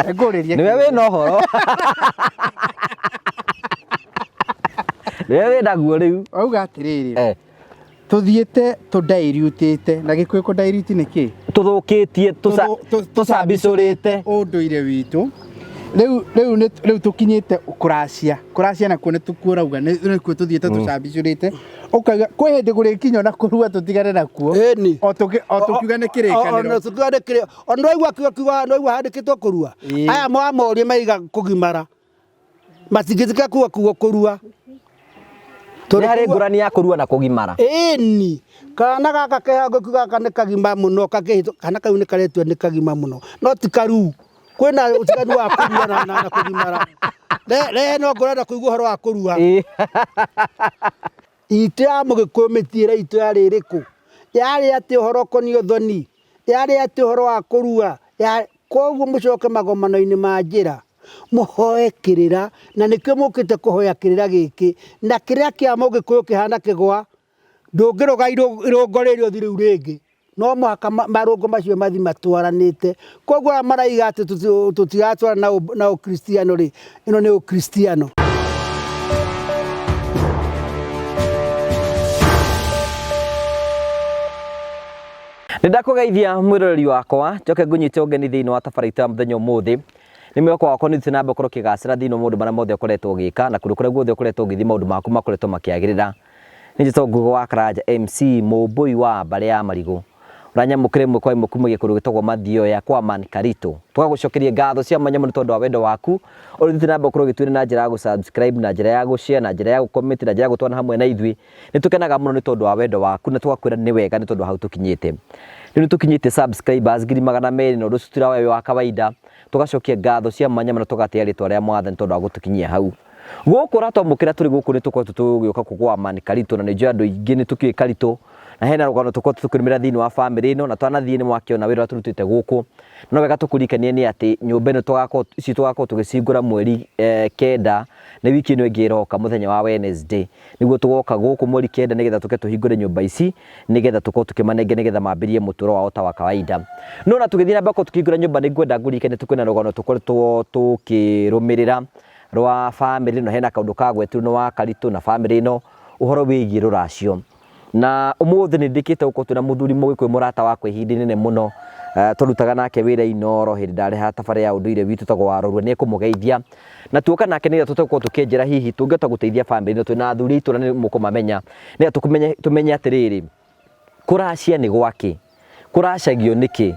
Ngũrĩrie. Nĩwe wĩna ũhoro. Nĩwe wĩnaguo rĩu. Wauga atĩrĩrĩ. Eh. Tũthiĩte tũdairiutĩte na Gĩkũyũ kũdairiuti nĩ kĩ? Tũthũkĩtie tũcambicũrĩte ũndũire witũ. Rĩu rĩu nĩ rĩu tũkinyĩte kũracia. Kũracia nakuo nĩ tũkuo ũrauga nĩkuo tũthiĩte tũcambicũrĩte. Ũkauga kwĩ hĩndĩ kũrĩkinya ona kũrua tũtigane nakuo. Ĩni. O tũkĩ o tũkiuga nĩ kĩrĩkanĩro. O tũkiuga nĩ kĩrĩ. O nĩwaigua kiuga kiuga nĩwaigua handĩkĩtwo kũrua. Ĩĩ. Aya mwamoria maiga kũgimara. Matingĩtĩkĩra kuga kuga kũrua. Nĩ harĩ ngũrani ya kũrua na kũgimara. Ĩni. Kana gaka ke hau ngĩkiuga gaka nĩ kagima mũno kakĩhĩtwo kana kau nĩ karetua nĩ kagima mũno no ti karuu. Kwĩna ũtiganu wa kũrua na, na, na kũgimara. Re no ngũrenda kũigua ũhoro wa kũrua. Ĩĩ. Itũ ya Mũgĩkũyũ mĩthiĩre itũ yarĩ ĩrĩkũ? Yarĩ atĩ ũhoro ũkoniĩ ũthoni? Yarĩ atĩ ũhoro wa kũrua? Koguo mũcoke magomano-inĩ ma njĩra mũhoe kĩrĩra, na nĩkĩo mũkĩte kũhoya kĩrĩra gĩkĩ. Na kĩrĩra kĩa Mũgĩkũyũ kĩhana kĩgwa, ndũngĩrũga irũngo rĩrĩ ũthiĩ rĩu rĩngĩ. No mũhaka marũngo macio mathiĩ matwaranĩte. Koguo arĩa maraiga atĩ tũtiratwarana na ũkristiano rĩ, ĩno nĩ ũkristiano. Nĩ ndakũgeithia mwĩroreri wakwa, njoke ngũnyite ũgeni thĩinĩ wa tabarĩra itũ ya mũthenya ũmũthĩ. Nĩ mwĩhoko wakwa nĩ ũthiĩte na mbere gũkorwo ũkĩgacĩra thĩinĩ wa maũndũ marĩa mothe ũkoretwo ũgĩka na kũndũ kũrĩa guothe ũkoretwo ũgĩthiĩ maũndũ maku makoretwo makĩagĩrĩra. Nĩ njĩtagwo Ngũgĩ wa Karanja MC Mũmbũi wa mbarĩ ya Marigũ. Ũranyamũkĩra ĩmwe kwa ĩmwe kumagia kũndũ gwĩtagwo Mathioya kwa Man Karito. Tũgagũcokeria ngatho cia mwanya mũno tondũ wa wendo waku ũrĩa ũthiĩte na mbere gũkorwo ũgĩtwĩra na njĩra ya gũ-subscribe, na njĩra ya gũ-share, na njĩra ya gũ-comment, na njĩra ya gũtwana hamwe na ithuĩ. Nĩ tũkenaga mũno nĩ tondũ wa wendo waku na tũgakwĩra nĩ wega nĩ tondũ wa hau tũkinyĩte. Rĩu nĩ tũkinyĩte subscribers 200,000 na ũndũ ũcio tũtirawoya wĩ wa kawaida. Tũgacokia ngatho cia mwanya mũno tũgatĩa rĩtwa rĩa Mwathani tondũ wa gũtũkinyia hau. Gũkũ ũratwamũkĩra tũrĩ gũkũ nĩ tũkoretwo tũgĩũka kũgwa Man Karitũ na nĩ njũĩ andũ aingĩ nĩ tũkĩũĩ Karitũ na hena rũgano tũkoretwo tũkĩrũmĩrĩra thĩinĩ wa bamĩrĩ ĩno na twanathiĩ nĩ mwakĩona wĩra ũrĩa tũrutĩte gũkũ. No wega tũkũririkanie nĩ atĩ nyũmba ĩno tũgakorwo ici tũgakorwo tũgĩcihingũra mweri kenda nĩ wiki ĩno ĩngĩ ĩroka mũthenya wa Wednesday. Nĩguo tũgoka gũkũ mweri kenda nĩgetha tũke tũhingũre nyũmba ici nĩgetha tũkorwo tũkĩmanengera nĩgetha mambĩrĩrie mũtũrĩre wao ta wa kawaida. No na tũgĩthiĩ na mbere gũkorwo tũkĩhingũra nyũmba nĩ ngwenda ngũririkanie kwĩna rũgano tũkoretwo tũkĩrũmĩrĩra rwa bamĩrĩ ĩno, hena kaũndũ kagwetirwo nĩ wa Karitũ na bamĩrĩ ĩno ũhoro wĩgiĩ rũracio. Na ũmũthĩ nĩ ndĩkĩte gũkorwo twĩna mũthuri mũgĩkũyũ mũrata wakwa ihinda inene mũno, twarutaga nake wĩra Inooro hĩndĩ ndarehaga tabarĩra ya ũndũire witũ ĩtagwo Warorua, nĩ ekũmũgeithia. Na tuoka nake nĩgetha tũhote gũkorwo tũkĩenjera hihi tũngĩhota gũteithia bamĩrĩ ĩno, twĩna athuri a itũra nĩ mũkũmamenya, nĩgetha tũmenye atĩrĩrĩ, kũracia nĩ gwakĩ? Kũracagio nĩkĩ?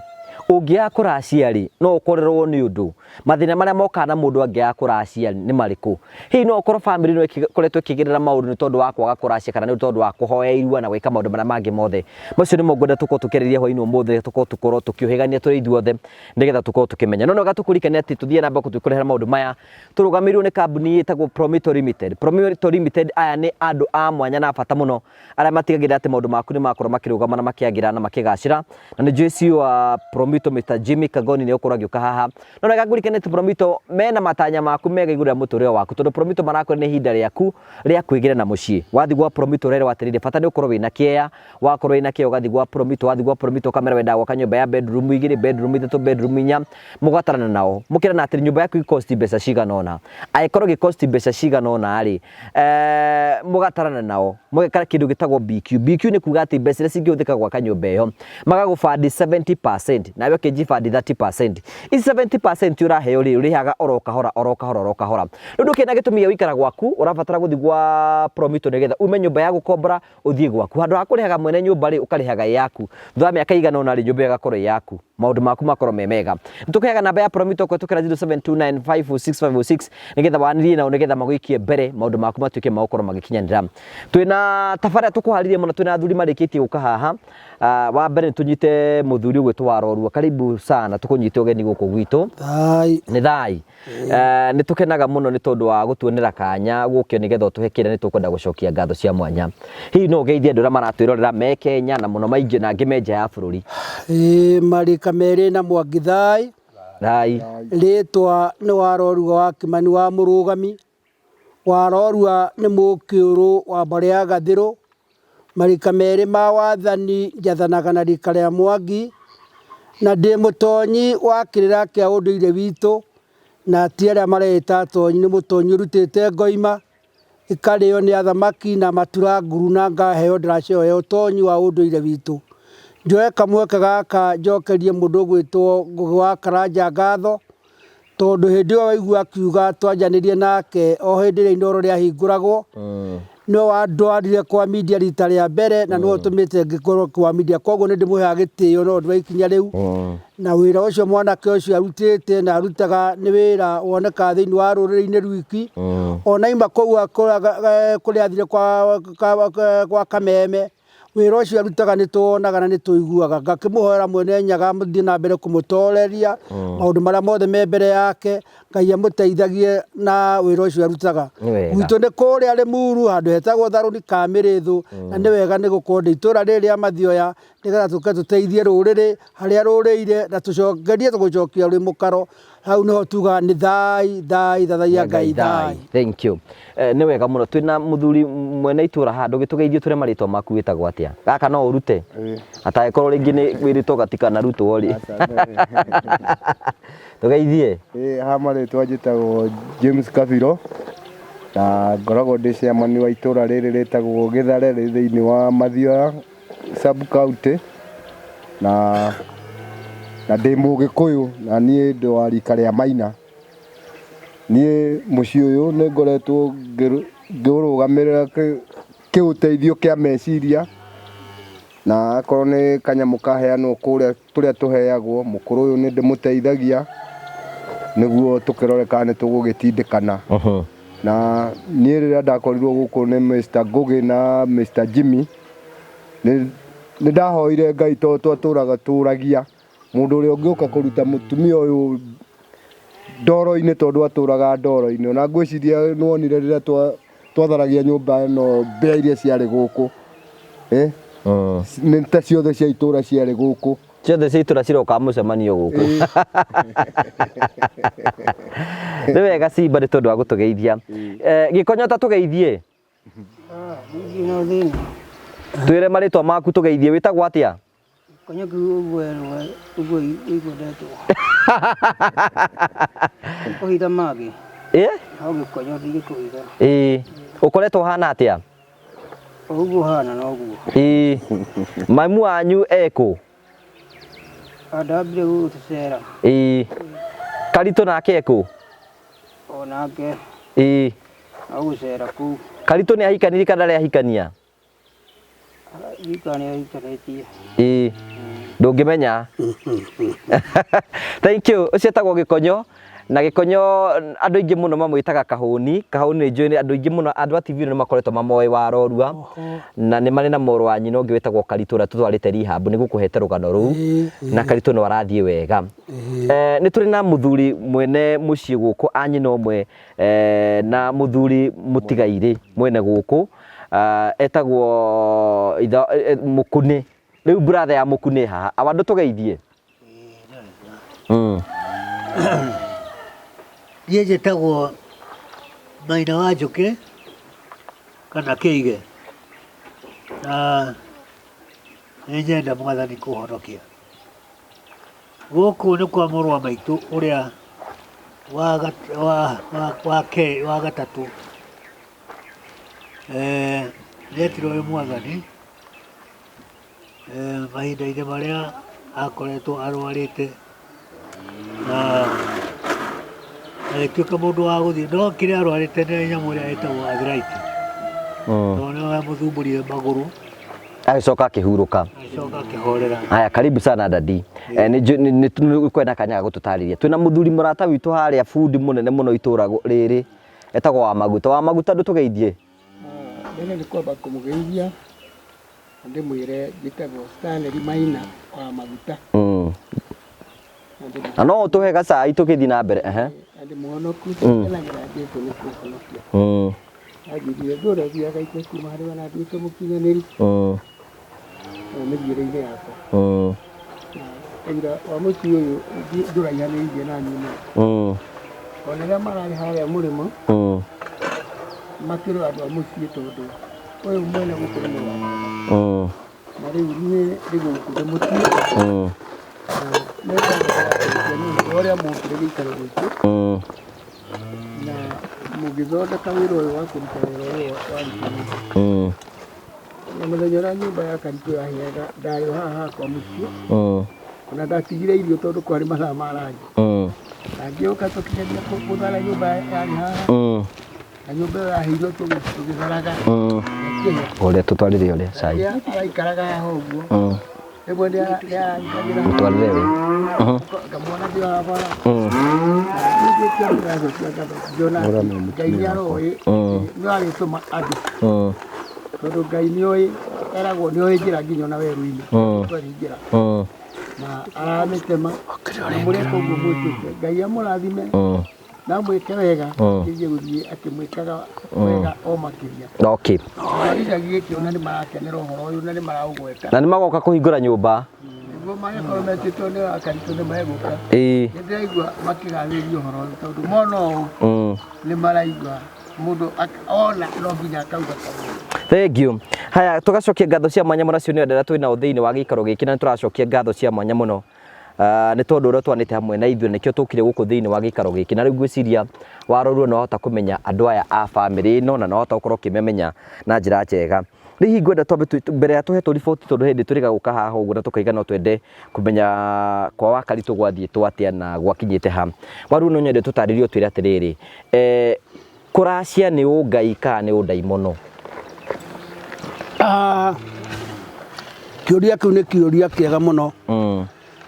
Ũngĩaga kũracia rĩ, no ũkorerwo nĩ ũndũ? Mathĩna marĩa mokaga na mũndũ angĩaga kũracia nĩ marĩkũ? Hihi no ũkorwo bamĩrĩ ĩno ĩkoretwo ĩkĩgerera maũndũ nĩ tondũ wa kwaga kũracia kana nĩ tondũ wa kũhoya irua na gwĩka maũndũ marĩa mangĩ mothe? Macio nĩmo ngwenda tũkorwo tũkĩarĩrĩria hwainĩ wa ũmũthĩ, tũkorwo tũkorwo tũkĩũhĩgania tũrĩ ithuothe nĩgetha tũkorwo tũkĩmenya. No nĩ wega tũkũririkanie atĩ tũthiĩ na mbere tũkĩkũrehera maũndũ maya tũrũgamĩrĩirwo nĩ kambuni ĩtagwo Promito Limited. Promito Limited aya nĩ andũ a mwanya na a bata mũno arĩa matigagĩrĩra atĩ maũndũ maku nĩ makorwo makĩrũgama na makĩagĩra na makĩgacĩra. Na nĩ njũĩ CEO wa Promito Mr. Jimmy Kagoni nĩ egũkorwo agĩũka haha. No reke ngũririkanie atĩ Promito mena matanya maku mega igũrũ rĩa mũtũrĩre waku tondũ Promito marakwĩra nĩ ihinda rĩaku rĩa kwĩgĩra na mũciĩ. Wathiĩ gwa Promito ũrerwo atĩrĩrĩ bata nĩ ũkorwo wĩna kĩea, wakorwo wĩna kĩea ũgathiĩ gwa Promito, wathiĩ gwa Promito ũkamera wendaga gwaka nyũmba ya bedroom igĩrĩ, bedroom ithatũ, bedroom inya, mũgatarana nao. Mũkerana atĩrĩ nyũmba yaku ĩ cost mbeca cigana ũna. Angĩkorwo ĩgĩ cost mbeca cigana ũna rĩ, mũgatarana nao mũgeka kĩndũ gĩtagwo BQ. BQ nĩ kuga atĩ mbeca iria cingĩhũthĩka gwaka nyũmba ĩyo magagũbandi 70% nawe ũkĩnjibandi 30%. Ici 70% ũraheo rĩ ũrĩhaga oro kahora oro kahora oro kahora. Rĩu ndũkĩrĩ na gĩtũmi gĩa gũikara gwaku ũrabatara gũthiĩ gwa Promito nĩgetha ume nyũmba ya gũkombora ũthiĩ gwaku. Handũ ha kũrĩhaga mwene nyũmba rĩ ũkarĩhaga ĩ yaku. Thutha wa mĩaka ĩigana ũna rĩ nyũmba ĩyo ĩgakorwo ĩ yaku. Maũndũ maku makorwo me mega. Nĩ tũkũheaga namba ya Promito kũhetũkĩra 0729506506 nĩgetha wanĩrie nao nĩgetha magũikie mbere maũndũ maku matuĩke ma gũkorwo magĩkinyanĩra. Twĩna tabarĩra tũkũharĩria mũno twĩna athuri marĩkĩtie gũka haha. Wa mbere nĩ tũnyite mũthuri ũgwĩtwo Warorua. Karibu sana tũkũnyite ũgeni gũkũ gwitũ. Thai. Nĩ thai. Eh, nĩ tũkenaga mũno nĩ tondũ wa gũtuonera kanya gũkĩo nĩgetha ũtũhe kĩrĩa nĩ tũkwenda gũcokia ngatho cia mwanya. Hihi no ũgeithie andũ arĩa maratwĩrorera me Kenya na mũno maingĩ na angĩ me nja ya bũrũri. Ĩĩ marika merĩ na Mwangi thai. Thai. Rĩtwa nĩ Warorua wa Kĩmani wa Mũrũgami. Warorua nĩ Mũkĩũrũ wa mbarĩ ya Gathĩrũ. Marika merĩ ma wathani njathanaga na rika rĩa Mwangi. Na ndĩ mũtonyi wa kĩrĩra kĩa ũndũire witũ, na ti arĩa mareĩta atonyi, nĩ mũtonyi ũrutĩte ngoima ĩkarĩo nĩ athamaki na matura nguru na ngaheo ndaraca ĩyo ya ũtonyi wa ũndũire witũ. Njoe kamweke gaka njokerie mũndũ ũgwĩtwo Ngũgĩ wa Karanja ngatho, tondũ hĩndĩ ĩyo waigua akiuga twanjanĩrie nake o hĩndĩ ĩrĩa Inooro rĩahingũragwo, nĩwe wandwarire kwa media rita rĩa mbere na nĩwe ũtũmĩte ngĩkorwo kwa media, koguo nĩ ndĩmũheaga gĩtĩo no ũndũ wa ikinya rĩu. Na wĩra ũcio mwanake ũcio arutĩte na arutaga nĩ wĩra wonekaga thĩinĩ wa rũrĩrĩ-inĩ rwiki. Ona aima kũu kũrĩa athire kwa Kameme, wĩra ũcio arutaga nĩ tũwonaga na nĩ tũiguaga. Ngakĩmũhoera Mwene Nyaga athiĩ na mbere kũmũtoreria maũndũ marĩa mothe me mbere yake, Ngai amũteithagie na wĩra ũcio arutaga. Nĩ wega. Gwitũ nĩ kũrĩa Rĩmuru handũ hetagwo Tharũni ka Mĩrĩthũ, na nĩ wega nĩ gũkorwo ndĩ itũra rĩrĩ rĩa Mathioya nĩgetha tũke tũteithie rũrĩrĩ harĩa rũrĩire na tũcokerie tũgũcokia rwĩ mũkaro. Hau nĩho tugaga nĩ thai thai thathaiya Ngai thai. Thank you. Eh, nĩ wega mũno twĩna mũthuri mwene itũra haha ndũgĩtũgeithie tũre marĩtwa maku wĩtagwo atĩa gaka no ũrute atangĩkorwo rĩngĩ nĩ wĩrĩtwo gatikanarutwo rĩ tũgeithie. Ĩĩ haha marĩtwa njĩtagwo James Kabiro na ngoragwo ndĩ chairman wa itũra rĩrĩ rĩtagwo Gĩthare rĩ thĩinĩ wa Mathioya sub county na na ndĩ mũgĩkũyũ na niĩ ndĩ wa rika rĩa Maina. Niĩ mũciĩ ũyũ nĩ ngoretwo ngĩũrũgamĩrĩra kĩũteithio kĩa meciria na akorwo nĩ kanyamũ kaheanwo kũrĩa tũrĩa tũheagwo, mũkũrũ ũyũ nĩ ndĩmũteithagia nĩguo tũkĩrore kana nĩ tũgũgĩtindĩkana. Na niĩ rĩrĩa ndakorirwo gũkũ nĩ Mr Ngũgĩ na Mr Jimmy, nĩ ndahoire Ngai tondũ twatũraga tũragia mũndũ ũrĩa ũngĩũka kũruta mũtumia ũyũ ndoro-inĩ tondũ atũraga ndoro-inĩ. Ona ngwĩciria nĩ wonire rĩrĩa twatharagia nyũmba ĩno mbĩa iria ciarĩ gũkũ, nĩ ta ciothe cia itũra ciarĩ gũkũ. Ciothe cia itũra ciroka mũcemanio gũkũ. Nĩ wega Simba nĩ tondũ wa gũtũgeithia. Gĩkonyo ta tũgeithie. Twĩre marĩtwa maku tũgeithie, wĩtagwo atĩa? Konyo kĩu ũguo erwo ũguo ũguo ndetwo. Kũhitha mangĩ. Ĩ? No gĩkonyo ndigĩkũhitha. Ĩ. Ũkoretwo ũhana atĩa? O ũguo ũhana noguo. Ĩ. Mamu wanyu ekũ? Andambire gũtũcera. Ĩ. Karitũ nake ekũ? O nake. Ĩ. No gũcera kũu. Karitũ nĩ ahikanirie kana ndarĩ ahikania? Rika nĩ ahikanĩtie. Ĩĩ ndũngĩmenya. Thank you. Ũcio etagwo Gĩkonyo na Gĩkonyo andũ aingĩ mũno mamwĩtaga Kahũni. Kahũni nĩ njũĩ andũ aingĩ mũno andũ a TV nĩ makoretwo mamoĩ wa Rorua na nĩ marĩ na mũrũ wa nyina ũngĩ wĩtagwo Karitũ ũrĩa tũtwarĩte rehab nĩ gũkũhete rũgano rũu na Karitũ no arathiĩ wega. Nĩ tũrĩ na mũthuri mwene mũciĩ gũkũ a nyina ũmwe na mũthuri mũtigairĩ mwene gũkũ etagwo itha Mũkunĩ. Rĩu brother ya Mũkunĩ haha, awa ndũtũgeithie? Niĩ njĩtagwo Maina wa Njũkĩ kana Kĩige na nĩ nyenda Mwathani kũhonokia. Gũkũ nĩ kwa mũrũ wa maitũ ũrĩa wa gatatũ. Nĩetirwo nĩ Mwathani mahinda-inĩ marĩa akoretwo arwarĩte na agĩtuĩka mũndũ wa gũthiĩ, no kĩrĩa arwarĩte nĩ nyamũ ĩrĩa ĩtagwo arthritis, tondũ nĩyo yamũthumbũrire magũrũ. Agĩcoka akĩhurũka. Agĩcoka akĩhorera. Haya, karibu sana dadi. Nĩ kwenda kanya ga gũtũtarĩria. Twĩna mũthuri mũrata witũ harĩa bundi mũnene mũno itũra rĩrĩ. Etagwo wa maguta. Wa maguta ndũtũgeithie. Mbere nĩ kwamba kũmũgeithia na ndĩmwĩre njĩtagwo Stanley Maina wa Maguta. Na no ũtũhe gacai tũgĩthiĩ na mbere. Na ndĩ mũhonoku, ngenagĩra Jesũ nĩ kũhonokia. Anjĩrire ndũre thiaga itekuma harĩ we na nduĩke mũkinyanĩru mĩthiĩre-inĩ yakwa. Na ũira wa mũciĩ ũyũ ndũraihanĩrĩirie na niĩ mũno. Ona rĩrĩa mararĩ harĩa mũrĩmo, makĩrĩ andũ a mũciĩ tondũ ũyũ mwene gũkũ nĩ mũrũ wa baba. Na rĩu niĩ ndĩ gũkũ ndĩ mũciĩ. Na nĩ ngatho nĩ ũndũ wa ũrĩa mwokire gĩikaro gĩkĩ na mũgĩthondeka wĩra ũyũ wa kũruta wĩra ũyũ warutĩrwo. Na mũthenya ũrĩa nyũmba ya Karitũ yahĩaga ndarĩ o haha hakwa mũciĩ ona ndatigire irio tondũ kwarĩ mathaa ma ranji. Na ngĩũka tũkĩgeria gũthara nyũmba yarĩ haha na nyũmba ĩyo yahĩirwo tũgĩtharaga ĩkĩhĩa. Ũrĩa tũtwarĩre ũrĩa cai. Rĩrĩa araikaraga haha ũguo rĩmwe nĩ arangagĩra Mũtwarĩre ũyũ. Ngamuona ndĩ o haha bara. Ningĩ ndĩracokia ngatho ngĩona atĩ Ngai nĩ aroĩ nĩ arĩtũma andũ tondũ Ngai nĩ oĩ eragwo nĩ oĩ njĩra nginya ona werũ-inĩ twarĩ njĩra na aramĩtema na mũreka ũguo mwĩkĩte Ngai amũrathime na amwĩke wega kĩgie gũthiĩ akĩmwĩkaga wega o makĩria. Na gĩcagi gĩkĩ ona nĩ marakenera ũhoro ũyũ na nĩ maraũgweta. Na nĩ magoka kũhingũra nyũmba. Nĩguo mangĩkorwo metĩtwo nĩ Akaritũ nĩ megũka. Nĩ ndĩraigua makĩgathĩrĩria ũhoro ũyũ tondũ mona ũũ nĩ maraigua mũndũ ona no nginya akauga kaũndũ. Thank you. Haya, tũgacokia ngatho cia mwanya mũno acio nĩ andũ arĩa twĩ nao thĩinĩ wa gĩikaro gĩkĩ na nĩ tũracokia ngatho cia mwanya mũno. Nĩ tondũ ũrĩa twanĩte hamwe na ithuĩ nĩkĩo tũkire gũkũ thĩinĩ wa gĩikaro gĩkĩ na rĩu ngwĩciria warorwo nĩ wahota kũmenya andũ aya a bamĩrĩ ĩno na nĩ wahota gũkorwo ũkĩmamenya na njĩra njega. Rĩu hihi ngwenda twambe mbere ya tũhetwo riboti tondũ hĩndĩ tũrĩga gũka haha ũguo na tũkaiga no twende kũmenya kwa Wakaritũ gwathiĩtwo atĩa na gwakinyĩte ha. Waru no nyende tũtarĩrie ũtwĩre atĩrĩrĩ, kũracia nĩ ũngai kana nĩ ũndaimono? Kĩũria kĩu nĩ kĩũria kĩega mũno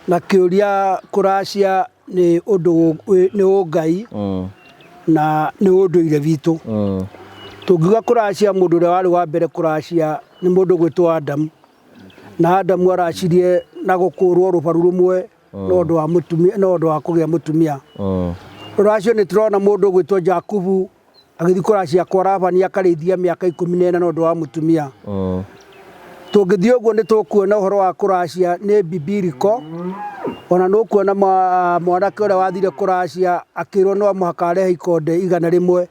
na kĩũria kũracia nĩ ũndũ nĩ ũngai na nĩ ũndũire witũ. Tũngiuga kũracia mũndũ ũrĩa warĩ wa mbere kũracia nĩ mũndũ ũgwĩtwo Adamu. Na Adamu aracirie na gũkũrwo rũbaru rũmwe no ũndũ wa mũtumia no ũndũ wa kũgĩa mũtumia. Rũracio nĩ tũrona mũndũ ũgwĩtwo Jakubu agĩthiĩ kũracia kwa Labani akarĩithia mĩaka 14 na ũndũ wa mũtumia. Tũngĩthiĩ ũguo nĩ tũkuona ũhoro wa kũracia nĩ bibiliko ona nĩ ũkuona mwanake ũrĩa wathire kũracia akĩrwo no mũhaka arehe ikonde 100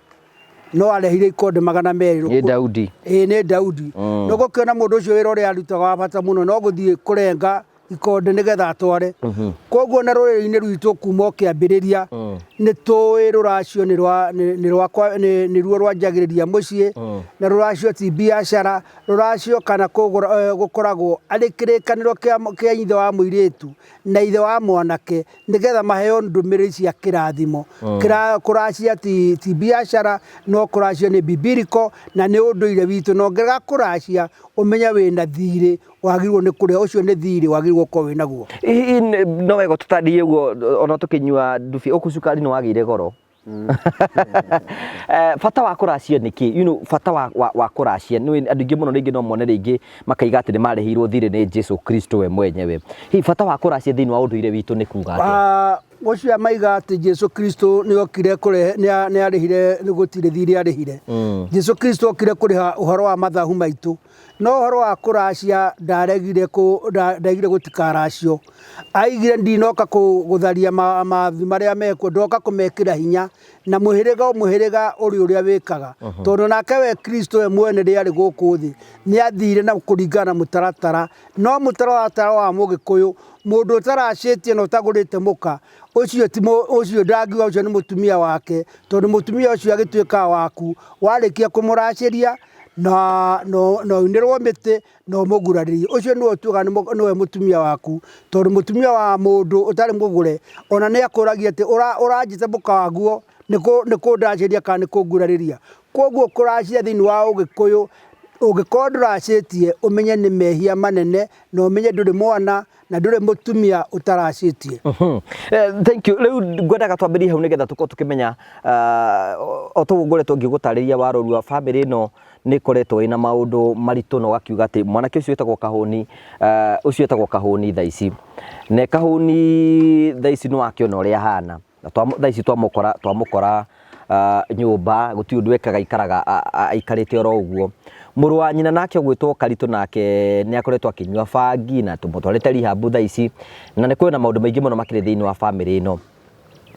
no arehire ikonde 200. Nĩ Daudi. Ĩĩ nĩ Daudi. Nĩ ũgũkĩona mũndũ ũcio wĩra ũrĩa arutaga wa bata mũno no gũthiĩ kũrenga ikonde nĩgetha atware. Koguo na rũrĩrĩ-inĩ rwitũ kuma o kĩambĩrĩria nĩ tũĩ rũracio nĩruo rwanjagĩrĩria mũciĩ na rũracio ti biacara, rũracio kana kũgũra gũkoragwo arĩ kĩrĩkanĩro kĩa ithe wa mũirĩtu na ithe wa mwanake nĩgetha maheo ndũmĩrĩri cia kĩrathimo. Kũracia ti biacara no kũracio nĩ bibiliko na nĩ ũndũire witũ na ũngĩrega kũracia ũmenye wĩna thirĩ wagĩrĩirwo nĩ kũrĩha ũcio nĩ thirĩ wagĩrĩirwo gũkorwo wĩ naguo. Hihi no wega tũtarĩrie ũguo ona tũkĩnyua ndubi ũkũ cukari nĩ wagĩire goro. Bata wa kũracia nĩ kĩ? You know, bata wa kũracia nĩ andũ aingĩ mũno rĩngĩ no mone rĩngĩ makaiga atĩ nĩ marĩhĩirwo thirĩ nĩ Jesu Kristo we mwenyewe. Hihi bata wa kũracia thĩinĩ wa ũndũire witũ nĩ kuga atĩa? Ũcio maiga atĩ Jesu Kristo nĩ okire kũrehe nĩ arĩhire nĩ gũtirĩ thirĩ arĩhire. Jesu Kristo okire kũrĩha ũhoro wa mathahu maitũ. No ũhoro wa kũracia ndaregire ndaigire gũtikaracio. Aigire ndinoka gũtharia mathi marĩa mekuo, ndoka kũmekĩra hinya na mũhĩrĩga o mũhĩrĩga ũrĩ ũrĩa wĩkaga. Tondũ nake we Kristo we mwene rĩrĩa arĩ gũkũ thĩ nĩ athire na kũringana na mũtaratara. No mũtaratara wa mũgĩkũyũ mũndũ ũtaracĩtie na ũtagũrĩte mũka ũcio ti ũcio ndangiuga ũcio nĩ mũtumia wake tondũ mũtumia ũcio agĩtuĩkaga waku warĩkia kũmũracĩria na na ũinĩrwo mĩtĩ na ũmũgurarĩrie ũcio nĩwe ũtuaga nĩwe mũtumia waku tondũ mũtumia wa mũndũ ũtarĩ mũgũre ona nĩ akũragia atĩ ũranjĩta mũka waguo nĩ kũndacĩria kana nĩ kũngurarĩria. Koguo kũracia thĩinĩ wa ũgĩkũyũ ũngĩkorwo ndũracĩtie ũmenye nĩ mehia manene na ũmenye ndũrĩ mwana na ndũrĩ mũtumia ũtaracĩtie. Thank you. Rĩu ngwendaga twambĩrĩrie hau nĩgetha tũkorwo tũkĩmenya o toguo ngoretwo ngĩgũtarĩria warorua bamĩrĩ ĩno nĩ ĩkoretwo ĩna maũndũ maritũ na ũgakiuga atĩ mwanake ũcio wĩtagwo Kahũni ũcio wĩtagwo Kahũni thaa ici na Kahũni thaa ici nĩ wakĩona ũrĩa ahana na thaa ici twamũkora nyũmba gũtirĩ ũndũ ekaga aikaraga aikarĩte oro ũguo. Mũrũ wa nyina nake ũgwĩtwo Karitũ nake nĩ akoretwo akĩnyua bangi na tũmũtwarĩte rehab thaa ici na nĩ kwĩna maũndũ maingĩ mũno makĩrĩ thĩinĩ wa bamĩrĩ ĩno.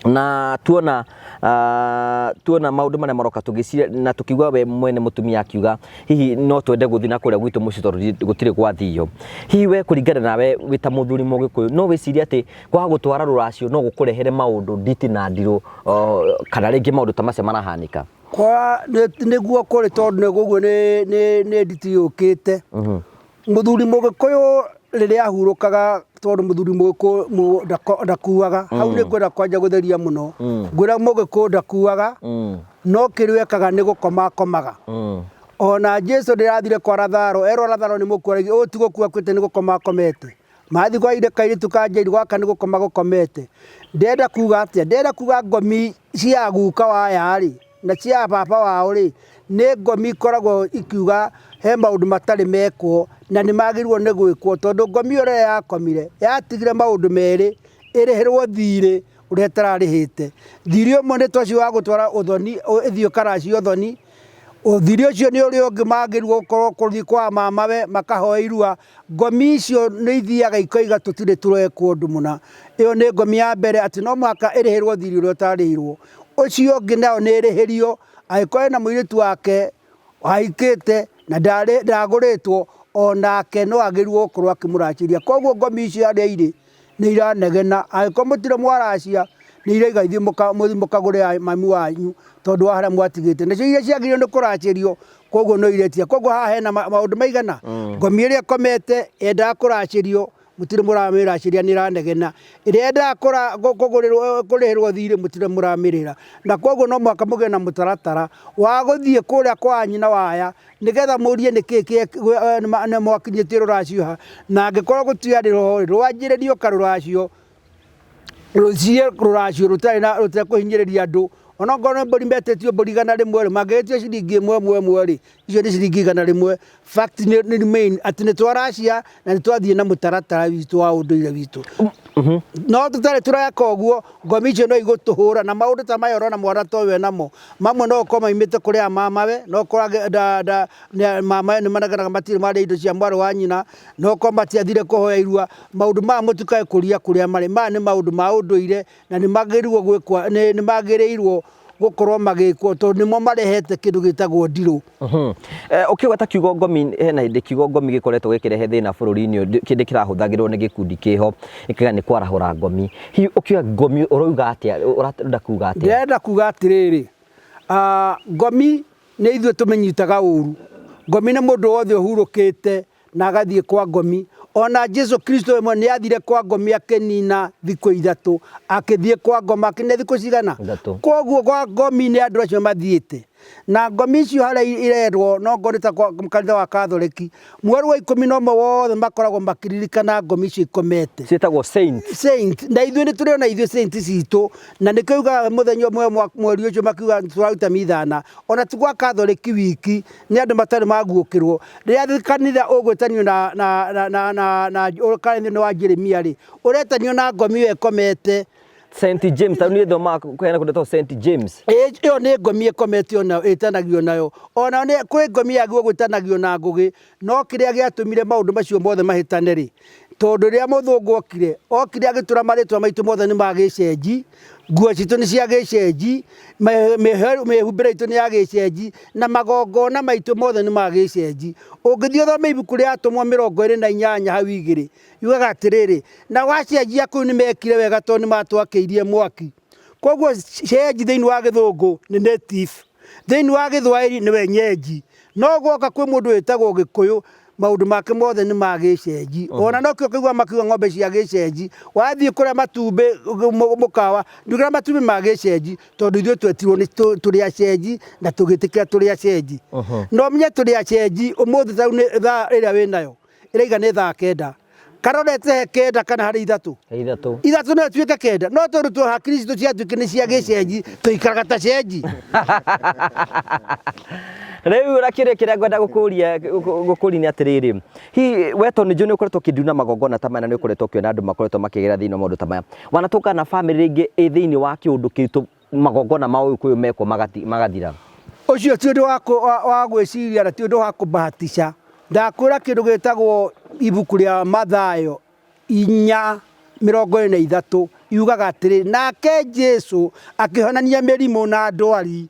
Na tuona Ah, tuona maũndũ marĩa maroka tũgĩciria na tũkiuga we mwene mũtumia akiuga hihi no twende gũthiĩ na kũrĩa gwitũ mũciĩ tondũ gũtirĩ gwathio. Hihi we kũringana nawe wĩ ta mũthuri mũgĩkũyũ no wĩcirie atĩ kwaga gũtwara rũracio no gũkũrehere maũndũ nditi na ndirũ oh, kana rĩngĩ maũndũ ta macio marahanĩka? Kwa nĩguo kũrĩ tondũ nĩguo nĩ nditi yũkĩte. Mũthuri mũgĩkũyũ rĩrĩa ahurũkaga tondũ mũthuri mũgĩkũyũ ndakuaga, hau nĩ ngwenda kwanja gũtheria mũno. Ngwĩra mũgĩkũyũ ndakuaga, no kĩrĩa ekaga nĩ gũkoma akomaga. Ona Jesu rĩrĩa athire kwa Latharo, erwo Latharo nĩ mũkuũ, araugire ũyũ ti gũkua akuĩte nĩ gũkoma akomete. Mathiĩ kwa ithe kairĩtu ka Jairũ gaka nĩ gũkoma gũkomete. Ndĩrenda kuga atĩa? Ndĩrenda kuga ngomi cia guka wa aya rĩ, na cia baba wao rĩ, nĩ ngomi ikoragwo ikiuga he maũndũ matarĩ mekwo na nĩ magĩrĩirwo nĩ gwĩkwo tondũ ngomi ĩyo rĩrĩa yakomire, yatigire maũndũ merĩ, ĩrĩhĩrwo thirĩ ũrĩa ĩtararĩhĩte. Thirĩ ũmwe nĩ ta ũcio wa gũtwara ũthoni, ĩthiĩ ĩkaracie ũthoni, Thirĩ ũcio nĩ ũrĩa ũngĩ magĩrĩirwo gũkorwo kũthiĩ kwa mamawe makahoe irua. Ngomi icio nĩ ithiaga ikoiga tũtirĩ tũrekwo ũndũ mũna. Ĩyo nĩ ngomi ya mbere atĩ no mũhaka ĩrĩhĩrwo thirĩ ũrĩa ũtarĩhirwo. Ũcio ũngĩ nayo nĩ ĩrĩhĩrio angĩkorwo ena mũirĩtu wake ahikĩte na ndagũrĩtwo onake no agĩrĩirwo gũkorwo akĩmũracĩria. Koguo ngomi icio harĩa irĩ nĩ iranegena, angĩkorwo mũtirĩ mwaracia nĩ iraiga ithiĩ mũthiĩ mũkagũre mami wanyu tondũ wa harĩa mwatigĩte. Nacio iria ciagĩrĩirwo nĩ kũracĩrio koguo no iretia. Koguo haha hena maũndũ maigana, ngomi ĩrĩa ĩkomete yendaga kũracĩrio mũtirĩ mũramĩracĩria nĩ ĩranegena, ĩrĩa yendaga kũgũrĩrwo kũrĩhĩrwo thirĩ mũtirĩ mũramĩrĩhĩra. Na koguo no mũhaka mũgĩe na mũtaratara wa gũthiĩ kũrĩa kwa nyina wa aya nĩgetha mũrie nĩkĩ nĩ mwakinyĩtie rũracio ha, na angĩkorwo gũtiarĩ ho rĩ, rwanjĩrĩrio karũracio rũthiĩ rũracio rũtarĩ na rũtekũhinyĩrĩria andũ, onokorwo nĩ mbũri metĩtio mbũri 100 rĩ, mangĩgĩtio ciringi ĩmwe ĩmwe ĩmwe rĩ, icio nĩ ciringi 100. Fact nĩ remain atĩ nĩ twaracia na nĩ twathiĩ na mũtaratara witũ wa ũndũire witũ. No tũtarĩ tũreka ũguo, ngomi icio no igũtũhũra na maũndũ ta maya ũrona mwana ta ũyũ enamo, mamwe no ũkorwo maumĩte kũrĩ a mamawe, no ũkorwo mamawe nĩ manegenaga matirĩ marĩa indo cia mwarĩ wa nyina, no ũkorwo matiathire kũhoya irua, maũndũ maya mũtikae kũria kũrĩa marĩ, maya nĩ maũndũ ma ũndũire na nĩ magĩrĩirwo gwĩkwo, nĩ magĩrĩirwo gũkorwo magĩkwo tondũ nĩmo marehete kĩndũ gĩtagwo ndirũ. Ũkĩgweta kiugo ngomi, hena hĩndĩ kiugo ngomi gĩkoretwo gĩkĩrehe thĩna bũrũri-inĩ ũyũ, kĩndũ kĩrahũthagĩrwo nĩ gĩkundi kĩho gĩkauga nĩ kwarahũra ngomi. Hihi ũkiuga ngomi ũrauga atĩa, ũrenda kuga atĩa? Ndĩrenda kuga atĩrĩrĩ, ngomi nĩ ithuĩ tũmĩnyitaga ũru. Ngomi nĩ mũndũ wothe ũhurũkĩte na agathiĩ kwa ngomi. Ona Jesu Kristo we mwene nĩ athire kwa ngomi akĩnina thikũ 3, akĩthiĩ kwa ngoma akĩnina thikũ cigana? 3. Koguo kwa ngomi nĩ andũ acio mathiĩte. Na ngomi icio harĩa irerwo no ngorwo nĩ ta kwa kanitha wa Katholeki, mweri wa 11 wothe makoragwo makĩririkana ngomi icio ikomete. Ciĩtagwo saint. Saint. Na ithuĩ nĩ tũrĩ ona ithuĩ saint citũ, na nĩkĩo ugaga mũthenya ũmwe mweri ũcio makiuga tũraruta mithana. Ona ti gwa Katholeki wiki, nĩ andũ matarĩ maguũkĩrwo. Rĩrĩa kanitha ũgwĩtanio na na na na na na kanitha nĩ wa Jeremia rĩ, ũretanio na ngomi ĩyo ĩkomete. St James, tondũ niĩ thomaga hena kũndũ gwĩtagwo St James. Ĩyo nĩ ngomi ĩkomete onayo ĩtanagio nayo. Onayo nĩ kwĩ ngomi yagĩrĩirwo gwĩtanagio na ngũgĩ, no kĩrĩa gĩatũmire maũndũ macio mothe mahĩtane rĩ, tondũ rĩrĩa mũthũngũ okire, okire agĩtwĩra marĩtwa maitũ mothe nĩ ma gĩcenji, nguo citũ nĩ cia gĩcenji, mĩhumbĩre itũ nĩ ya gĩcenji, na magongona maitũ mothe nĩ ma gĩcenji. Ũngĩthiĩ ũthome ibuku rĩa Atũmwo 28 hau 2, yugaga atĩrĩrĩ, nao acenjia kũu nĩ mekire wega tondũ nĩ matwakĩirie mwaki. Koguo cenji thĩinĩ wa gĩthũngũ nĩ native, thĩinĩ wa gĩthwaĩri nĩ wenyeji, no gwoka kwĩ mũndũ wĩtagwo gĩkũyũ maũndũ make mothe nĩ ma gĩcenji. Ona nokĩo ũkaigua makiuga ng'ombe cia gĩcenji, wathiĩ kũrĩa matumbĩ mũkawa ndugĩra matumbĩ ma gĩcenji tondũ ithuĩ twetirwo nĩ tũrĩ acenji na tũgĩtĩkĩra tũrĩ acenji. Na ũmenye tũrĩ acenji ũmũthĩ ta rĩu nĩ thaa ĩrĩa wĩnayo ĩraiga nĩ thaa 9, karorete he 9 kana harĩ 3? 3. 3 no ĩtuĩke 9, no tondũ tũ hakiri citũ ciatuĩkire nĩ cia gĩcenji tũikaraga ta cenji. Rĩu ũrĩa kĩũria kĩrĩa ngwenda gũkũria gũkũria nĩ atĩrĩrĩ, hihi we tondũ nĩnjũĩ nĩ ũkoretwo ũkĩnduna magongona ta maya na nĩ ũkoretwo ũkĩona andũ makoretwo makĩgera thĩinĩ wa maũndũ ta maya, wanatũngana na bamĩrĩ rĩngĩ ĩ thĩinĩ wa kĩũndũ kĩritũ magongona ma ũgĩkũyũ mekwo magathira? Ũcio ti ũndũ wa gwĩciria na ti ũndũ wa kũbahatisha. Ndakwĩra kĩndũ gĩtagwo ibuku rĩa Mathayo 4:23. Yugaga atĩrĩ, nake Jesu akĩhonania mĩrimũ na ndwari.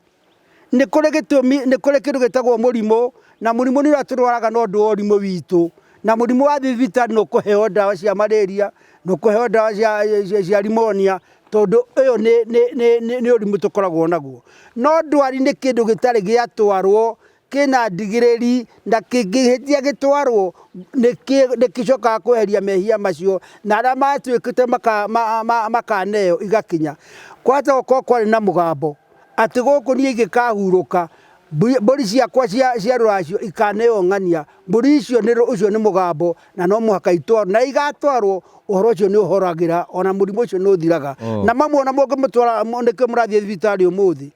Nĩ kũrĩ gĩtũmi, nĩ kũrĩ kĩndũ gĩtagwo mũrimũ, na mũrimũ nĩ ũrĩa tũrwaraga na ũndũ wa ũrimũ witũ. Na mũrimũ wa thibitarĩ nĩ ũkũheo ndawa cia malaria, nĩ ũkũheo ndawa cia pneumonia, tondũ ũyũ nĩ ũrimũ tũkoragwo naguo. No ndwari nĩ kĩndũ gĩtarĩ gĩatwarwo, kĩna ndigĩrĩri, na kĩngĩhĩtia gĩtwarwo, nĩ gĩcokaga kweheria mehia macio, na arĩa matuĩkĩte makaneo igakinya. Kwahota gũkorwo kwarĩ na mũgambo, atĩ gũkũ niĩ ingĩkahurũka, mbũri ciakwa cia rũracio ikaneo ng'ania, mbũri icio nĩ, ũcio nĩ mũgambo na no mũhaka itwarwo, na igatwarwo ũhoro ũcio nĩ ũhoragĩra, ona mũrimũ ũcio nĩ ũthiraga. Na mamwe ona mũngĩmũtwara, nĩkĩo mũrathiĩ thibitarĩ ũmũthĩ,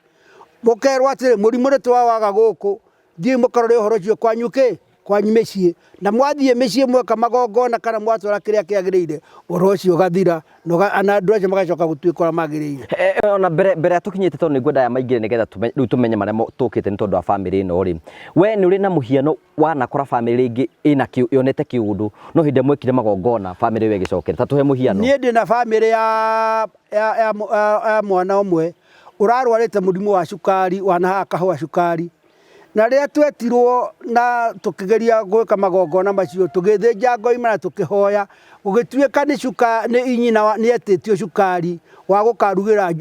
mũkerwo atĩrĩ mũrimũ nĩ twawaga gũkũ, thiĩi mũkarore ũhoro ũcio kwanyu kĩ, kwanyu mĩciĩ. Na mwathiĩ mĩciĩ mweka magongona kana mwatwara kĩrĩa kĩagĩrĩire, ũhoro ũcio ũgathira na andũ acio magacoka gũtuĩka ũrĩa magĩrĩire. Ona mbere ya tũkinyĩte tondũ nĩ ngwenda aya maingĩre nĩgetha rĩu tũmenye marĩa tũkĩte nĩ tondũ wa bamĩrĩ ĩno rĩ, we nĩ ũrĩ na mũhiano wanakora bamĩrĩ ĩngĩ ĩna yonete kĩũndũ no hĩndĩ ĩrĩa mwekire magongona bamĩrĩ ĩyo ĩgĩcokera, ta tũhe mũhiano. Niĩ ndĩ na bamĩrĩ ya mwana ũmwe ũrarwarĩte mũrimũ wa cukari, wanahaga kahũa cukari. Na rĩrĩa twetirwo na tũkĩgeria gwĩka magongona macio, tũgĩthĩnja ngoima na tũkĩhoya, gũgĩtuĩka nĩ cuka, nĩ nyina nĩ etĩtio cukari wa gũkarugĩra,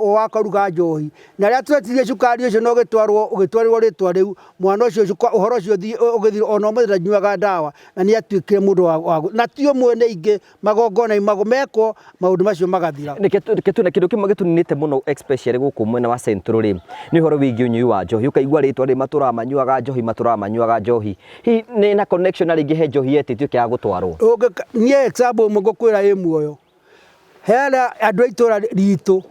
wa kũruga njohi. Na rĩrĩa twetirie cukari ũcio na ũgĩtwarwo, ũgĩtwarĩrwo rĩtwa rĩu, mwana ũcio ũhoro ũcio ũgĩthira, ona ũmũthĩ ndanyuaga ndawa, na nĩ atuĩkire mũndũ wa, na ti ũmwe nĩ aingĩ magongona mekwo maũndũ macio magathira. Reke tuone kĩndũ kĩmwe gĩtũninĩte mũno especially gũkũ mwena wa Central rĩ, nĩ ũhoro wĩgiĩ ũnyui wa njohi. Ũkaigua rĩtwa rĩ matũraga manyuaga njohi, matũraga manyuaga njohi. Hihi nĩ na connection na rĩngĩ he njohi yetĩtio ĩkĩaga gũtwarwo? Niĩ example ĩmwe ngũkwĩra ĩ muoyo, he arĩa andũ a itũra ritũ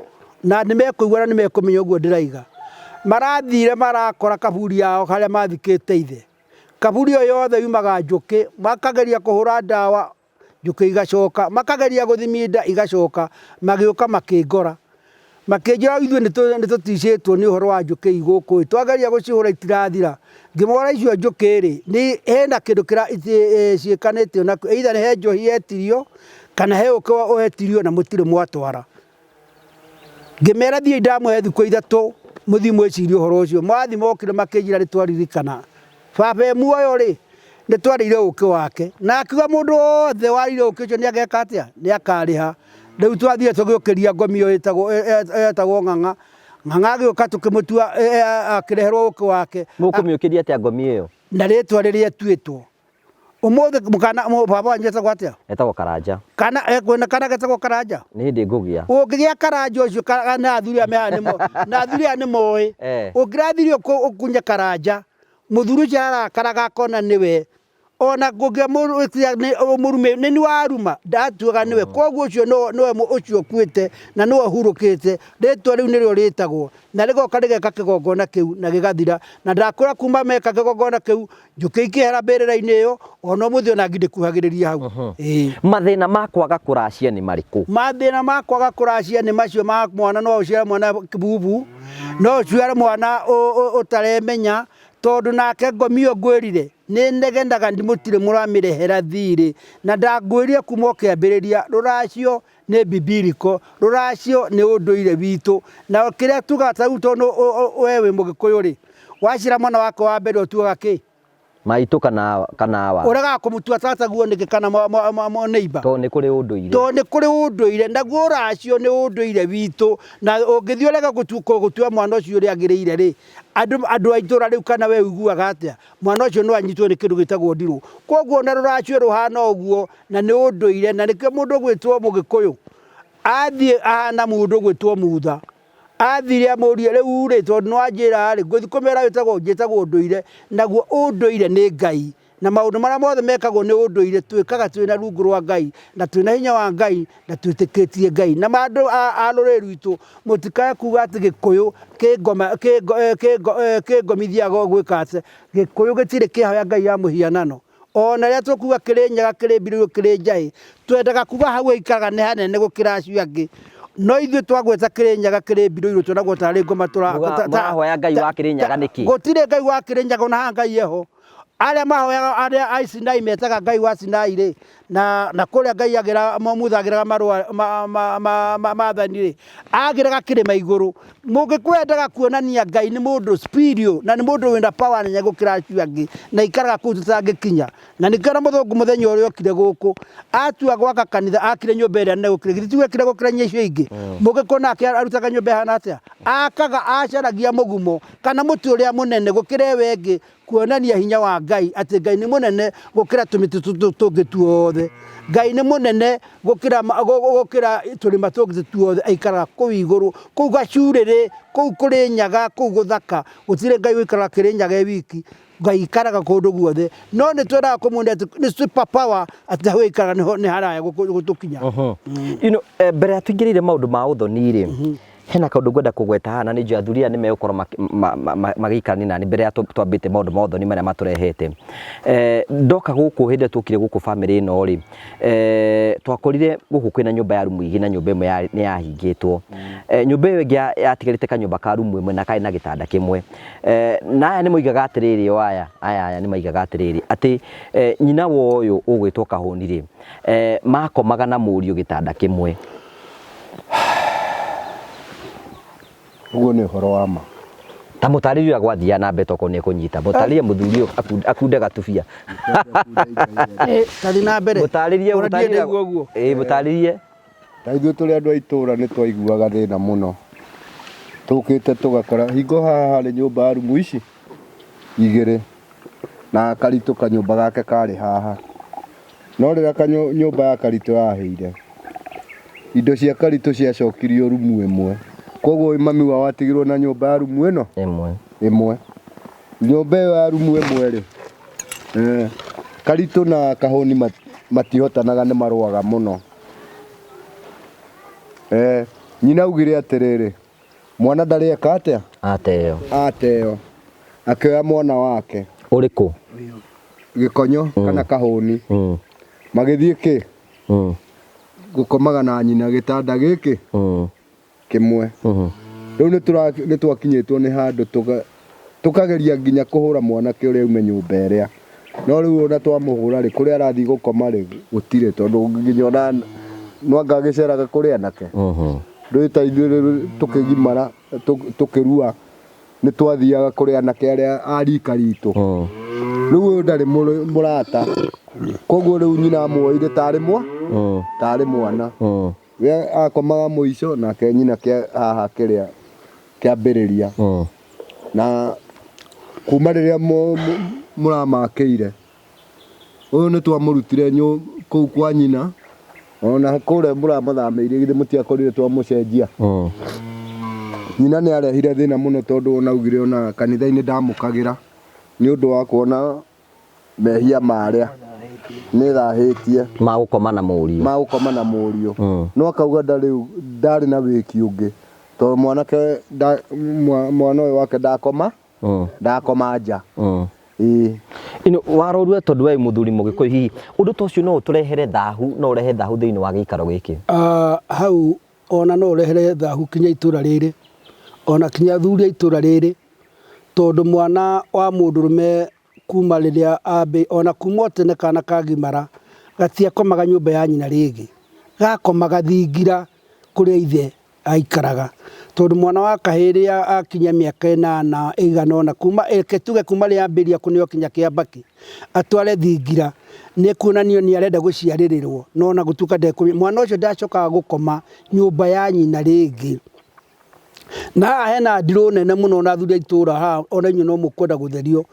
na nĩ mekũigua na nĩ mekũmenya ũguo ndĩraiga, marathire marakora kaburi yao harĩa mathikĩte ithe. Kaburi ĩyo yothe yumaga njũkĩ, makageria kũhũra ndawa njũkĩ igacoka, makageria gũthiminda igacoka, magĩũka makĩngora. Makĩnjĩra ithuĩ nĩ tũticĩtwo nĩ ũhoro wa njũkĩ ii gũkũ ĩ, twageria gũcihũra itirathira. Ngĩmora icio njũkĩ rĩ, hena kĩndũ ciĩkanĩtio nakĩo, either he njohi yetirio, kana he ũkĩ wetirio na mũtirĩ mwatwara. Ngĩmera thiĩi ndamũhe thikũ ithatũ mũthiĩ mwĩcirie ũhoro ũcio. Mathiĩ mokire makĩnjĩra nĩ twaririkana baba e muoyo rĩ, nĩ twarĩire ũkĩ wake. Na akiuga mũndũ wothe warĩire ũkĩ ũcio nĩ ageka atĩa? Nĩ akarĩha. Rĩu twathire tũgĩũkĩria ngomi ĩyo ĩtagwo Ng'ang'a. Ng'ang'a agĩũka tũkĩmũtua akĩreherwo ũkĩ wake. Mũkũmĩũkĩria atĩa ngomi ĩyo? Na rĩtwa rĩrĩa ĩtuĩtwo. Ũmũthĩ mũkana baba wanyu etagwo atĩa? Etagwo Karanja. Kana kwĩna kana getagwo Karanja? Nĩ hĩndĩ ngũgĩa. Ũngĩgĩa Karanja ũcio na athuri aya me haha nĩmo na athuri aya nĩmoĩ. Eh. Ũngĩrathire ũkunye Karanja, mũthuri ũcio arakaraga akona nĩwe. Ona kũngĩa mũrume nĩ ni waruma ndatuaga nĩwe. Koguo ũcio nĩwe ũcio ũkuĩte na nĩwe ũhurũkĩte, rĩtwa rĩu nĩrĩo rĩtagwo. Na rĩgoka rĩgeka kĩgongona kĩu na gĩgathira. Na ndakwĩra kuma meka kĩgongona kĩu, njũkĩ ikĩehera mbĩrĩra-inĩ ĩyo, ona ũmũthĩ ona ngi ndĩkuhagĩrĩria hau. Ĩĩ. Mathĩna ma kwaga kũracia nĩ marĩkũ? Mathĩna ma kwaga kũracia nĩ macio ma mwana, no ũciare mwana kĩbubu, no ũciare mwana ũtaremenya, tondũ nake ngomi ĩyo ngwĩrire, nĩ negenaga mũtirĩ mũramĩrehera thirĩ. Na ndangwĩrire kuma o kĩambĩrĩria, rũracio nĩ bibiliko, rũracio nĩ ũndũire witũ. Na kĩrĩa tugaga ta rĩu tondũ we wĩ mũgĩkũyũ rĩ, waciara mwana wake wa mbere ũtuaga kĩ? Maitũ kana kana awa. Ũregaga kũmũtua tataguo nĩkĩ kana neighbor? Tondũ nĩ kũrĩ ũndũire. Tondũ nĩ kũrĩ ũndũire, naguo ũracio nĩ ũndũire witũ, na ũngĩthiĩ ũrege gũtua mwana ũcio ũrĩa agĩrĩire rĩ, andũ a itũra rĩu kana we ũiguaga atĩa? Mwana ũcio no anyitwo nĩ kĩndũ gĩtagwo ndirũ. Koguo ona rũracio rũhana ũguo, na nĩ ũndũire, na nĩkĩo mũndũ ũgwĩtwo mũgĩkũyũ athiĩ ahana mũndũ ũgwĩtwo mutha, athire amũrie rĩu rĩ, tondũ nĩ wanjĩra rĩ, ngũthiĩ kũmera wĩtagwo njĩtagwo ũndũire, naguo ũndũire nĩ Ngai, na maũndũ marĩa mothe mekagwo nĩ ũndũire twĩkaga twĩna rungu rwa Ngai, na twĩna hinya wa Ngai, na twĩtĩkĩtie Ngai. Na andũ a rũrĩrĩ rwitũ mũtikae kuga atĩ Gĩkũyũ kĩ ngoma kĩ ngomi ithiaga gwĩka atĩ, Gĩkũyũ gĩtirĩ kĩahoya Ngai ya mũhianano. Ona rĩrĩa tũkuga Kĩrĩnyaga, Kĩrĩmbirũ, Kĩrĩnjaĩ, twendaga kuga hau aikaraga nĩ hanene gũkĩra acio angĩ. No ithuĩ twagweta Kĩrĩnyaga, Kĩrĩmbirũ tuonagwo tarĩ ngoma tũra... Mũrahoya Ngai wa Kĩrĩnyaga nĩkĩ? Gũtirĩ Ngai wa Kĩrĩnyaga ona haha Ngai eho. Arĩa mahoyaga arĩa a Sinai metaga Ngai wa Sinai rĩ, na na kũrĩa Ngai agĩra Musa agĩraga marũa ma ma ma ma maathani rĩ, agĩraga kĩrĩma igũrũ. Mũgĩkũyũ endaga kuonania Ngai nĩ mũndũ superior na nĩ mũndũ wĩna power nene gũkĩra acio angĩ na aikaraga kũu tũtangĩkinya. Na nĩkĩo ona mũthũngũ mũthenya ũrĩa okire gũkũ atua gwaka kanitha akire nyũmba ĩrĩa nene gũkĩra githĩ tiguo ekire gũkĩra inya icio ingĩ. Mũgĩkũyũ nake arutaga nyũmba ĩhana atĩa? Akaga acaragia mũgumo kana mũtĩ ũrĩa mũnene gũkĩra ĩyo ĩngĩ kuonania hinya wa Ngai atĩ Ngai nĩ mũnene gũkĩra tũmĩtĩ tũtũ tũngĩ tuothe. Ngai nĩ mũnene gũkĩra gũkĩra tũrĩma tũngĩ tuothe, aikaraga kũu igũrũ, kũu gacurĩrĩ, kũu kũrĩ nyaga, kũu gũthaka. Gũtirĩ Ngai ũikaraga Kĩrĩnyaga e wiki, Ngai aikaraga kũndũ guothe. No nĩ twendaga kũmuonia atĩ nĩ super power atĩ hau aikaraga nĩho nĩ haraya gũtũkinya. You know, mbere ya tũingĩrĩire maũndũ ma ũthoni rĩ, hena kaũndũ ngwenda kũgweta haha na nĩ njũĩ athuri aya nĩ megũkorwo magĩikarania nani mbere ya twambĩte maũndũ ma ũthoni marĩa matũrehete. Ndoka gũkũ hĩndĩ ĩrĩa tuokire gũkũ bamĩrĩ ĩno rĩ, twakorire gũkũ kwĩna nyũmba ya rumu igĩrĩ na nyũmba ĩmwe nĩ yahingĩtwo. Nyũmba ĩyo ĩngĩ yatigarĩte kanyũmba ka rumu ĩmwe na karĩ na gĩtanda kĩmwe. Na aya nĩ moigaga atĩrĩrĩ o aya, aya aya nĩ moigaga atĩrĩrĩ, atĩ nyina wa ũyũ ũgwĩtwo Kahũni rĩ, makomaga na mũriũ gĩtanda kĩmwe. Ũguo nĩ ũhoro wa ma. Ta mũtarĩrie ũrĩa gwathiaga na mbere tokorwo nĩ ekũnyita. Mũtarĩrie mũthuri ũyũ akunde gatubia. Tathi na mbere. Mũtarĩrie Ona ndirĩ mũtarĩrie ndaigua ũguo. Ĩĩ mũtarĩrie. Ta ithuĩ tũrĩ andũ a itũũra nĩ twaiguaga thĩna mũno. Tũkĩte tũgakora hingo haha harĩ nyũmba ya rumu ici igĩrĩ na Karitũ kanyũmba gake karĩ haha. No rĩrĩa nyũmba ya Karitũ yahĩire, indo cia Karitũ ciacokirio rumu ĩmwe. Koguo mami wao atigirwo na nyũmba ya rumu ĩno Ĩmwe. ĩmwe. Nyũmba ĩyo ya rumu ĩmwe rĩ, Karitũ na Kahũni matihotanaga nĩ marũaga mũno. Nyina augire atĩrĩrĩ, mwana ndarĩ eka atĩa? Ateo. Ateo. Akĩoya mwana wake. Ũrĩkũ? Gĩkonyo kana Kahũni. Magĩthiĩ kĩ? Gũkomaga na nyina gĩtanda gĩkĩ kĩmwe. Rĩu nĩ twakinyĩtwo nĩ handũ tũkageria nginya kũhũra mwanake ũrĩa aume nyũmba ĩrĩa. No rĩu ona twamũhũra rĩ, kũrĩa arathiĩ gũkoma rĩ, gũtirĩ tondũ nginya ona no anga agĩceraga kũrĩ anake. Ndũĩ ta ithuĩ rĩu tũkĩgimara tũkĩrua nĩ twathiaga kũrĩ anake arĩa a rika ritũ. Rĩu ũyũ ndarĩ mũrata, koguo rĩu nyina amuoire tarĩ tarĩ mwana. We akomaga mũico nake nyina haha kĩrĩa kĩambĩrĩria. Na kuma rĩrĩa mũramakĩire, ũyũ nĩ twamũrutire kũu kwa nyina, ona kũrĩa mũramathamĩirie githĩ mũtiakorire twamũcenjia. Nyina nĩ arehire thĩna mũno tondũ ona augire ona kanitha-inĩ ndamũkagĩra nĩ ũndũ wa kuona mehia marĩa nĩ thahĩtie Ma gũkoma na mũriũ. Ma gũkoma na mũriũ. No akauga ndarĩ ndarĩ na wĩki ũngĩ tondũ mwanake mwana ũyũ wake ndakoma ndakoma nja. Ĩĩ. Ino warorua tondũ we mũthuri mũgĩkũyũ hihi ũndũ ta ũcio no ũtũrehere thahu, no ũrehe thahu thĩinĩ wa gĩikaro gĩkĩ? Hau ona no ũrehere thahu kinya itũra rĩrĩ, ona kinya athuri a itũra rĩrĩ, tondũ mwana wa mũndũrũme kuma rĩrĩa ambĩ, ona kuma o tene kana kagimara, gatiakomaga nyũmba ya nyina rĩngĩ, gakomaga thingira kũrĩa ithe aikaraga. Tondũ mwana wa kahĩĩ rĩrĩa akinyia mĩaka ĩnana ĩigana ũna, kuma reke tuge kuma rĩrĩa ambĩrĩria kũneo kinya kĩa mbakĩ, atware thingira, nĩ kuonania nĩ arenda gũciarĩrĩrwo, no ona gũtuĩka ndekũmenya, mwana ũcio ndacokaga gũkoma nyũmba ya nyina rĩngĩ. Na haha hena ndirũ nene mũno na athuri a itũra haha ona inyuĩ no mũkwenda gũtherio.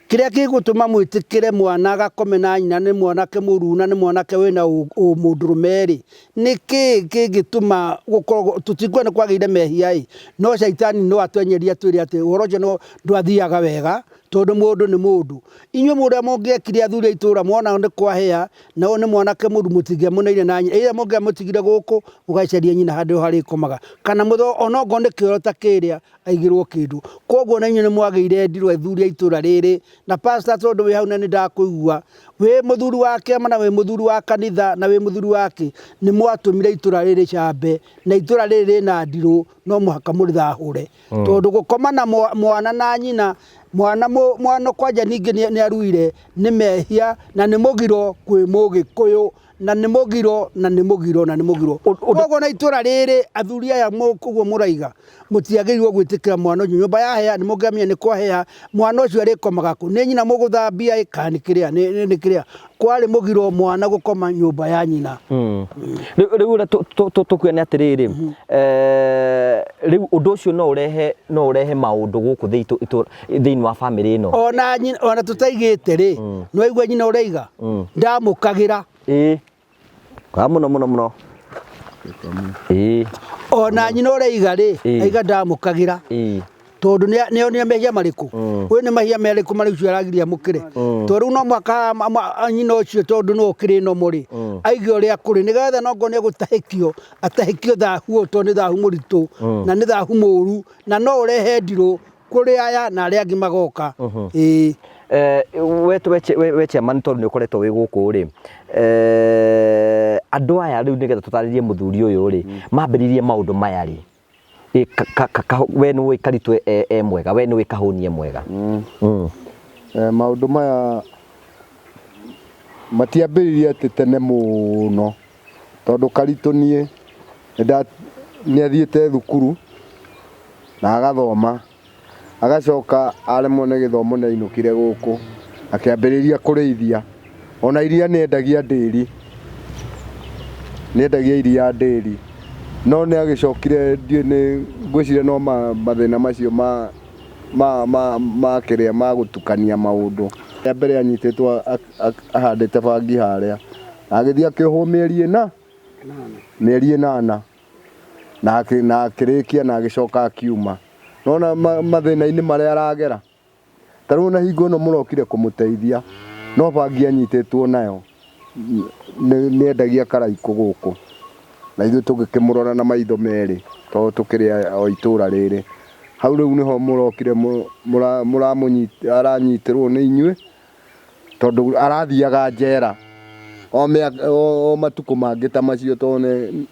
Kĩrĩa gĩgũtũma mwĩtĩkĩre mwana agakome na nyina nĩ mwanake mũruu na nĩ mwanake wĩna ũmũndũrũme rĩ, nĩ kĩĩ kĩngĩtũma gũkorwo, tũtikuga nĩ kwagĩire mehia ĩ, no caitani no atwenyerie atwĩre atĩ ũhoro ũcio ndwathiaga wega tondũ mũndũ nĩ mũndũ. Inyuĩ ũrĩa mũngĩekire athuri a itũra mwona nĩ kwahĩa na ũyũ nĩ mwanake mũru mũtingĩamũneire na nyina, either mũngĩamũtigire gũkũ mũgacaria nyina handũ harĩkomaga kana onokorwo nĩ kĩoro ta kĩrĩa aigĩrwo kĩndũ. Koguo na inyuĩ nĩ mwagĩire ndirũ athuri a itũra rĩrĩ na pastor tondũ wĩ hau na nĩ ndakũigua wĩ mũthuri wa kĩama na wĩ mũthuri wa kanitha na wĩ mũthuri wa kĩ, nĩ mwatũmire itũra rĩrĩ rĩcambe na itũra rĩrĩ rĩna ndirũ no mũhaka mũrĩthahũre. Tondũ gũkoma na mwana na nyina Mwana mwana kwanja ningĩ nĩ aruire nĩ mehia na nĩ mũgiro kwĩ Mũgĩkũyũ na nĩ mũgiro na nĩ mũgiro na nĩ mũgiro. Koguo na itũra rĩrĩ athuri aya ũguo mũraiga mũtiagĩrĩirwo gwĩtĩkĩra mwana ũcio nyũmba yahĩa nĩ mũngĩamenya nĩ kwahĩa mwana ũcio arĩkomaga kũ nĩ nyina mũgũthambia ĩ kana nĩ kĩrĩa nĩ kĩrĩa kwarĩ mũgiro mwana gũkoma nyũmba ya nyina. Rĩu ũrĩa tũkuona nĩ atĩrĩrĩ, rĩu ũndũ ũcio no ũrehe no ũrehe maũndũ gũkũ thĩinĩ wa bamĩrĩ ĩno. Ona nyina ona tũtaigĩte rĩ nĩ waigua nyina ũraiga ndamũkagĩra. Ĩĩ. Kwa mũno mũno mũno. Ĩĩ. Ona nyina ũraiga rĩ aiga ndamũkagĩra. Ĩĩ. Tondũ nĩ onire mehia marĩkũ ũyũ nĩ mehia marĩkũ marĩa ũcio aragiria amũkĩre tondũ rĩu no mũhaka nyina ũcio tondũ nĩwe ũkĩrĩ nomo rĩ aige ũrĩa kũrĩ nĩgetha no ngorwo nĩ egũtahĩkio atahĩkio thahu ũyũ tondũ nĩ thahu mũritũ na nĩ thahu mũru na no ũrehe ndirũ kũrĩ aya na arĩa angĩ magoka. Ĩĩ. We chairman tondũ nĩ ũkoretwo wĩ gũkũ rĩ, andũ aya rĩu nĩgetha tũtarĩrie mũthuri ũyũ rĩ, mambĩrĩirie maũndũ maya rĩ? We nĩ ũĩ Karitũ e mwega, we nĩ ũĩ Kahũni e mwega. Maũndũ maya matiambĩrĩirie atĩ tene mũno, tondũ Karitũ niĩ nĩ athiĩte thukuru na agathoma, agacoka aremwo nĩ gĩthomo nĩ ainũkire gũkũ akĩambĩrĩria kũrĩithia. Ona iria nĩ endagia ndĩri, nĩ endagia iria ndĩri, no nĩ agĩcokire ndiũĩ nĩ ngwĩciria no mathĩna macio ma ma ma ma kĩrĩa ma gũtukania maũndũ. Rĩa mbere anyitĩtwo ahandĩte bangi harĩa, agĩthiĩ akĩohwo mĩeri ĩna, mĩeri ĩnana na akĩrĩkia na agĩcoka akiuma. Nĩwona mathĩna-inĩ marĩa aragera. Ta rĩu ona hingo ĩno mũrokire kũmũteithia, no bangi anyitĩtwo nayo, nĩ endagia karaikũ gũkũ, na ithuĩ tũgĩkĩmũrora na maitho merĩ, tondũ tũkĩrĩ o itũra rĩrĩ. Hau rĩu nĩho mũrokire aranyitĩrwo nĩ inyuĩ, tondũ arathiaga njera o mĩaka o matukũ mangĩ ta macio tondũ nĩ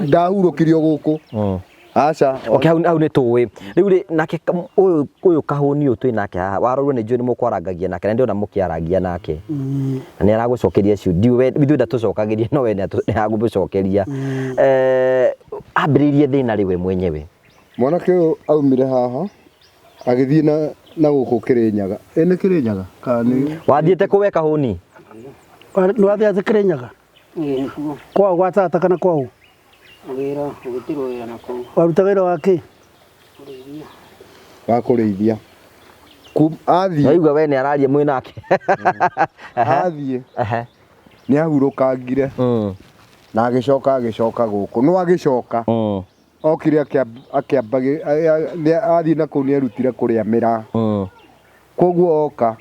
ndahurũkirio gũkũ. Aca. Okay, hau hau nĩ tũĩ. Rĩu rĩ nake ũyũ ũyũ kahũni ũyũ twĩ nake haha warorwo nĩ njũĩ nĩ mũkwarangagia nake na ndĩrona mũkĩarangia nake. Na nĩ aragũcokeria ciũ ndiũ we ithuĩ ndatũcokagĩria no we nĩ aragũcokeria. Eh, ambĩrĩirie thĩna rĩ we mwenyewe. Mwanake ũyũ aumire haha agĩthiĩ na na gũkũ Kĩrĩnyaga. Ĩ nĩ Kĩrĩnyaga kana nĩ Wathiĩte kũ we kahũni? Nĩ wathiĩte Kĩrĩnyaga? Ĩĩ nĩkuo. Kwao gwa tata kana kwao? Wĩra, gũgĩtirwo wĩra na kũu. Waruta wĩra wa kĩ? Kũrĩithia. Wa kũrĩithia. Athiĩ. Waigua we nĩ araria mwĩ nake. Athiĩ. Nĩ ahurũkangire. Na agĩcoka agĩcoka gũkũ. No agĩcoka. Okire akĩamba athiĩ na kũu nĩ erutire kũrĩa mĩraa. Koguo oka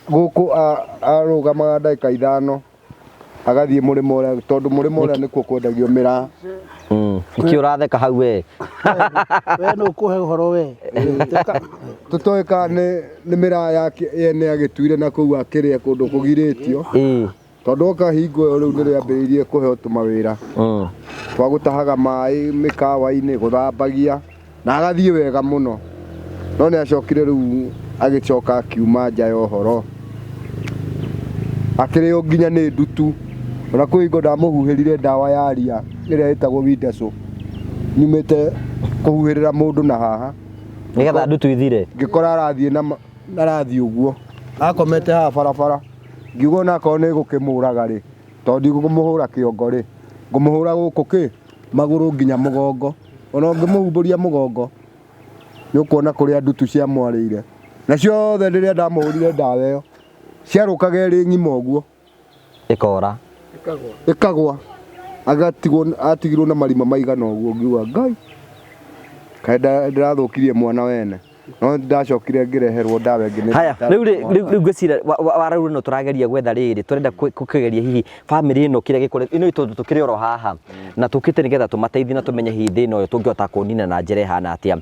gũkũ arũgamaga ndagĩka ithano agathiĩ mũrĩmo ũrĩa tondũ mũrĩmo ũrĩa nĩkuo kwendagio mĩraa. Nĩkĩ ũratheka hau we? We nũ ũkũhe ũhoro we? Tũtoĩ kana nĩ mĩraa yake yene agĩtuire na kũu akĩrĩa kũndũ kũgirĩtio. Tondũ oka hingo ĩyo rĩu nĩrĩambĩrĩirie kũheo tũmawĩra twa gũtahaga maĩ mĩkawa-inĩ, gũthambagia na agathiĩ wega mũno. No nĩ acokire rĩu agĩcoka akiuma nja ya ũhoro, akĩrĩo nginya nĩ ndutu. Ona kwĩ hingo ndamũhuhĩrire ndawa ya ria ĩrĩa ĩtagwo Windaco, nyumĩte kũhuhĩrĩra mũndũ na haha. Nĩgetha ndutu ithire. Ngĩkora arathiĩ na arathiĩ ũguo, akomete haha barabara. Ngiuga ona akorwo nĩ gũkĩmũraga rĩ, tondũ ndigũkĩmũhũra kĩongo rĩ, ngũmũhũra gũkũ kĩ, magũrũ nginya mũgongo. Ona ũngĩmũhumbũria mũgongo, nĩ ũkuona kũrĩa ndutu ciamwarĩire. Na ciothe rĩrĩa ndamũhũrire ndawa ĩyo, ciarũkaga ĩrĩ ng'ima ũguo. Ĩkora. Ĩkagwa. Agatigwo, atigirwo na marima maigana ũguo, ngiuga Ngai, kaĩ ndĩrathũkirie mwana wene. No ndacokire ngĩreherwo ndawa ĩngĩ nĩ Haya, thibitarĩ rĩu rĩ, mwaka. rĩu rĩu ngwĩciria wa rĩu ĩno tũrageria gwetha rĩrĩ, tũrenda kũgeria hihi bamĩrĩ ĩno kĩrĩa gĩkoretwo, ĩno tondũ tũkĩrĩ oro haha, na tũkĩte nĩgetha tũmateithie na tũmenye hihi thĩna ũyũ tũngĩhota kũũnina na njĩra ĩhana atĩa.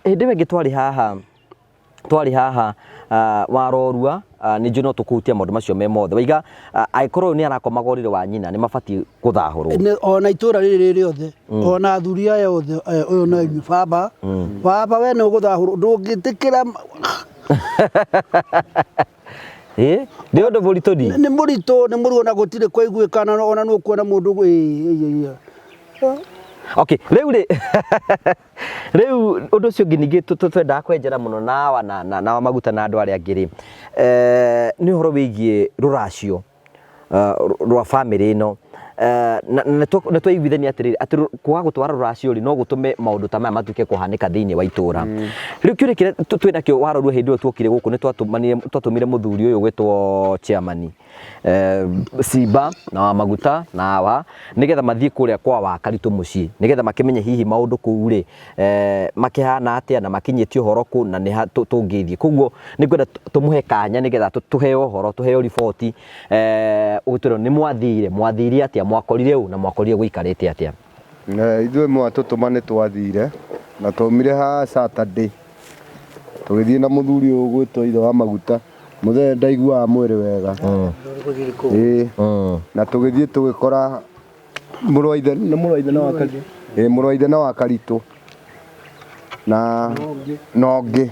Hĩndĩ ĩyo ĩngĩ twarĩ haha, twarĩ haha Warorua nĩ njũĩ no tũkũhutia maũndũ macio me mothe. Waiga angĩkorwo ũyũ nĩ arakomaga ũrĩrĩ wa nyina nĩ mabatiĩ gũthahũrwo. Ona itũra rĩrĩ rĩothe, ona athuri aya othe, ũyũ no inyuĩ baba, baba we nĩ ũgũthahũrwo, ndũngĩtĩkĩra. Ĩ nĩ ũndũ mũritũ ni. Nĩ mũritũ, nĩ mũruo na gũtirĩ kũiguĩkana, ona nĩ ũkuona mũndũ ĩ, ĩ, ĩ. Okay, rĩu rĩ rĩu ũndũ ũcio ũngĩ ningĩ twendaga kwenjera mũno na wa na wa maguta na andũ arĩa angĩ rĩ, nĩ ũhoro wĩgiĩ rũracio rwa bamĩrĩ ĩno. Na nĩ twaiguithania atĩrĩrĩ, atĩ kwaga gũtwara rũracio rĩ, no gũtũme maũndũ ta maya matuĩke kũhanĩka thĩinĩ wa itũra. Rĩu kĩũria kĩrĩa twĩnakĩo warorwo hĩndĩ ĩyo tuokire gũkũ nĩ twatũmire mũthuri ũyũ ũgwĩtwo chairman Simba na wa maguta na wa nĩgetha mathiĩ kũrĩa kwa Wakaritũ mũciĩ nĩgetha makĩmenye hihi maũndũ kũu rĩ makĩhana atĩa na makinyĩtie ũhoro kũ na nĩha tũngĩthiĩ. Koguo nĩ ngwenda tũmũhe kanya nĩgetha tũheo ũhoro, tũheo riboti, ũgĩtwĩre nĩ mwathire, mwathire atĩa, mwakorire ũ na mwakorire gũikarĩte atĩa. Ithuĩ mwatũtũma nĩ twathire na twaumire haha Saturday tũgĩthiĩ na mũthuri ũyũ ũgwĩtwo ithe wa maguta. Mũthee ndaiguaga mwĩrĩ wega. Ĩĩ. Na tũgĩthiĩ tũgĩkora mũrũ wa ithe, nĩ mũrũ wa ithe na wa Karitũ. Ĩĩ mũrũ wa ithe na wa Karitũ. Na na ũngĩ.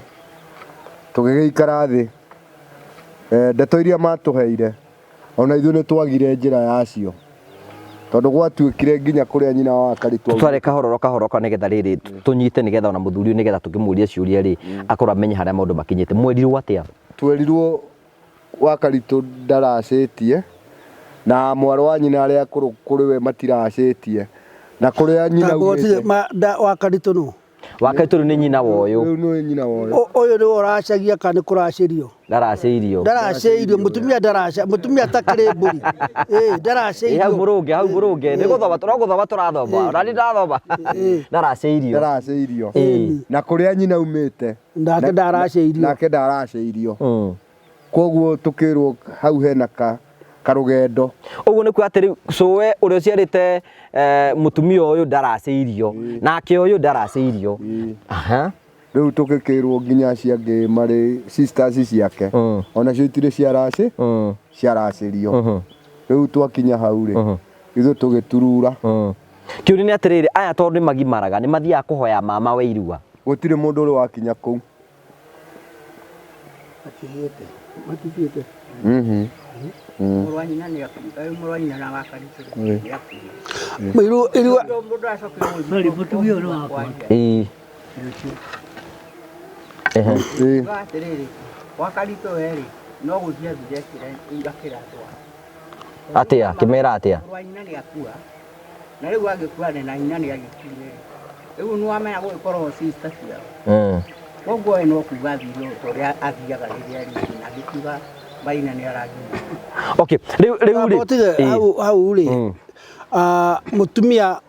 Tũgĩgĩikara thĩ. Ndeto iria matũheire, ona ithuĩ nĩ twagire njĩra yacio. Tondũ gwatuĩkire nginya kũrĩa nyina wa Karitũ. Tũtware kahororo kahoro ka nĩgetha rĩrĩ tũnyite nĩgetha ona mũthuri ũyũ nĩgetha tũkĩmũria ciũria rĩ akorwo amenye harĩa maũndũ makinyĩte. Mwerirwo atĩa? Twerirwo wa Karitũ ndaracĩtie na mwarĩ wa nyina arĩa akũrũ kũrĩ we matiracĩtie na kũrĩa nyina aumĩte. Wa Karitũ nũ? Wa Karitũ rĩu nĩ nyina wa ũyũ. Rĩu nĩ nyina wa ũyũ. Ũyũ nĩwe ũracagia kana nĩ kũracĩrio? Ndaracĩirio. Ndaracĩirio, mũtumia ndaraca, mũtumia atakĩrĩ mbũri. Ĩĩ, ndaracĩirio. Hau mũrũnge, hau mũrũnge. Nĩ gũthoma, no gũthoma tũrathoma. Ona niĩ ndathoma. Ndaracĩirio. Ndaracĩirio. Na kũrĩa nyina aumĩte. Nake ndaracĩirio. Nake ndaracĩirio. Koguo tũkĩrwo hau hena ka karũgendo. Ũguo nĩ kuga atĩ rĩu cũwe ũrĩa ũciarĩte mũtumia ũyũ ndaracĩirio, nake ũyũ ndaracĩirio. Aha. Rĩu tũgĩkĩrwo nginya acio angĩ marĩ sisters ciake onacio itirĩ ciaracĩ ciaracĩrio. Rĩu twakinya hau rĩ, ithuĩ tũgĩturura. Kĩũria nĩ atĩrĩrĩ, aya tondũ nĩ magimaraga nĩ mathiaga kũhoya mama we irua? Gũtirĩ mũndũ ũrĩ wakinya kũu. Matithiĩte. Matithiĩte. Mũrũ wa nyina nĩ akuire. Mũrũ wa nyina na wa Karitũ nĩ akuire. Irua Mũndũ acokire gũthiĩ Sorry, mũtumia ũyũ nĩ wakwa. Ĩĩ. Ehe. Uga atĩrĩrĩ, gwa Karitũ we rĩ, no gũthiĩ athire akĩra andũ ao. Atĩa? Kĩmera atĩa? Mũrũ wa nyina nĩ akua. Na rĩu angĩkua na nyina nĩ agĩkuire. Rĩu nĩ wamenya gũgĩkorwo sister ciao. Koguo we no kuga athire o ta ũrĩa athiaga rĩrĩa rĩngĩ na agĩkiuga Maina nĩ aragirio. Okay, rĩu rĩu rĩ. Tige hau hau rĩ. Mũtumia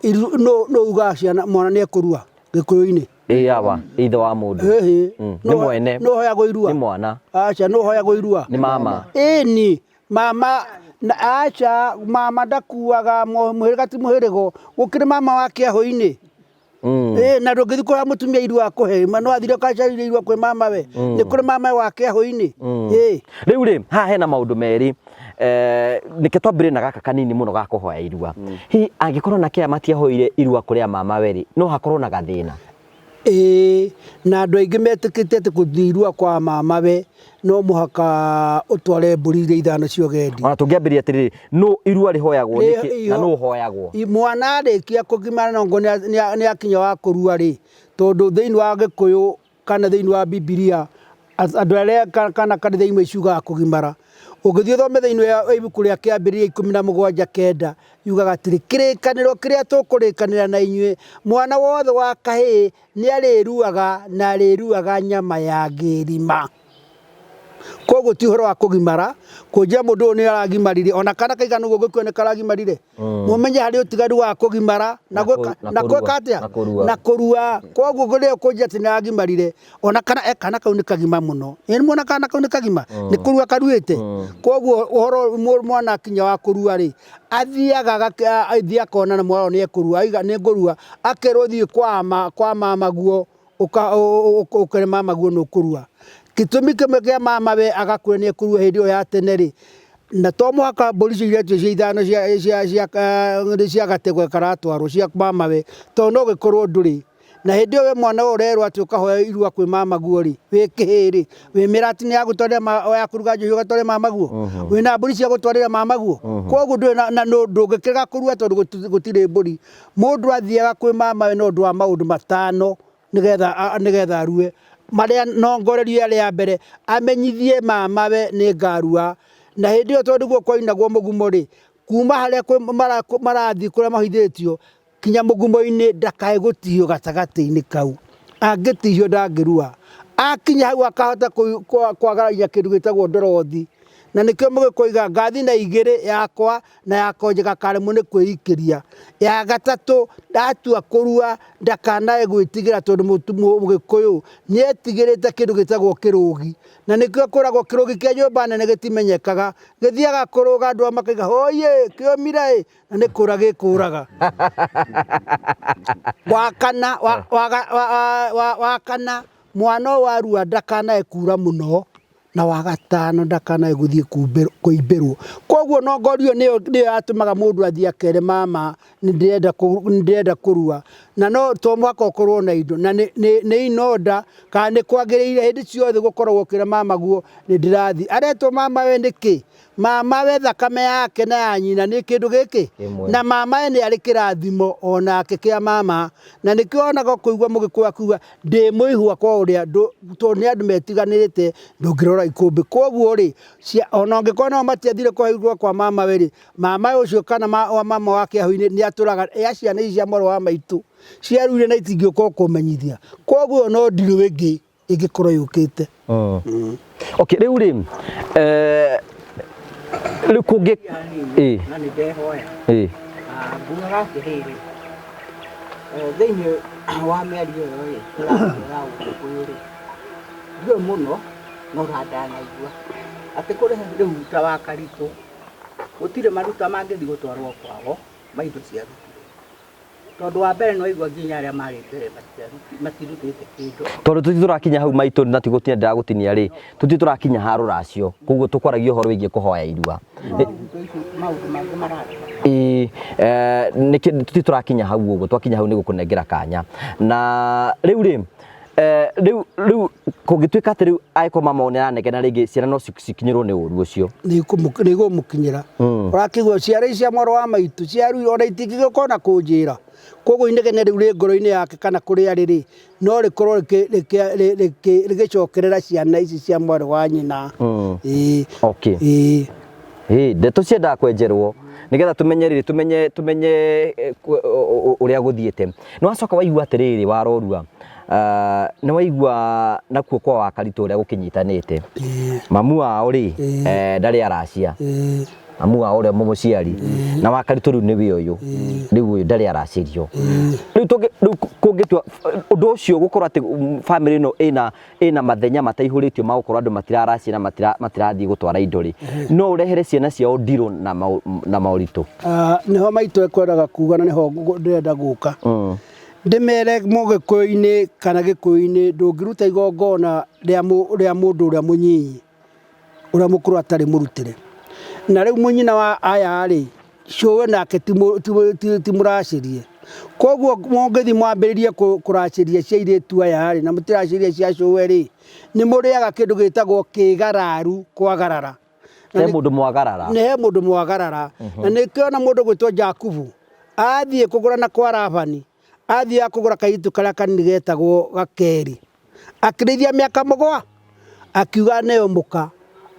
no ugaga ciana mwana nĩ ekũrua Gĩkũyũ-inĩ. Ĩĩ awa, ithe wa mũndũ. Ĩhĩ. Nĩ mwene. Nũ ũhoyagwo irua? Nĩ mwana. Aca, nũ ũhoyagwo irua? Nĩ mama. Ĩni, mama na aca, mama ndakuaga mũhĩrĩga ti mũhĩrĩgo, gũkĩrĩ mama wa kĩahũ-inĩ. Ĩĩ na ndũngĩthiĩ kũhoya mũtumia irua akũhe, no athire ũgacarire irua kwĩ mama we. Nĩ kũrĩ mama wa kĩahũ-inĩ. Ĩĩ. Rĩu rĩ, haha hena maũndũ merĩ. Reke twambĩrĩrie na gaka kanini mũno ga kũhoya irua. Hihi angĩkorwo anake aya matiahoire irua kũrĩ a mama we rĩ, no hakorwo na gathĩna? Ĩĩ, na andũ aingĩ metĩkĩtie atĩ gũthiĩ irua kwa mama we no mũhaka ũtware mbũri iria ithano cia ũgendi. Ona tũngĩambĩrĩria atĩrĩrĩ, nũ irua rĩhoyagwo nĩkĩ na nũ ũhoyagwo? Mwana arĩkia kũgimara na ongorwo nĩ akinya wa kũrua rĩ, tondũ thĩinĩ wa Gĩkũyũ kana thĩinĩ wa Bibilia andũ arĩa kana kanitha imwe ciugaga kũgimara. Ũngĩthiĩ ũthome thĩinĩ wa ibuku rĩa Kĩambĩrĩria 17:9 yugaga atĩrĩ, kĩrĩkanĩro kĩrĩa tũkũrĩkanĩra na inyuĩ, mwana wothe wa kahĩĩ nĩ arĩruaga na arĩruaga nyama ya ngĩrima. Koguo ti ũhoro wa kũgimara, kũnjĩra mũndũ ũyũ nĩ aragimarire, ona kana kaigana ũguo ũngĩkua nĩ karagimarire. Mũmenye harĩ ũtiganu wa kũgimara na gwĩka na gwĩka atĩa? Na kũrua. Koguo rĩrĩa ũkũnjĩra atĩ nĩ aragimarire, ona kana kana kau nĩ kagima mũno. Ĩ nĩ muona kana kau nĩ kagima? Nĩ kũrua karuĩte. Koguo ũhoro mwana akinya wa kũrua rĩ, athiaga athiĩ akona na mwana nĩ ekũrua, aiga nĩ ngũrua, akerwo thiĩ kwa mamaguo ũkere mamaguo nĩ ũkũrua. Gĩtũmi kĩmwe kĩa mama we agakua nĩ ekũrua hĩndĩ ĩyo ya tene rĩ, na to mũhaka mbũri icio iretio cia ithano cia cia cia nĩ cia gategwa karatwarwo cia mamawe, tondũ no gĩkorwo ndũrĩ. Na hĩndĩ ĩyo we mwana ũyũ ũrerwo atĩ ũkahoe irua kwĩ mamaguo rĩ, wĩ kĩhĩĩ rĩ, wĩ mĩratinĩ ya gũtwarĩra ya kũruga njohi ũgatwarĩre mamaguo? Wĩna mbũri cia gũtwarĩra mamaguo? Koguo ndũrĩ na na ndũngĩkĩrega kũrua tondũ gũtirĩ mbũri. Mũndũ athiaga kwĩ mamawe nĩ ũndũ wa maũndũ matano. nĩgetha nĩgetha arue marĩa nongorerio yarĩ ya mbere amenyithie mamawe nĩ ngarua na hĩndĩ ĩyo tondũ nĩguo kwainagwo mũgumo rĩ kuma harĩa marathiĩ kũrĩa mahithĩtio kinya mũgumo-inĩ ndakae gũtihio gatagatĩ-inĩ kau angĩtihio ndangĩrua akinya hau akahota kwagararia kĩndũ gĩtagwo ndorothi na nĩkĩo mũgĩkũiga ngathi na igĩrĩ yakwa na ya konjega karemwo nĩ kwĩikĩria. Ya gatatũ, ndatua kũrua ndakanae gwĩtigĩra tondũ Mũgĩkũyũ nĩ etigĩrĩte kĩndũ gĩtagwo kĩrũgi. Na nĩkĩo kwĩragwo kĩrũgi kĩa nyũmba nene gĩtimenyekaga, gĩthiaga kũrũga andũ makauga hũi ĩ kĩomire ĩ, na nĩ kũra gĩkũraga. Wa kana, wa kana, mwana ũyũ arua ndakanae kura mũno. na wa gatano ndakanae gũthiĩ kũimbĩrwo. Koguo nongorio nĩyo nĩyo yatũmaga mũndũ athiĩ akere mama nĩndĩrenda nĩndĩrenda kũrua. Na no to mũhaka ũkorwo na indo, na nĩ nĩ in order kana nĩ kwagĩrĩire hĩndĩ ciothe gũkoragwo ũkĩra mama guo nĩndĩrathiĩ. Aretwo mama we nĩkĩ? Mama we thakame yake na ya nyina nĩ kĩndũ gĩkĩ? Kĩmwe. Na mama we nĩ arĩ kĩrathimo onake kĩa mama. Na nĩkĩo wonaga ũkũigua mũgĩkũyũ akiuga ndĩ mũihwa kwa ũrĩa tondũ nĩ andũ metiganĩte ndũngĩrora ikũmbĩ. Koguo rĩ, ona ũngĩkorwo nao matiathire kũheo kwa mama we rĩ, mama ũcio kana mama wa kĩahu-inĩ nĩ atũraga ya ciana ici cia mwarĩ wa maitũ ciaruire na itingĩũka ũkũmenyithia. Koguo ĩyo no ndirũ ĩngĩ ĩngĩkorwo yũkĩte. Okay, rĩu rĩ rĩu kũngĩ ĩ na nĩ ndehoya ĩ Ah, ngugaga atĩrĩrĩ thĩinĩ wa mĩario ĩyo rĩ tũraria ya ũgĩkũyũ rĩ ndiũĩ mũno no ndanaigua atĩ kũrĩ rĩu ta wa Karitũ gũtirĩ maruta mangĩthiĩ gũtwarwo kwao ma indo ciarutirwo tondũ wa mbere nĩ waigua nginya arĩa marĩ mbere matirutĩte kĩndũ. Tondũ tũtirĩ tũrakinya hau maitũ na ti gũtinia ndĩragũtinia rĩ, tũtirĩ tũrakinya ha rũracio, koguo tũkwaragia ũhoro wĩgiĩ kũhoya irua. Maũndũ mangĩ mararora. Ĩĩ, nĩkĩ tũtirĩ tũrakinya hau ũguo, twakinya hau nĩ gũkũnengera kanya. Na rĩu rĩ, rĩu rĩu kũngĩtuĩka atĩ rĩu angĩkorwo mama wao nĩ aranegena rĩngĩ ciana no cikinyĩrwo nĩ ũru ũcio. Nĩ ikũmũkinyĩra. Ũrakĩigua ciana ici cia mwarĩ wa maitũ ciaruire ona itingĩgĩũka ona kũnjĩra. Koguo inegene rĩu rĩ ngoro-inĩ yake kana kũrĩa arĩ rĩ, no rĩkorwo rĩgĩcokerera ciana ici cia mwarĩ wa nyina. Ĩĩ. Okay. Ĩĩ. Ĩĩ, ndeto ciendaga kwenjerwo nĩgetha tũmenye rĩrĩ tũmenye tũmenye ũrĩa gũthiĩte. Nĩ wacoka waigua atĩrĩrĩ warorua, nĩ waigua nakuo kwa Wakaritũ ũrĩa gũkĩnyitanĩte. Mamu wao rĩ, ndarĩ aracia. Mamu wao ũrĩa mũmũciari. Na Wakaritũ rĩu nĩwe ũyũ. Rĩu ũyũ ndarĩ aracĩrio. Rĩu tũngĩ rĩu kũngĩtua ũndũ ũcio gũkorwo atĩ bamĩrĩ ĩno ĩna ĩna mathenya mataihũrĩtio ma gũkorwo andũ matiraracia na matirathiĩ gũtwara indo rĩ, no ũrehere ciana ciao ndirũ na na moritũ. Ah, nĩho maitũ ekwendaga kuga na nĩho ndĩrenda gũka. Ndĩmere mũgĩkũyũ-inĩ kana gĩkũyũ-inĩ ndũngĩruta igongona rĩa rĩa mũndũ ũrĩa mũnyinyi ũrĩa mũkũrũ atarĩ mũrutĩre. Na rĩu mũnyina wa aya rĩ, cũwe nake ti mũracĩrie. Koguo mũngĩthiĩ mwambĩrĩrie kũracĩria cia airĩtu aya rĩ, na mũtiracĩria cia cũwe rĩ, nĩ mũrĩaga kĩndũ gĩtagwo kĩgararu kwagarara. He mũndũ mwagarara. Nĩ he mũndũ mwagarara. Na nĩkĩo ona mũndũ ũgwĩtwo Jakubu, athiĩ kũgũra na kwa Labani, athiaga kũgũra kairĩtu karĩa kanini getagwo Rakeli. Akĩrĩithia mĩaka akiuga nĩyo mũka.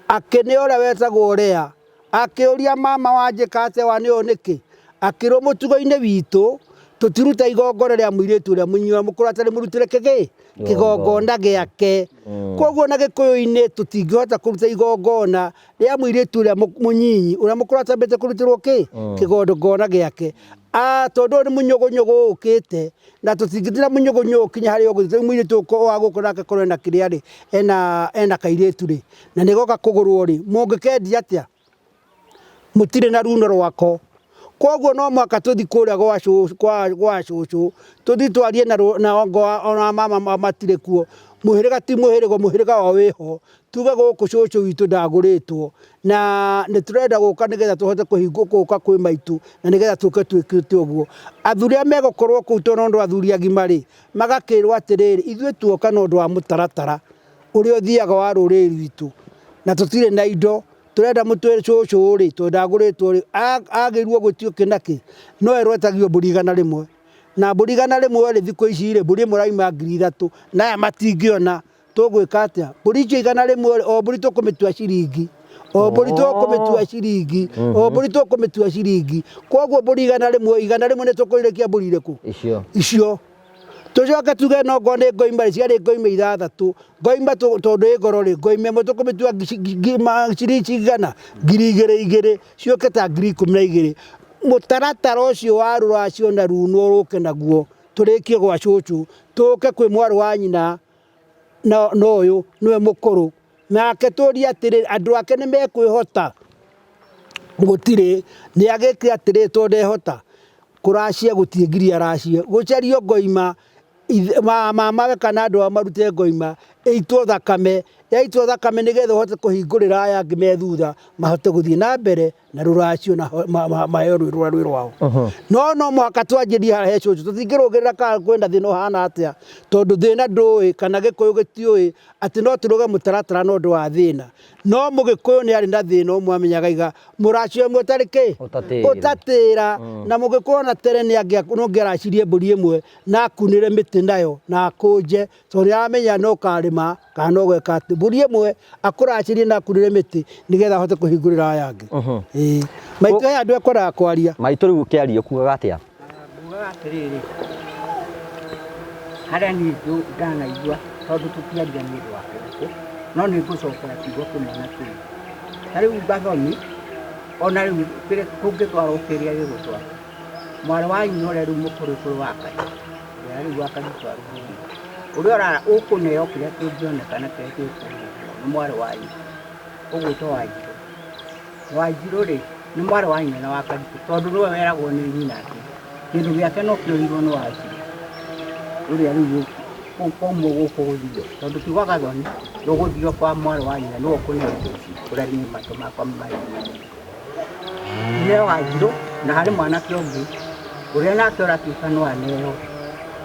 Akĩneo ũrĩa wetagwo Lea. Akĩũria mama wanjĩka atĩa wanĩo nĩkĩ? Akĩrwo mũtugo-inĩ witũ tũtiruta igongona rĩa mũirĩtu ũrĩa mũnyua mũkũrũ atarĩ mũrutĩre kĩgĩ kĩgongona gĩake. Koguo na gĩkũyũ-inĩ tũtingĩhota kũruta igongona rĩa mũirĩtu ũrĩa mũnyinyi ũrĩa mũkũrũ atambĩte kũrutĩrwo kĩ kĩgongona gĩake. Ah, tondũ ũyũ nĩ mũnyũgũnyũgũ ũkĩte na tũtingĩtira mũnyũgũnyũgũ kinya harĩa ũgũthiĩ rĩu mũirĩtu ũyũ wa gũkũ nake korwo ena kĩrĩa rĩ ena ena kairĩtu rĩ na nĩgoka kũgũrwo rĩ mũngĩkendia atĩa mũtirĩ na runo rwako. Koguo no mũhaka tũthi kũrĩa gwa cũ- kwa gwa cũcũ tũthi twarie na rũ- na ongo ona mama matirĩ kuo. Mũhĩrĩga ti mũhĩrĩga, mũhĩrĩga wao wĩho. Tuge gũkũ cũcũ witũ ndagũrĩtwo na nĩ tũrenda gũka nĩgetha tũhote kũhingũ gũka kwĩ maitũ na nĩgetha tũke twĩkĩte ũguo. Athuri arĩa megũkorwo kũu tondũ no athuri agima rĩ, magakĩrwo atĩrĩrĩ, ithuĩ tuoka na ũndũ wa mũtaratara ũrĩa ũthiaga wa rũrĩrĩ rwitũ na tũtirĩ na indo, tũrenda mũtwĩre cũcũ rĩ, tondũ ndagũrĩtwo rĩ, agĩrĩirwo gwĩtio kĩ na kĩ, no erwo etagio mbũri 100. Na mbũri 100 rĩ, thikũ ici rĩ, mbũri ĩmwe ĩrauma 3000 na aya matingĩona. Tũgwĩka atĩa? Mbũri icio 100 rĩ, o mbũri tũkũmĩtua ciringi, o mbũri tũkũmĩtua ciringi, o mbũri tũkũmĩtua ciringi. Koguo mbũri 100, 100 nĩ tũkũrĩkia mbũri irĩkũ? Icio. Icio. Tũcoke tuge no ngorwo nĩ ngoima rĩ, ciarĩ ngoima ithathatũ, ngoima tondũ ĩ goro rĩ, ngoima ĩmwe tũkũmĩtua ciringi cigana? 2000 igĩrĩ, ciũke ta 12,000. Mũtaratara ũcio wa rũracio na runo rũke naguo, tũrĩkie gwa cũcũ, tũke kwĩ mwarĩ wa nyina na ũyũ nĩwe mũkũrũ, nake tũrie atĩrĩrĩ, andũ ake nĩ mekwĩhota? Gũtirĩ, nĩ agĩke atĩrĩrĩ tondũ ndehota, kũracia gũtirĩ nginya aracie, gũcario ngoima mamawe kana andũ ao marute ngoima ĩitwo thakame, yaitwo thakame nĩgetha ũhote kũhingũrĩra aya angĩ me thutha mahote gũthiĩ na mbere na rũracio na maheo rwĩ rwĩ rwao. No no mũhaka twanjĩrie haha he cũcũ, tũtingĩrũgĩrĩra kana kwĩna thĩna ũhana atĩa, tondũ thĩna ndũĩ kana gĩkũyũ gĩtiũĩ atĩ no tũrũge mũtaratara na ũndũ wa thĩna. No mũgĩkũyũ nĩ arĩ na thĩna ũmwe amenyaga iga mũracio ĩmwe ũtarĩ kĩ? Ũtatĩra. Ũtatĩra. Na mũgĩkũyũ ona tene nĩ angĩaracirie mbũri ĩmwe na akunĩre mĩtĩ nayo na akũnje tondũ nĩ aramenya no ũkarĩma kana no gweka atĩ. Mbũri ĩmwe akũracĩrie na akunĩre mĩtĩ nĩgetha ahote kũhingũrĩra aya angĩ. Ĩĩ. Maitũ he andũ ekwendaga kwaria. Maitũ rĩu ũkĩaria ũkugaga atĩa? Ngugaga atĩrĩrĩ, harĩa niĩ ndanaigua tondũ tũtiaria nĩ ũndũ wa gũkũ, no nĩ ngũcokera kiugo kĩmwe na kĩmwe. Ta rĩu Gathoni, ona rĩu kũngĩtwarwo kĩrĩa gĩgũtwarwo, mwarĩ wa nyina ũrĩa rĩu mũkũrũ kũrĩ wa Ngai, ũrĩa rĩu wa Karitũ arũgamĩte, ũrĩa ũkũneo kĩrĩa kĩngĩoneka na kĩrĩa gĩkuoneka nĩ mwarĩ wa nyina, ũgwĩtwo Wanjirũ. Wanjirũ rĩ, nĩ mwarĩ wa nyina na wa Karitũ tondũ nĩwe weragwo nĩ nyina atĩ kĩndũ gĩake no kĩoirwo nĩ Wanjirũ ũrĩa rĩu kwaumwo gũkũ gũthio tondũ ti gwa Gathoni rũgũthio kwa mwarĩ wa nyina nĩwe ũkũneo indo ici ũrĩa niĩ matũ makwa maiguire. Neo Wanjirũ na harĩ mwanake ũngĩ ũrĩa nake ũratuĩka no aneo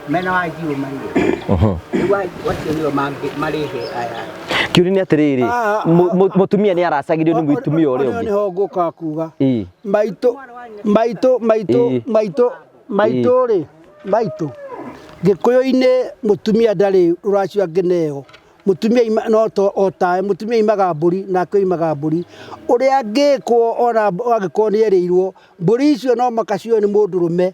mena Wanjirũ marĩ erĩ. Rĩu acio nĩo marĩhe aya. Kĩũria nĩ atĩrĩrĩ, Ah, ah, mũtumia nĩ aracagĩrio nĩ mũtumia ũrĩa Ũyũ ũngĩ. nĩho ngũka kuga. Ĩĩ. Maitũ maitũ maitũ maitũ maitũ rĩ maitũ gĩkũyũ-inĩ mũtumia ndarĩ rũracio angĩneo. Mũtumia ima no to o tawe mũtumia aimaga mbũri nake oimaga mbũri. Ũrĩa angĩkwo ona angĩkorwo nĩ erĩirwo, mbũri icio no mũhaka cioywo nĩ mũndũrũme.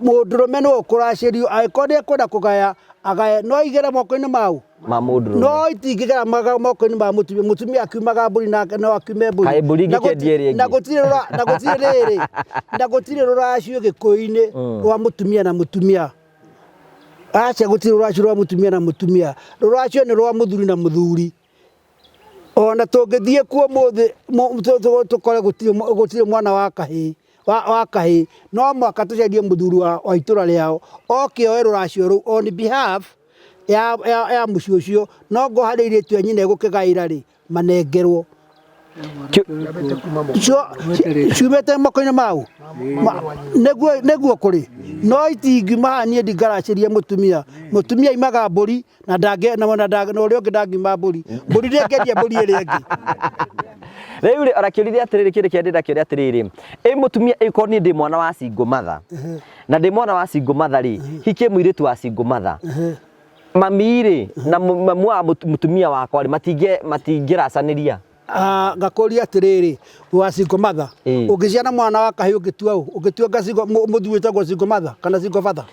Mũndũrũme nĩwe ũkũracĩrio, angĩkorwo nĩ ekwenda kũgaya agaye, no igere moko-inĩ ma ũ? Ma mũndũrũme. No itingĩgera moko-inĩ ma mũtumia, mũtumia akiumaga mbũri nake no akiume mbũri. Kaĩ mbũri ingĩkĩendia ĩrĩa ĩngĩ? Na gũtirĩ na gũtirĩ rĩrĩ, na gũtirĩ rũracio gĩkũyũ-inĩ rwa mũtumia na mũtumia. Aca gũtirĩ rũracio rwa mũtumia na mũtumia, rũracio nĩ rwa mũthuri na mũthuri. Ona tũngĩthiĩ kuo ũmũthĩ tũkore gũtirĩ mwana wa kahĩĩ wa kahĩĩ, no mũhaka tũcarie mũthuri wa itũra rĩao oke oe rũracio rũu on behalf ya mũciĩ ũcio, no ngorwo harĩ airĩtu a nyina egũkĩgaĩra rĩ, manengerwo. Ciumĩte moko-inĩ mau nĩguo nĩguo kũrĩ no itingiuma haha niĩ ndingaracĩria mũtumia mũtumia aimaga mbũri na ndange na na na ũrĩa ũngĩ ndangiuma mbũri mbũri ndĩngĩendia mbũri ĩrĩa ĩngĩ Rĩu rĩ, ona kĩũria atĩrĩrĩ kĩndũ kĩrĩa ndĩrenda kĩũria atĩrĩrĩ, ĩ mũtumia ĩkorwo niĩ ndĩ mwana wa single mother na ndĩ mwana wa single mother rĩ, hikie mũirĩtu wa single mother mami rĩ na mamu wa mũtumia wakwa rĩ matingĩ matingĩracanĩria. Ah, ngakũria atĩrĩrĩ wa single mother ũngĩciara mwana wa kahĩĩ ũngĩtua ũ ũngĩtua nga single mũthuri wĩtagwo single mother kana single father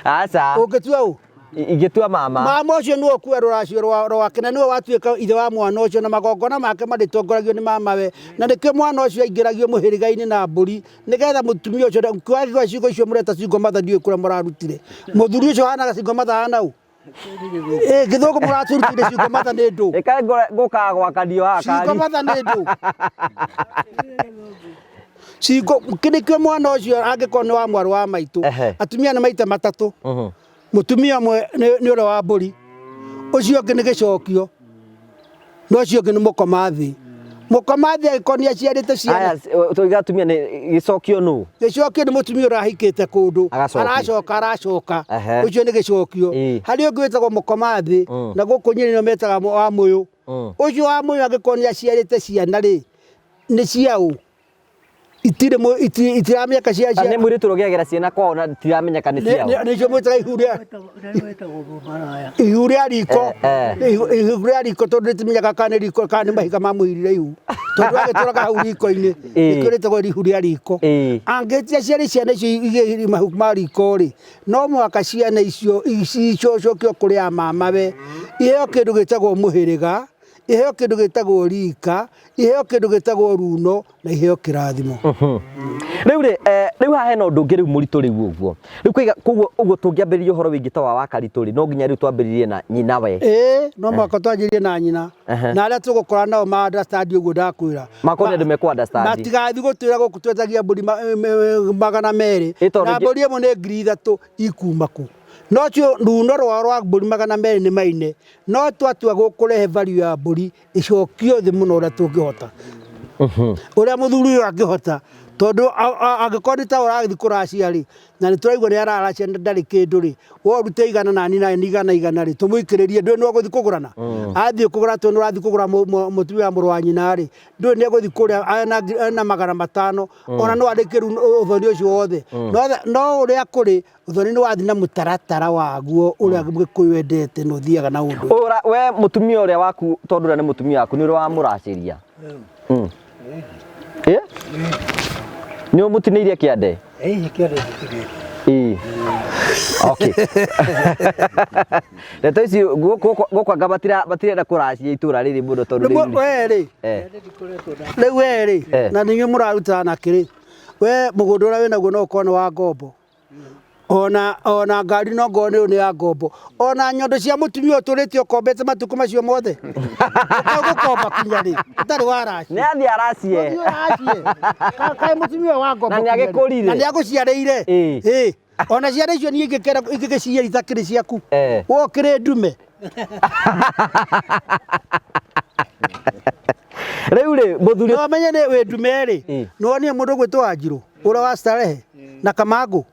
Aca. Ũngĩtua ũ Ingĩtua mama. Mama ũcio nĩwe ũkua rũracio rwake na nĩwe watuĩka ithe wa mwana ũcio na magongona make marĩtongoragio nĩ mamawe na nĩkĩo mwana ũcio aingĩragio mũhĩrĩga-inĩ na mbũri nĩgetha mũtumia ũcio kwagĩrwo ciugo icio mũreta single mother ndiũĩ kũrĩa mũrarutire mũthuri ũcio ahanaga single mother ahana ũ? Ĩ gĩthũngũ mũraturutire ciugo matha nĩ ndũ. Ĩkae ngũkaga gwakanio haha Ciugo kari. matha nĩ ndũ. Ciugo kĩrĩkĩo mwana ũcio angĩkorwo nĩ wa mwarĩ wa maitũ. Atumia nĩ maita matatũ. Mũtumia ũmwe nĩ ũrĩa wa mbũri, ũcio ũngĩ nĩ gĩcokio, na ũcio ũngĩ nĩ mũkoma thĩ. Mũkoma thĩ angĩkorwo nĩ aciarĩte ciana. Aya, tũiga atumia nĩ gĩcokio nũ? Gĩcokio nĩ mũtumia ũrahikĩte kũndũ, Agacokio. aracoka aracoka, Ehe. ũcio nĩ gĩcokio. Harĩ ũngĩ wĩtagwo mũkoma thĩ, na gũkũ Nyĩrĩ nĩo metaga wa mũyũ. Ũcio wa mũyũ angĩkorwo nĩ aciarĩte ciana rĩ, nĩ ciaũ? Itirĩ itiramenyeka cia cia. Nĩ mũirĩtu ũrĩa ciana kwao na itiramenyeka nĩ ciao. Nĩcio mwĩtaga ihu rĩa ihu rĩa riko. Ihu rĩa riko tondũ rĩtimenyaga kana nĩ riko kana nĩ mahiga mamũhirire ihu. Tondũ agĩtũraga hau riko-inĩ nĩkĩo rĩtagwo ihu rĩa riko. Angĩtia ciarĩ ciana icio igĩrĩ mahu ma riko rĩ, no mũhaka ciana icio icocokio kũrĩ a mamawe iheo kĩndũ gĩtagwo mũhĩrĩga, iheo kĩndũ gĩtagwo rika, iheo kĩndũ gĩtagwo runo na iheo kĩrathimo. Rĩu rĩ, rĩu haha hena ũndũ ũngĩ rĩu mũritũ rĩu ũguo. Rĩu kũiga koguo ũguo tũngĩambĩrĩria ũhoro wĩgiĩ ta wa Wakaritũ rĩ, no nginya rĩu twambĩrĩrie na nyina we. Ĩĩ, no mũhaka twanjĩrĩrie na nyina. Na arĩa tũgũkora nao ma understand ũguo ndakwĩra. Makorwo nĩ andũ mekũ understand. Matigathiĩ gũtwĩra gũkũ twetagia mbũri 200. Na mbũri ĩmwe nĩ 3000 ikuma kũ. No tio runo rwao rwa mbũri 200 nĩ maine. No twatua gũkũrehe value ya mbũri ĩcokio thĩ mũno ũrĩa tũngĩhota. Ũrĩa mũthuri ũyũ angĩhota tondũ angĩkorwo nĩ ta ũrathiĩ kũracia rĩ, na nĩ tũraigua nĩ araracia na ndarĩ kĩndũ rĩ, we ũrute igana na niĩ nani igana igana rĩ, tũmũikĩrĩrie ndũĩ nĩ ũgũthiĩ kũgũrana. Athiĩ kũgũra tondũ nĩ ũrathiĩ kũgũra mũtumia wa mũrũ wa nyina rĩ, ndũĩ nĩ egũthiĩ kũrĩa ena 500 ona no arĩkie ũthoni ũcio wothe. No ũrĩa kũrĩ Ũthoni nĩ wathiĩ na mũtaratara waguo ũrĩa Gĩkũyũ endete na ũthiaga na ũndũ. Ũra we mũtumia ũrĩa waku tondũ ũrĩa nĩ mũtumia waku nĩ ũrĩ wamũracĩria? Ĩ? Nĩ ũmũtinĩirie kĩande? Ĩĩ kĩande ndĩtinĩtie. Ĩĩ. Okay. Ndeto ici gũkũ anga matirenda kũracia itũra rĩrĩ mũno tondũ rĩu we rĩ rĩu we rĩ na nĩ inyuĩ mũrarutana na kĩrĩ we mũgũnda ũrĩa wĩnaguo no ũkorwo nĩ wa ngombo. Ona ona ngari no ngorwo nĩ nĩ ya ngombo. Ona nyondo cia mũtumia ũtũrĩte ũkombete matukũ macio mothe. Ũgũkomba kinya rĩ? Ũtarĩ waracia. Nĩ athiĩ aracie. Ũthiĩ ũracie. Kaĩ mũtumia wa ngombo. Na nĩ agĩkũrire. Na nĩ agũciarĩire. Ĩĩ. Ona ciana icio niĩ ingĩkera ingĩgĩciria itakĩrĩ ciaku. We ũkĩrĩ ndume. Rĩu rĩ mũthuri. No menye nĩ wĩ ndume rĩ. Nĩ wonire mũndũ ũgwĩtwo Wanjirũ ũrĩa wa Starehe na Kamangũ.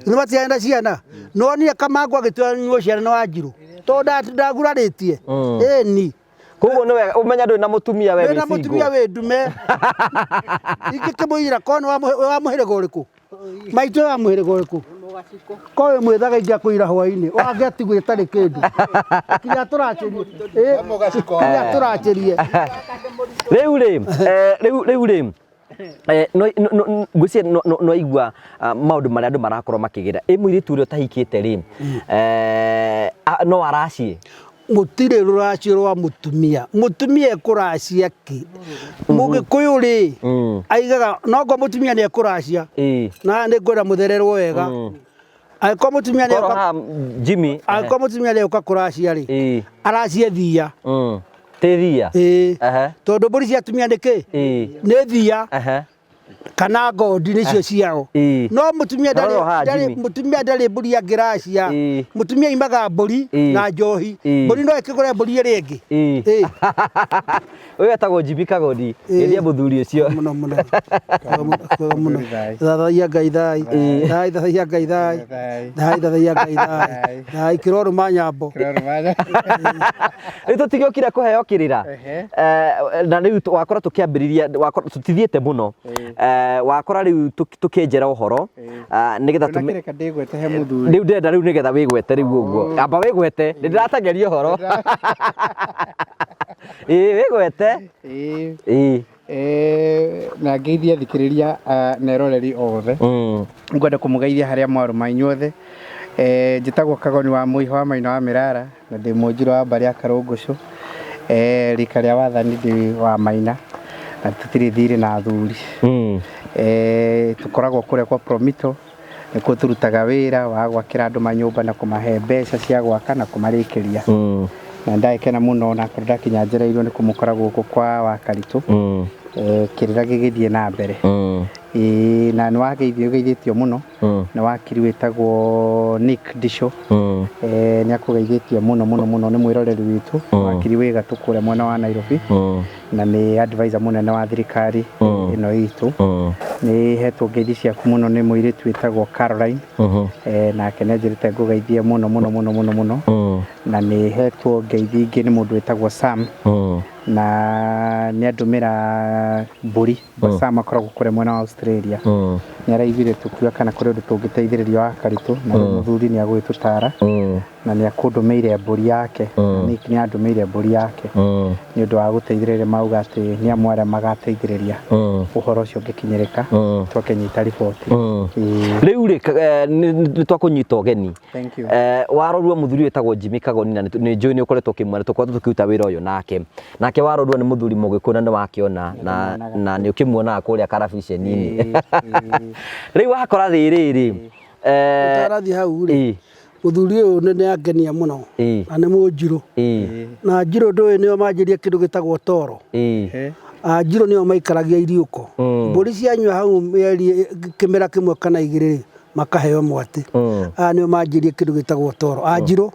Nĩ matiarĩ na ciana. Nĩ wonire Kamangũ agĩtunywo ciana na Wanjirũ. Tondũ ndagurarĩtie. Ĩni. Koguo nĩ wega ũmenya ndũrĩ na mũtumia we wĩ Ndũrĩ na mũtumia wĩ ndume. Ingĩkĩmũira korwo nĩ wa mũhĩrĩga ũrĩkũ? Maitũ wa mũhĩrĩga ũrĩkũ? Korwo wĩ mwĩthaga ingĩakũira hwainĩ, wangĩatigwo ĩtarĩ kĩndũ. Kinya tũracĩrie. Kinya tũracĩrie. Rĩu rĩ, rĩu rĩu rĩ, ngwĩciria no aigua maũndũ marĩa andũ marakorwo makĩgera. Ĩ mũirĩtu ũrĩa ũtahikĩte rĩ, no aracie? Gũtirĩ rũracio rwa mũtumia. Mũtumia ekũracia kĩ? Mũgĩkũyũ rĩ, aigaga nongo mũtumia nĩ ekũracia. Na nĩ ngwenda mũthererwo wega. Angĩkorwo mũtumia nĩ oka Jimmy, angĩkorwo mũtumia nĩ oka kũracia rĩ, aracie thiia. Ti thiia? Ĩĩ. Tondũ mbũri cia atumia nĩ kĩ? Nĩ thiia. Kana ngondi nĩcio ciao. No mũtumia Rora haha, ndarĩ Jimmy. mũtumia ndarĩ mbũri angĩracia. Mũtumia aimaga mbũri na njohi. Mbũri no ĩkĩgũre mbũri ĩrĩa ĩngĩ. Ũyũ etagwo Jimmy Kagoni, geithia mũthuri ũcio. Mũno mũno. Kwega mũno. Thathaiya Ngai thai. Thai thathaiya Ngai thai. Thai thathaiya Ngai thai. Thai kĩrorũma nyambo. Rĩu tũtigĩũkire kũheo kĩrĩra. Na rĩu wakora tũkĩambĩrĩria wakora tũtithiĩte mũno. Wakora rĩu tũkĩenjera ũhoro nĩgetha tũme Ndũnakĩreka ndĩgwete he mũthuri. Rĩu ndĩrenda rĩu nĩgetha wĩgwete rĩu ũguo. Amba wĩgwete, nĩ ndĩrateng'eria ũhoro. Ĩĩ wĩgwete. Ĩĩ. Na ngeithie athikĩrĩria na eroreri othe. Ngwenda kũmũgeithia harĩa mwarũma inyuothe. Njĩtagwo Kagoni wa Mũiho wa Maina wa Mĩrara na ndĩ Mũnjirũ wa mbarĩ ya Karũngũcũ. Rika rĩa wathani ndĩ wa Maina na tũtirĩ thirĩ na athuri. Tũkoragwo kũrĩa kwa Promito Nĩkuo tũrutaga wĩra wa gwakĩra andũ manyũmba na kũmahe mbeca cia gwaka na kũmarĩkĩria. Na nĩndagĩkena mũno onakorwo ndakinya njereirwo nĩ kũmũkora gũkũ kwa Wakaritũ. Kĩrĩra gĩgĩthiĩ na mbere. Ĩĩ na nĩwageithio ũgeithĩtio mũno nĩ wakiri wĩtagwo Nick Ndicũ. Nĩ akũgeithĩtie mũno mũno mũno, nĩ mwĩroreri witũ, wakiri wĩ gatũ kũrĩa mwena wa Nairobi. Na nĩ advisor mũnene wa thirikari ĩno itũ. Nĩ hetwo ngeithi ciaku mũno nĩ mũirĩtu wĩtagwo Caroline. Nake nĩ anjĩrĩte ngũgeithie mũno mũno mũno mũno mũno. Na nĩ hetwo ngeithi ingĩ nĩ mũndũ wĩtagwo Sam. Na nĩ andũmĩra mbũri. Sam akoragwo kũrĩa mwena wa Australia. Nĩ araiguire tũkiuga kana kũrĩ ũndũ tũngĩteithĩrĩrio wa Karitũ, na rĩu mũthuri nĩ agũgĩtũtara. Na nĩ akũndũmĩire mbũri yake. Nick nĩ andũmĩire mbũri yake. Nĩ ũndũ wa gũteithĩrĩria, mauga atĩ nĩ amwe arĩa magateithĩrĩria ũhoro ũcio ũngĩkinyĩrĩka, twakĩnyita riboti. Rĩu rĩ, nĩ twakũnyita ũgeni. Thank you. Warorua mũthuri wĩtagwo Jimmy Kagoni, na nĩ njũĩ nĩ ũkoretwo ũkĩmuona, tũkoretwo tũkĩruta wĩra ũyũ nake. Nake warorua nĩ mũthuri mũgĩkũyũ na nĩ wakĩona, na nĩ ũkĩmuonaga kũrĩa karabiceni-inĩ. Rĩu wakora rĩrĩ, Ũtanathiĩ hau rĩ, mũthuri ũyũ nĩ angenia mũno na nĩ mũnjirũ. Na njirũ ndũĩ nĩo manjĩria kĩndũ gĩtagwo toro. Njirũ nĩo maikaragia iriũko. Mbũri cianyua hau mĩeri kĩmera kĩmwe kana igĩrĩ rĩ, makaheo mwatĩ. Aya nĩo manjĩrie kĩndũ gĩtagwo toro. Anjirũ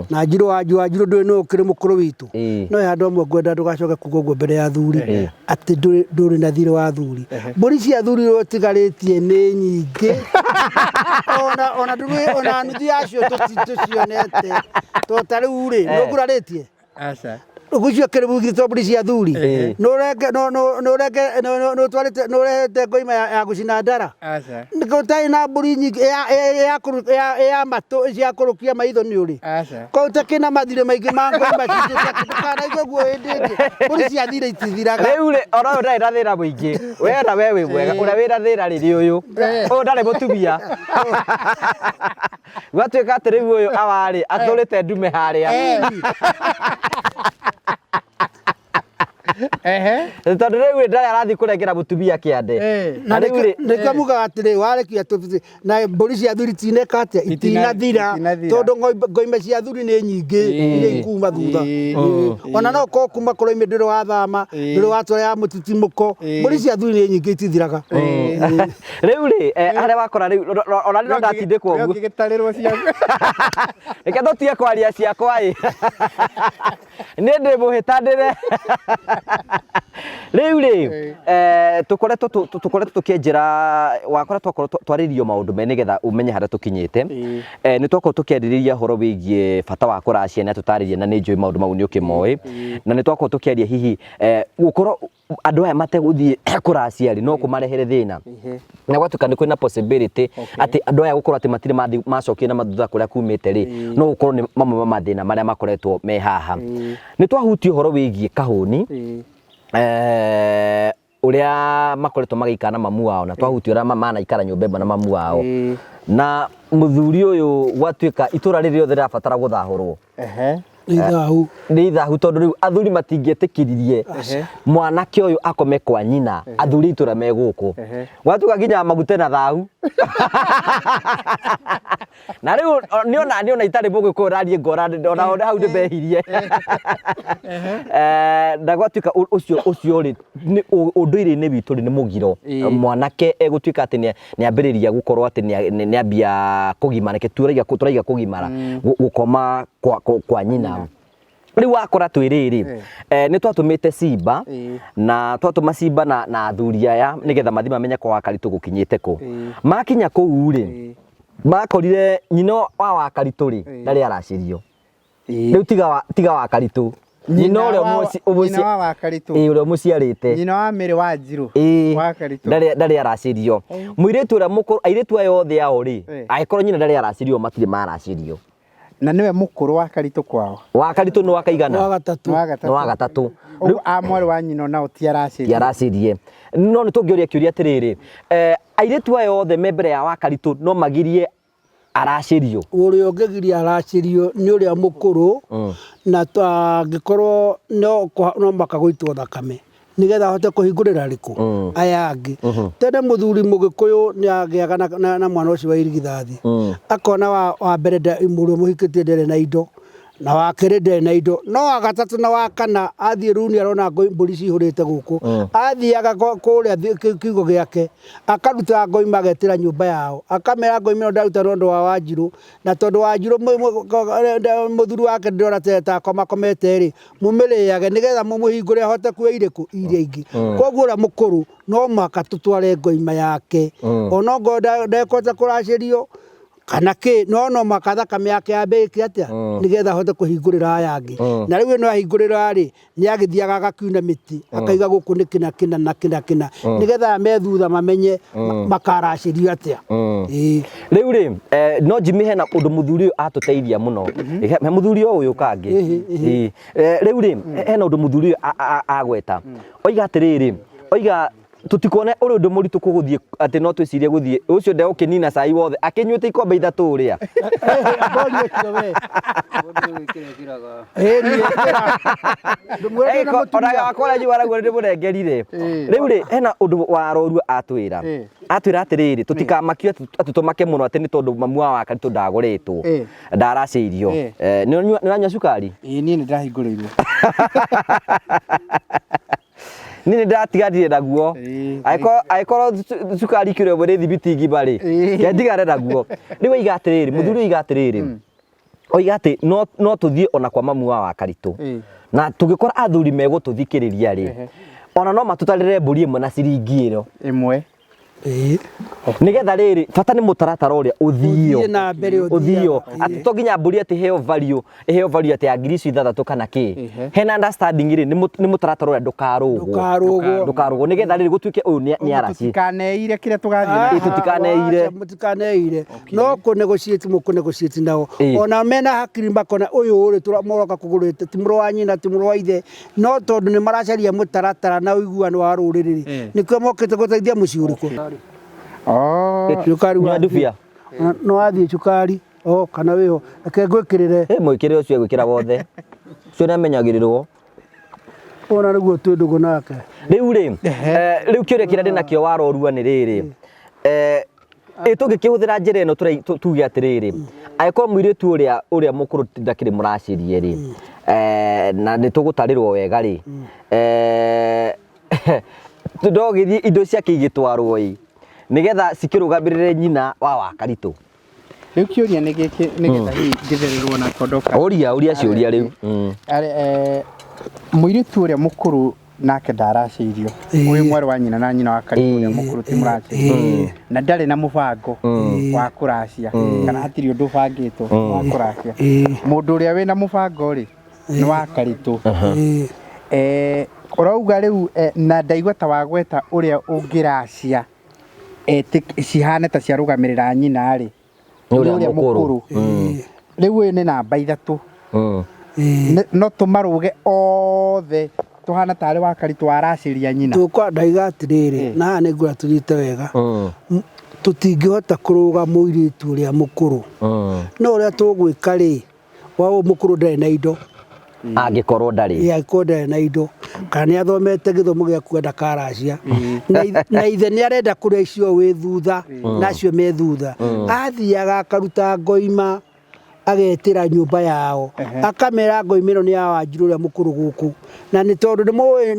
na njirũ wanjirũ wanjirũ ndũĩ nũ ũkĩrĩ mũkũrũ witũ. No he handũ hamwe ngwenda ndũgacoke kuga ũguo mbere ya athuri atĩ ndũrĩ na thirĩ wa athuri. Mbũri cia athuri iria ũtigarĩtie nĩ nyingĩ. Ona ona ndũrĩ ona nuthu yacio tũticionete. To ta rĩu rĩ, nĩ ũgurarĩtie? Aca. Ũgucio kĩrĩ bugithwo mbũri cia athuri. Nũrenge nũrenge nũtwarĩte nũrehete ngoima ya gũcina ndara. Aca. Gũtarĩ na mbũri nyingĩ ya ya ya matũ cia kũrũkia maitho nĩ ũrĩ. Aca. Kũu takĩna mathirĩ maingĩ ma ngoima citũ ndũkanaigua guo hĩndĩ ĩngĩ. Mbũri cia thirĩ itithiraga. Rĩu rĩ, ona ũyũ ndarĩ na thĩna mũingĩ. We na we wĩ mwega, ũrĩa wĩna thĩna rĩ nĩ ũyũ. Ũyũ ndarĩ mũtumia. Gwatuĩka atĩ rĩu ũyũ awarĩ atũrĩte ndume harĩa. Tondũ rĩu rĩ ndarĩ arathiĩ kũrengera mũtumia kĩande. Na rĩu rĩ nĩkĩo mugaga atĩrĩ warekia tũbithĩ na mbũri cia athuri itineka atĩa itinathira tondũ ngoime cia athuri nĩ nyingĩ iria ikuma thutha. Ona no korwo kuma kũroime ndũrĩ wathama ndũrĩ watwara ya mũtitimũko, mbũri cia athuri nĩ nyingĩ itithiraga. Rĩu rĩ, harĩa wakora rĩu ona rĩo ndatindĩkwo ũguo. Ũngĩgĩtarĩrwo ciaku. Reke tũtige kwaria ciakwa ĩ. Niĩ ndĩ mũhĩtanĩre. Rĩu rĩ, tũkoretwo tũkoretwo tũkĩenjera wakora twakorwo twarĩrio maũndũ me nĩgetha ũmenye harĩa tũkinyĩte. Nĩ twakorwo tũkĩarĩrĩria ũhoro wĩgiĩ bata wa kũracia na tũtarĩrie na nĩ njũĩ maũndũ mau nĩ ũkĩmoĩ. Na nĩ twakorwo tũkĩaria hihi gũkorwo andũ aya mategũthiĩ kũracia rĩ no kũmarehere thĩna. Na gwatuĩka nĩ kwĩna possibility atĩ andũ aya gũkorwo atĩ matirĩ mathiĩ macokire na mathutha kũrĩa kumĩte rĩ, no gũkorwo nĩ mamwe ma mathĩna marĩa makoretwo me haha. Nĩ twahutia ũhoro wĩgiĩ kahũni, ũrĩa makoretwo magĩikara na mamu wao, na twahutia ũrĩa manaikara nyũmba ĩmwe na mamu wao. Na mũthuri ũyũ gwatuĩka itũra rĩrĩ rĩothe rĩrabatara gũthahũrwo. Nĩ ithahu. Nĩ ithahu tondũ rĩu athuri matingĩetĩkĩririe mwanake ũyũ akome kwa nyina, athuri a itũra me gũkũ. Gwatuĩka nginya magute na thahu. Na rĩu nĩ ona nĩ ona itarĩ mũgĩkũyũ naniĩ ngona ona ona hau nĩ mehirie. Na gwatuĩka ũcio ũcio rĩ nĩ ũndũire-inĩ witũ rĩ nĩ mũgiro. Mwanake egũtuĩka atĩ nĩ nĩambĩrĩria gũkorwo atĩ nĩambia kũgimara, reke tũraiga tũraiga kũgimara, gũkoma kwa, kwa, kwa nyina. Rĩu wakora twĩ rĩrĩ, nĩ twatũmĩte Simba, na twatũma Simba na, na athuri aya nĩgetha mathiĩ mamenye kwa Wakaritũ gũkinyĩte kũ. Makinya kũu rĩ, makorire nyina wa Wakaritũ rĩ, ndarĩ aracĩrio. Rĩu tiga wa, tiga Wakaritũ. Nyina ũrĩa Nyina wa Wakaritũ. Ĩĩ, ũrĩa ũmũciarĩte. Nyina wa Mary wa Njirũ. Ĩĩ. Wakaritũ. Ndarĩ ndarĩ aracĩrio. Mũirĩtu ũrĩa mũkũrũ, airĩtu aya othe ao rĩ, angĩkorwo nyina ndarĩ aracĩrio matirĩ maracĩrio. Na nĩwe mũkũrũ wa Karitũ kwao. Wa Karitũ nĩ wa kaigana? Wa gatatũ. Nĩ wa gatatũ. Nĩ wa gatatũ. Ũguo a mwarĩ wa nyina onao ti aracĩrie. Ti aracĩrie. No nĩ tũngĩũria kĩũria atĩrĩrĩ, airĩtu aya othe me mbere ya Wakaritũ no magirie aracĩrio? Ũrĩa ũngĩgiria aracĩrio nĩ ũrĩa mũkũrũ, na angĩkorwo no mũhaka gũitwo thakame. Nĩgetha ahote kũhingũrĩra rĩkũ aya angĩ. Tene mũthuri mũgĩkũyũ nĩ agĩaga na, na, na mwana ũcio wa irigithathi akona wa, wa mbere mũrũ mũhikĩtie ndarĩ na indo na wa kerĩ ndarĩ na indo no wa gatatũ na wa kana athiĩ runi arona mbũri cihũrĩte gũkũ athiaga kũrĩa kiugo gĩake akaruta ngoima agetĩra nyũmba yao akamera ngoima ĩno ndaruta nĩ ũndũ wa Wanjirũ na tondũ Wanjirũ mũthuri wake ndĩrona ta akomakomete rĩ mũmĩrĩage nĩgetha mũmũhingũre ahote kuoya irĩkũ iria ingĩ. Koguo ũrĩa mũkũrũ no mũhaka tũtware ngoima yake ona ongorwo ndekũhota kũracĩrio kana kĩ no no mũhaka thakame yake yambe ĩke atĩa nĩgetha ahote kũhingũrĩra aya angĩ. Na rĩu ĩno ahingũrĩra rĩ nĩ agĩthiaga agakiuna mĩtĩ akaiga gũkũ nĩ kĩna kĩna na kĩna kĩna nĩgetha aya me thutha mamenye makaracĩrio atĩa. Ĩĩ. Rĩu rĩ no Jimmy hena ũndũ mũthuri ũyũ atũteithia mũno. He mũthuri o ũyũ kangĩ. Ĩĩ. Rĩu rĩ hena ũndũ mũthuri ũyũ agweta. Oiga atĩrĩrĩ, oiga tũtikone ũrĩ ũndũ mũritũ kũgũthiĩ atĩ no twĩcirie gũthiĩ ũcio ndegũkĩnina cai wothe akĩnyuĩte ikombe ithatũ ũrĩa. Ngori ũcio we. Ĩĩ niĩ ĩkĩra. Ndũmwĩre ndĩ na mũtumia. Ona wakwa ũrĩa njiguaga naguo nĩndĩmũnengerire. Rĩu rĩ hena ũndũ wa Rorua atwĩra. Atwĩra atĩrĩrĩ tũtikamakio atĩ tũmake mũno atĩ nĩ tondũ mamu wa Wakaritũ ndagũrĩtwo ndaracĩirio. Nĩ ũranyua cukari? Ĩĩ niĩ nĩ ndahingũrĩirwo. Niĩ nĩ ndĩratigarire naguo. Angĩkorwo cukari kiro ĩmwe nĩ thibiti ngima rĩ, reke ndigare naguo. Rĩu oiga atĩrĩrĩ, mũthuri oiga atĩrĩrĩ, oiga atĩ no tũthiĩ ona kwa mamu wa Wakaritũ na tũngĩkora athuri megũtũthikĩrĩria rĩ, ona no matũtarĩre mbũri ĩmwe na ciringi ĩyo ĩmwe. Nĩgetha rĩrĩ bata nĩ mũtaratara ũrĩa ũthio. Ũthiĩ na mbere ũthio. Ũthiaga. Atĩ to nginya mbũri atĩ ĩheo value, ĩheo value atĩ ya ngiri icio ithathatũ kana kĩ. Hena understanding rĩ, nĩ mũtaratara ũrĩa ndũkarũgwo. Ndũkarũgwo. Ndũkarũgwo nĩgetha rĩrĩ gũtuĩke ũyũ nĩ araci. Tũtikaneire kĩrĩa tũgathiĩ Ĩĩ, tũtikaneire. Aca, mũtikaneire. No kũ negotiate mũkũ negotiate nao. Ona mena hakiri makona ũyũ rĩ mũroka kũgũrĩte ti mũrũ wa nyina ti mũrũ wa ithe no tondũ nĩ maracaria mũtaratara na ũiguano wa rũrĩrĩ rĩ nĩkĩo mokĩte gũteithia mũciĩ ũrĩkũ. Cukari Nyua ndubia. No wathiĩ cukari o kana wĩho reke ngwĩkĩrĩre. Mwĩkĩre ũcio egwĩkĩra wothe. Ũcio nĩ amenyagĩrĩrwo. Ona nĩguo twĩ ndũgũ nake. Rĩu rĩ, rĩu kĩũria kĩrĩa ndĩnakĩo warorua nĩ rĩrĩ. Ĩ tũngĩkĩhũthĩra njĩra ĩno tuge atĩrĩrĩ, angĩkorwo mũirĩtu ũrĩa ũrĩa mũkũrũ ndakĩrĩ mũracĩrie rĩ, na nĩ tũgũtarĩrwo wega rĩ, no gĩthiĩ indo ciake igĩtwarwo ĩ, nĩgetha cikĩrũgamĩrĩre nyina wa Wakaritũ. Rĩu kĩũria nĩ gĩkĩ nĩgetha hihi ngĩthererwo na kondoka. Ũria, ũria ciũria rĩu. Mũirĩtu ũrĩa mũkũrũ nake ndaracĩirio. Ũyũ mwarĩ wa nyina na nyina wa Karitũ ũrĩa mũkũrũ ti mũracĩirio. Na ndarĩ na mũbango wa kũracia kana hatirĩ ũndũ ũbangĩtwo wa kũracia. Mũndũ ũrĩa wĩna mũbango rĩ nĩ wa Karitũ. Ũrauga rĩu na ndaigua ta wagweta ũrĩa ũngĩracia cihane ta ciarũgamĩrĩra nyina rĩ, Nĩ ũrĩa mũkũrũ. Rĩu ũyũ nĩ namba ithatũ. No tũmarũge othe tũhana tarĩ wa Karitũ waracĩria nyina. Tũkwa ndaiga atĩrĩrĩ, na haha nĩ ngwenda tũnyite wega. Tũtingĩhota kũrũga mũirĩtu ũrĩa mũkũrũ. No ũrĩa tũgwĩka rĩ, wa ũyũ mũkũrũ ndarĩ na indo. Angĩkorwo ndarĩ. Ĩĩ, angĩkorwo ndarĩ na indo. Kana nĩ athomete gĩthomo gĩa kuga ndakaracia. Na ithe nĩ arenda kũrĩa icio wĩ thutha, na acio me thutha. Athiaga akaruta ngoima, agetĩra nyũmba yao. Akamera ngoima ĩno nĩ ya Wanjirũ ũrĩa mũkũrũ gũkũ. Na nĩ tondũ nĩ mũĩ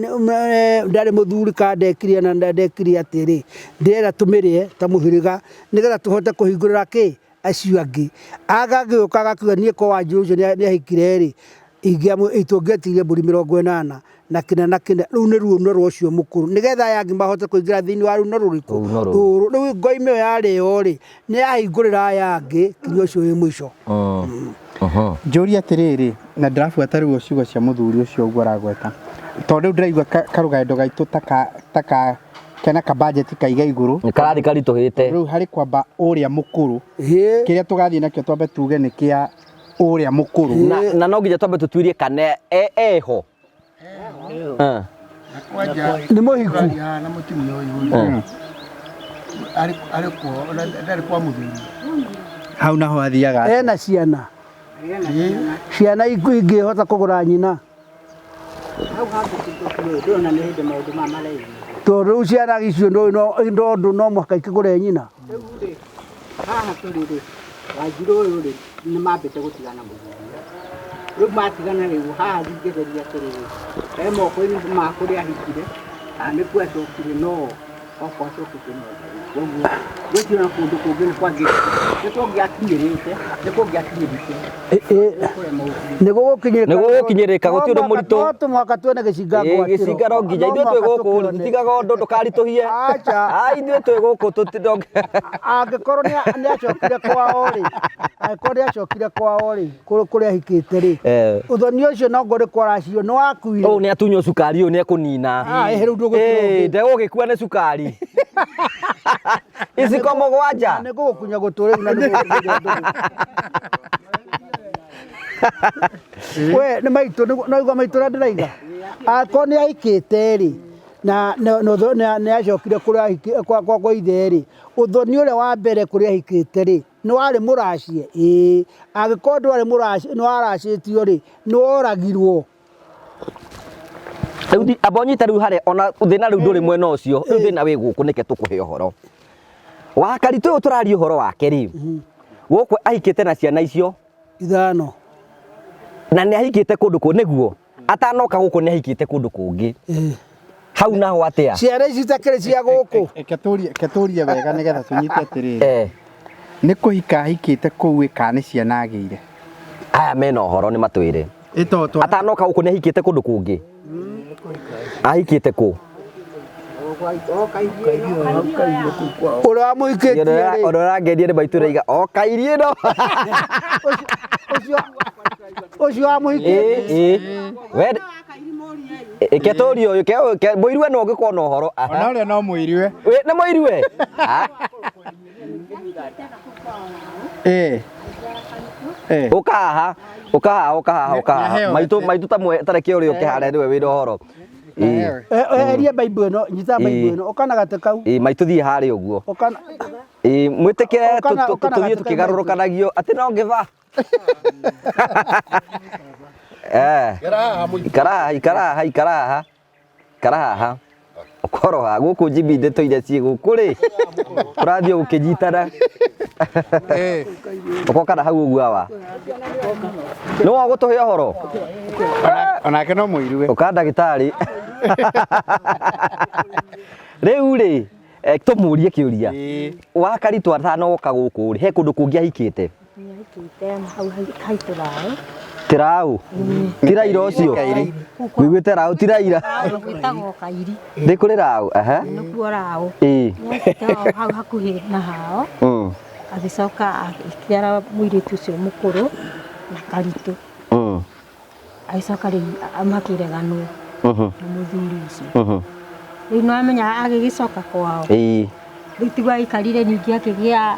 ndarĩ mũthuri kana ndekire na ndekire atĩrĩ, ndĩrenda tũmĩrĩe ta mũhĩrĩga nĩgetha tũhote kũhingũrĩra kĩ? Acio angĩ. Agagĩũka agakiuga niĩ ko Wanjirũ ũcio nĩ ahikire rĩ, tũngĩetirie mbũri mĩrongo ĩnana na kĩna na kĩna. Rũu nĩ ruo rwa ũcio mũkũrũ. Nĩgetha aya angĩ mahote kũingĩra thĩinĩ wa runo rũrĩkũ? Rũrũ. Rĩu ngoima ĩyo yarĩo rĩ, nĩ yahingũrĩra aya angĩ nginya ũcio wĩ mũico. Njũrie atĩrĩrĩ, na ndĩrabuata rĩu ciugo cia mũthuri ũcio ũguo aragweta, tondũ rĩu ndĩraigua karũgendo gaitũ ta ka kena ka budget kaiga igũrũ. Nĩ karathiĩ karitũhĩte. Rĩu harĩ kwamba ũrĩa mũkũrũ, kĩrĩa tũgathiĩ nakĩo twambe tuge nĩ kĩa ũrĩa mũkũrũ. Na no nginya twambe tũtuĩrie kana eho. Nĩ mũhiku. Na mũtumia ũyũ arĩ kwa ndarĩ kwa mũthuri. Hau naho athiaga atĩa? Ena ciana. Ciana ingĩhota kũgũra nyina. Ũyũ ndũrona nĩ hĩndĩ maũndũ maya mareyumĩria. Tondũ rĩu ciana icio ndũĩ no tondũ no mũhaka ikĩgũre nyina. Rĩu rĩ, haha tũrĩ rĩ, Wanjirũ ũyũ rĩ, nĩ mambĩte gũtigana mũthuri. Rĩu matigana rĩu haha ndingĩgeria atĩrĩrĩ, he moko-inĩ ma kũrĩa ahikire, kana nĩkuo acokire no okorwo acokete no Ngai. Koguo gwĩciria na kũndũ kũngĩ nĩ kwangĩ nĩ kũngĩakinyĩrĩte, nĩ kũngĩakinyĩrĩte kũremwo gũkinyĩrĩka. Nĩ gũgũkinyĩrĩka. Nĩ gũgũkinyĩrĩka, gũtirĩ ũndũ mũritũ. No tũmũhaka tuone gĩcinga Ĩĩ, ngwatĩro. gĩcinga no nginya No ithuĩ twĩ mũhaka gũkũ tũkĩone. tũtigaga ũndũ ndũkaritũhie. Aca. Ah, ithuĩ twĩ gũkũ tũti- Angĩkorwo nĩ acokire kwao rĩ, angĩkorwo nĩ acokire kwao rĩ, kũrĩa ahikĩte rĩ, Eh. ũthoni ũcio no ngorwo kwaracio nĩ wakuire. Ũyũ nĩ atunywo cukari ũyũ nĩ ekũnina. Ah, ĩhĩ, rĩu ndũgũkira Ĩĩ, ũngĩ. ndegũgĩkua nĩ cukari. Iciko mũgwanja. Nĩ ngũgũkunya gũtũ rĩu na nĩ ngũgũkunya ndũgũ. We nĩ maitũ no igua maitũ ũrĩa ndĩraiga. Angĩkorwo nĩ ahikĩte rĩ, na nĩ acokire kũrĩa kwa kwa ithe rĩ, ũthoni ũrĩa wa mbere kũrĩa ahikĩte rĩ, nĩ warĩ mũracie? Ĩĩ. Angĩkorwo ndwarĩ mũracie, nĩ waracĩtio rĩ, nĩ woragirwo. Rĩu amba ũnyite rĩu harĩa ona thĩna rĩu ndũrĩ mwena ũcio rĩu thĩna wĩ gũkũ nĩke tũkũhe ũhoro wa karitũ ũyũ tũraria ũhoro wake rĩ gũkũ ahikĩte na ciana icio Ithano. Na nĩ ahikĩte kũndũ kũ nĩguo atanoka gũkũ nĩ ahikĩte kũndũ kũngĩ hau naho atĩa? Ciana ici itakĩrĩ cia gũkũ. Reke tũrie reke tũrie wega nĩgetha tũnyite atĩrĩrĩ. Eh. Nĩ kũhika ahikĩte kũu ĩ kana nĩ ciana agĩire? Aya mena ũhoro nĩ matwĩre. Ĩ to twa Atanoka gũkũ nĩ ahikĩte kũndũ kũngĩ? Ahikĩte kũ? Ũrĩa wamũhikĩtie rĩ. Ũrĩa ũrangeria nĩ maitũ ũraiga o kairie ĩno. Ũcio ũcio wamũhikĩtie. Ĩ ĩ. We Eke tũrie ũyũ ke ke mũirue no ũngĩkorwo na ũhoro. Ona ũrĩa no mũirue. Wĩ nĩ mũirue? Ah. Ĩ. Ĩ. Ũka haha, ũka haha, ũka haha, ũka haha. Nĩaheo Maitũ gĩtĩ. maitũ ta mwe tareke ũrĩa ũke harĩa nĩwe wĩna ũhoro. Ĩ. Eheria Bible ĩno, nyita Bible ĩno, ũka na gatĩ kau. Ĩ maitũ thiĩ harĩa ũguo. Ũka na Ĩ mwĩtĩkĩre Ũka na- ũka na tũthiĩ gatĩ kau maitũ. tũkĩgarũrũkanagio atĩ no ngĩba. Eh. Ikara haha, ikara haha, ikara haha. Ikara haha. Ũkorwo haha gũkũ njibi ndeto iria ciĩ gũkũ rĩ. Tũrathiĩ gũkĩnyitana. Ũkoka na hau ũguo awa. Nĩwe ũgũtũhe ũhoro? Onake no mũirue. Ũka ndagĩtarĩ. Rĩu rĩ, eh, tũmũrie kĩũria. Wa Karitũ atanoka gũkũ rĩ, he kũndũ kũngĩ ahikĩte? Nĩahikĩte hau haitũ Raũ. Ti Raũ? Ti Raila ũcio? Wĩiguĩte Raũ ti Raila? Raũ gwĩtagwo Kairi. Nĩ kũrĩ Raũ? Aha. Nĩkuo Raũ. Ĩĩ. Nĩahikĩte o hau hakuhĩ na hao. Agĩcoka agĩciara mũirĩtu ũcio mũkũrũ na Karitũ. Agĩcoka rĩu makĩreganwo na mũthuri ũcio. Rĩu nĩwamenya agĩgĩcoka kwao. Ĩĩ. Rĩu tiguo aikarire ningĩ akĩgĩa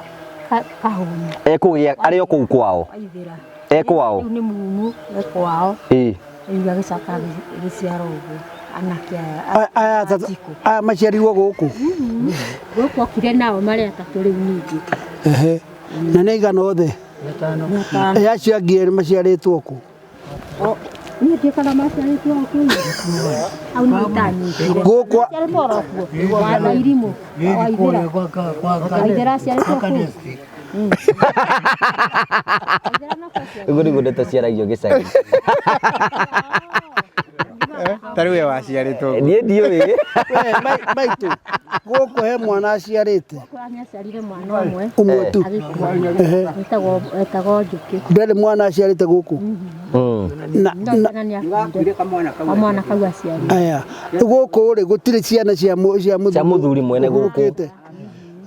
kahũni. Ekũgĩa arĩ o kũu kwao. Waithĩra. E kwao. Rĩu nĩ mumu e kwao. Ĩĩ. Rĩu agĩcoka agĩciara ũguo anake aya. Aya atatũ aya maciarirwo gũkũ. Gũkũ okire nao marĩ atatũ rĩu ningĩ. Ehe. Na nĩ aigana othe? Nĩ atano. Ĩ acio angĩ erĩ maciarĩtwo kũ? Niĩ ndiũĩ kana maciarĩtwo o kũu. Hau nĩho itanyitire. Gũkũ Maciarĩtwo oro kuo. Wa Irimũ. Waithĩra. Waithĩra aciarĩtwo kũu. Ũguo nĩguo ndeto ciaragio gĩcagi. Ta rĩu we waciarĩtwo kũ? Niĩ ndiũĩ. We, maitũ gũkũ he mwana aciarĩte Nĩaciarire mwana ũmwe. Ũmwe tu. Agĩkua. Ehe. Etagwo etagwo Njũkĩ. Ndarĩ mwana aciarĩte gũkũ. Na, No na, tena nĩakuire. Kamwana kau. Kamwana kau aciarire. aya gũkũ rĩ gũtirĩ ciana cia mũ- cia Cia mũthuri mwene gũkũ. ũhurũkĩte.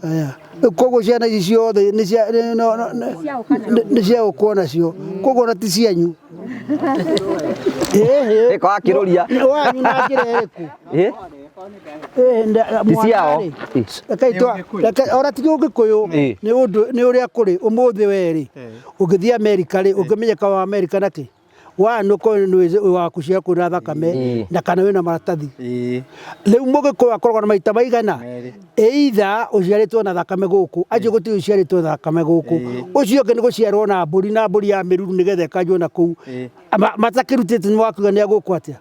Aya koguo ciana ici ciothe nĩ cia nĩ- no- no- nĩ- nĩ cia gũkwo nacio koguo na ti cianyu. Ĩhĩ. Ĩko akĩrũria. Nĩ wanyu na njĩra ĩrĩkũ? Ĩ? Ĩhĩ, nda- Ti mwana ciao. rĩ, rekei twa- reke- ona ti ũgĩkũyũ nĩ ũndũ nĩ ũrĩa kũrĩ ũmũthĩ we rĩ ũngĩthiĩ Amerika rĩ ũngĩmenyeka wa Amerika na kĩ wa nĩ nĩ waku ciaku na thakame na kana wĩna maratathi rĩu mũgĩkũyũ akoragwo na maita maigana either ũciarĩtwo na thakame gũkũ acio gũtirĩ ũciarĩtwo na thakame gũkũ ũcio ũngĩ nĩ gũciarwo na mbũri na mbũri ya mĩruru nĩgetha ĩkanjwo na kũu matakĩrutĩte nĩ wakiuga nĩ agũkũ atĩa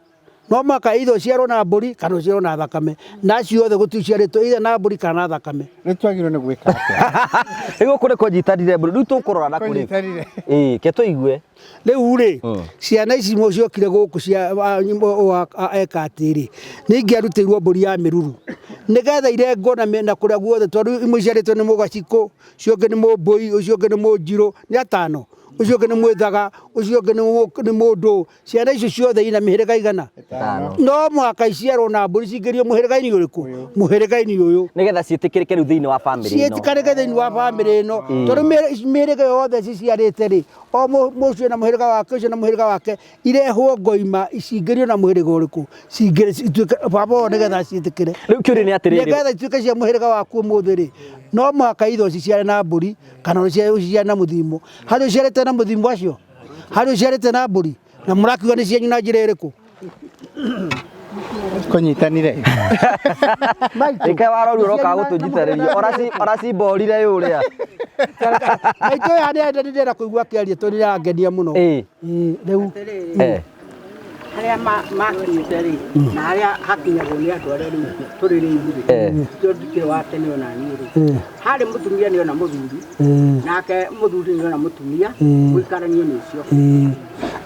No mũhaka either ũciarwo na mbũri kana ũciarwo na thakame. Na acio othe gũtirĩ ũciarĩtwo either na mbũri kana na thakame. Rĩu twagĩrĩirwo nĩ gwĩka atĩa? Rĩu gũkũ nĩ kũnyitanire mbũri. Rĩu tũkũrora na kũrĩ. Kũnyitanire. Ĩĩ, ke tũigue. Rĩu rĩ, ciana ici ciokire gũkũ cia eka atĩrĩ, nĩ ingĩarutĩirwo mbũri ya mĩruru nĩgetha irengwo na mĩena kũrĩa guothe, tondũ imwe iciarĩtwo nĩ mũgacikũ, ũcio ũngĩ nĩ mũmbũi, ũcio ũngĩ nĩ mũnjirũ, nĩ atano, ũcio ũngĩ nĩ mwĩthaga, ũcio ũngĩ nĩ mũndũ. Ciana icio ciothe ina mĩhĩrĩga igana? No mũhaka iciarwo na mbũri cingĩrio mũhĩrĩga-inĩ ũrĩkũ? Mũhĩrĩga-inĩ ũyũ. Nĩgetha ciĩtĩkĩrĩke rĩu thĩinĩ wa bamĩrĩ ĩno. Ciĩtĩkĩrĩke thĩinĩ wa bamĩrĩ ĩno. Tondũ mĩhĩrĩga yothe ciciarĩte rĩ, o mũciĩ na mũhĩrĩga wake, ũcio na mũhĩrĩga wake, irehwo ngoima cingĩrio na mũhĩrĩga ũrĩkũ? Cingĩre cituĩke baba wao nĩgetha ciĩtĩkĩre. Rĩu kĩũria nĩ atĩrĩrĩ. Nĩgetha ituĩke cia mũhĩrĩga waku ũmũthĩ rĩ, no mũhaka itho ũciciare na mbũri kana ũciciare na mũthimo. Harĩ ũciarĩte na mũthimo acio? Harĩ ũciarĩte na mbũri? Na mũrakiuga nĩ cianyu na njĩra ĩrĩkũ? Kũnyitanire. Ĩka waroru ũroka gũtũnyitanĩria. Oracimborire ũrĩa. Maitũ ũyũ nĩ ndĩrenda kũigua akĩaria tondũ nĩ arangenia mũno. Ĩĩ. Rĩu. Harĩa makinyĩte rĩ, na harĩa hakinyagwo nĩ andũ arĩa rĩu tũrĩ rĩu rĩ, tondũ ndikĩrĩ wa tene ona niĩ rĩ, harĩ mũtumia nĩ ona mũthuri, nake mũthuri nĩ ona mũtumia, mũikaranie nĩ ũcio.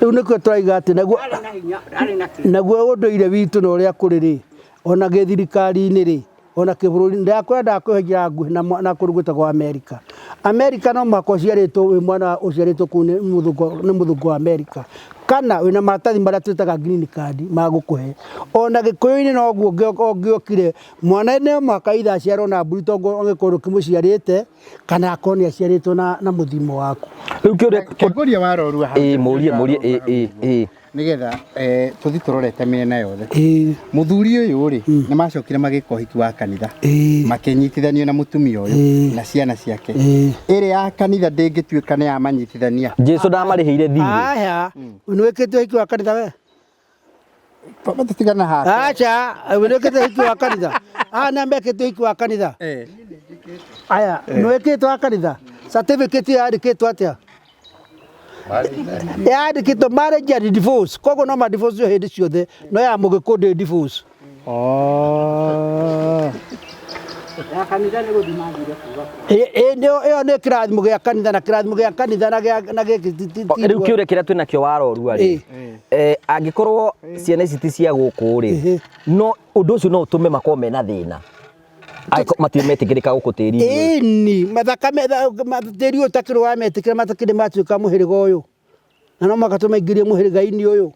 Rĩu nĩkĩo tũraiga atĩ naguo Ndarĩ na hinya, ndarĩ na kĩĩ. Naguo ũndũire witũ na ũrĩa kũrĩ rĩ, ona gĩthirikari-inĩ rĩ, ona kĩbũrũri ndakwenda ndakũhe njĩra nguhĩ na na kũndũ gwĩtagwo Amerika. Amerika no mũhaka ũciarĩtwo wĩ mwana ũciarĩtwo kũu nĩ mũthũngũ nĩ mũthũngũ wa Amerika kana wĩna maratathi marĩa twĩtaga green card ma gũkũhe. Ona gĩkũyũ-inĩ noguo ũngĩokire mwana no mũhaka either aciarwo na mbũri tondũ angĩkorwo ndũkĩmũciarĩte kana akorwo nĩ aciarĩtwo na na mũthimo waku. Rĩu kĩũria Kĩngũria warorua hau. Ĩĩ mũrie mũrie ĩĩ ĩĩ ĩĩ. Nĩgetha eh, tũthi tũrorete mĩena yothe. Ĩĩ. Mũthuri ũyũ rĩ, nĩ macokire magĩka ũhiki wa kanitha. Ĩĩ. Makĩnyitithanio na mũtumia ũyũ Ĩĩ. na ciana ciake. Ĩĩ. Ĩrĩ ya kanitha ndĩngĩtuĩka nĩ yamanyitithania. Jesu ndamarĩhĩire thirĩ. Aya, nĩ wĩkĩte ũhiki wa kanitha we? Baba tũtigana haha. Acha, nĩ wĩkĩte ũhiki wa kanitha? Aya nĩ mekĩte ũhiki wa kanitha? Eh. Aya, nĩ wĩkĩte wa kanitha? Certificate ĩyo yandĩkĩtwo atĩa? Yandĩkĩtwo marriage and divorce. Koguo no ma divorce hĩndĩ ciothe, no ya mũgĩkũyũ ndĩ divorce. Oh. Ya kanitha nĩ gũthiĩ mathire kuga. Ĩyo nĩ kĩrathimo gĩa kanitha na kĩrathimo gĩa kanitha na gĩa na gĩkĩ ti Rĩu kĩũria kĩrĩa twĩ nakĩo warorua rĩ, angĩkorwo ciana ici ti cia gũkũ rĩ, no ũndũ ũcio no ũtũme makorwo mena thĩna. Angĩkorwo matirĩ metĩkĩrĩka gũkũ tĩri-inĩ ũyũ. Ĩni, mathakame tĩri ũyũ ũtakĩrĩ wa metĩkĩra matakĩrĩ matuĩka mũhĩrĩga ũyũ. Na no mũhaka tũmaingĩrie mũhĩrĩga-inĩ ũyũ.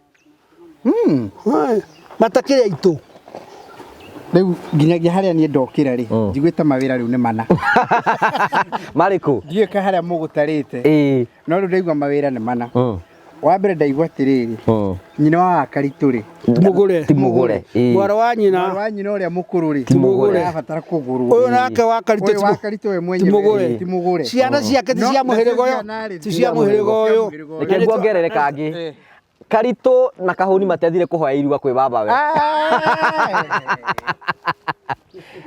Matakĩrĩ aitũ. Rĩu nginyagia harĩa niĩ ndokĩra rĩ, njiguĩte mawĩra rĩu nĩ mana. Marĩkũ? Ndiũĩ ka harĩa mũgũtarĩte. No rĩu ndaigua mawĩra nĩ mana. Wa mbere ndaigua atĩrĩrĩ, nyina wa Wakaritũ rĩ, Timũgũre. Timũgũre. Mwarĩ wa nyina. Mwarĩ wa nyina ũrĩa mũkũrũ rĩ, Timũgũre. Arabatara kũgũrwo. Ũyũ nake Wakaritũ Ũyũ Wakaritũ we mwenyewe timũgũre. Timũgũre. Ciana ciake ti No, cia mũhĩrĩga nacio ũyũ. ciana rĩ, Ti cia mũhĩrĩga ũyũ. Reke nguongerere kangĩ. Karitũ na Kahũni matiathire kũhoya irua kwĩ babawe.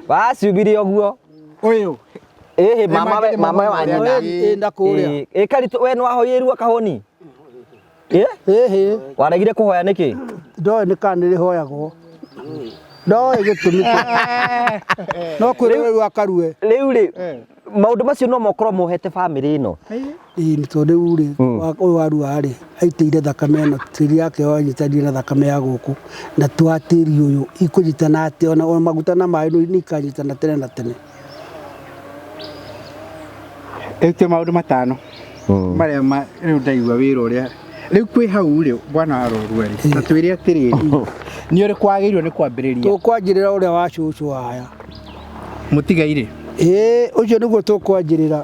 Waciumire ũguo. Ũyũ. Ĩhĩ mama we mama wa nyina. Ĩ na kũrĩa. Ĩ Karitũ we nĩ wahoire irua Kahũni? Ĩ? Ĩhĩ. Waregire kũhoya nĩkĩ? Ndoĩ nĩ kana nĩ rĩhoyagwo. Ndoĩ gĩtũmi kĩa. No kwĩrwo rĩu akarue. Rĩu rĩ, maũndũ macio no mokorwo mohete bamĩrĩ ĩno. Ĩĩ nĩ tondũ rĩu rĩ, ũyũ warua rĩ, aitĩire thakame ĩno, tĩri yake wanyitanire na thakame ya gũkũ, na twa tĩri ũyũ, ikũnyitana atĩa, ona maguta na maĩ nĩ ikanyitana tene na tene. Rĩu twĩ maũndũ matano marĩa rĩu ndaigua wĩra ũrĩa rĩu kwĩ hau rĩ, bwana wa Rorua rĩ, ta twĩre atĩrĩrĩ, nĩ ũrĩkũ wagĩrĩirwo nĩ kwambĩrĩria? Tũkwanjĩrĩra ũrĩa wa cũcũ aya. Mũtigairĩ? Ĩĩ, ũcio nĩguo tũkwanjĩrĩra.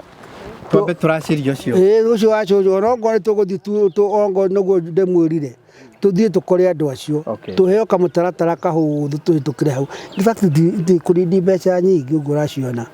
Twambe tũracĩrie ũcio. Ĩĩ, ũcio wa cũcũ, ona okorwo nĩ tũgũthiĩ okorwo nĩguo ndĩmwĩrire, tũthiĩ tũkore andũ acio, tũheo kamũtaratara kahũthũ tũhĩtũkĩre hau. In fact, ndikũrindi mbeca nyingĩ ũguo ũraciona,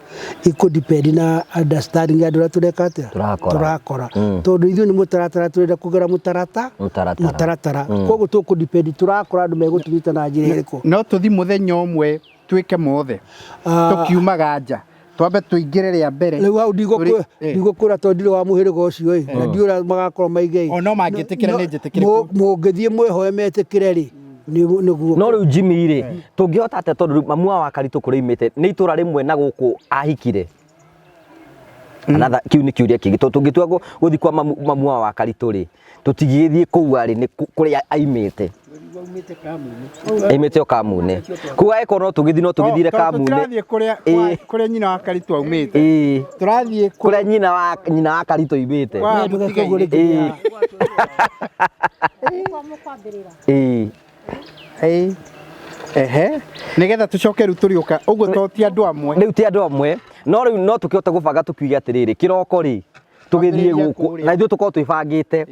ikũ depend na understanding ya andũ arĩa tũreka atĩa? Tũrakora. Tũrakora. Tondũ ithuĩ nĩ mũtaratara tũrenda kũgera Mũtaratara. mũtaratara. Koguo tũkũ depend tũrakora andũ megũtũnyita na njĩra ĩrĩkũ. No tũthiĩ mũthenya ũmwe twĩke mothe, tũkiumaga nja. Twambe tũingĩre rĩa mbere. Rĩu hau ndigũkwĩra tondũ ndirĩ wa mũhĩrĩga ũcio ĩ, na ndiũĩ ũrĩa magakorwo maigei. O no mangĩtĩkĩra nĩ njĩtĩkĩrĩku. Mũngĩthiĩ mwĩhoe metĩkĩre rĩ, Nĩguo. No rĩu Jimmy rĩ, tũngĩhota atĩa tondũ rĩu mamu wa Wakaritũ kũrĩa aumĩte nĩ itũra rĩmwe na gũkũ ahikire? Another kĩu nĩ kĩũria kĩngĩ tondũ tũngĩtua gũthiĩ kwa mamu wa Wakaritũ rĩ, tũtingĩgĩthiĩ kũu arĩ nĩ kũrĩa aimĩte. Aimĩte o Kamune. Koguo angĩkorwo no tũgĩthiĩ no tũgĩthire Kamune. Tũrathiĩ kũrĩa kũrĩa nyina wa Karitũ aumĩte. Ĩĩ. Tũrathiĩ kũrĩa nyina wa Karitũ aumĩte. Kwa mũtigairĩ. Ĩĩ. Ĩĩ. Ĩĩ. Ehe. Nĩgetha tũcoke rĩu tũrĩũka ũguo to ti andũ amwe. Rĩu ti andũ amwe. No rĩu no tũkĩhote gũbanga tũkiuge atĩrĩrĩ, kĩroko rĩ, tũgĩthiĩ gũkũ na ithuĩ tũkorwo twĩbangĩte.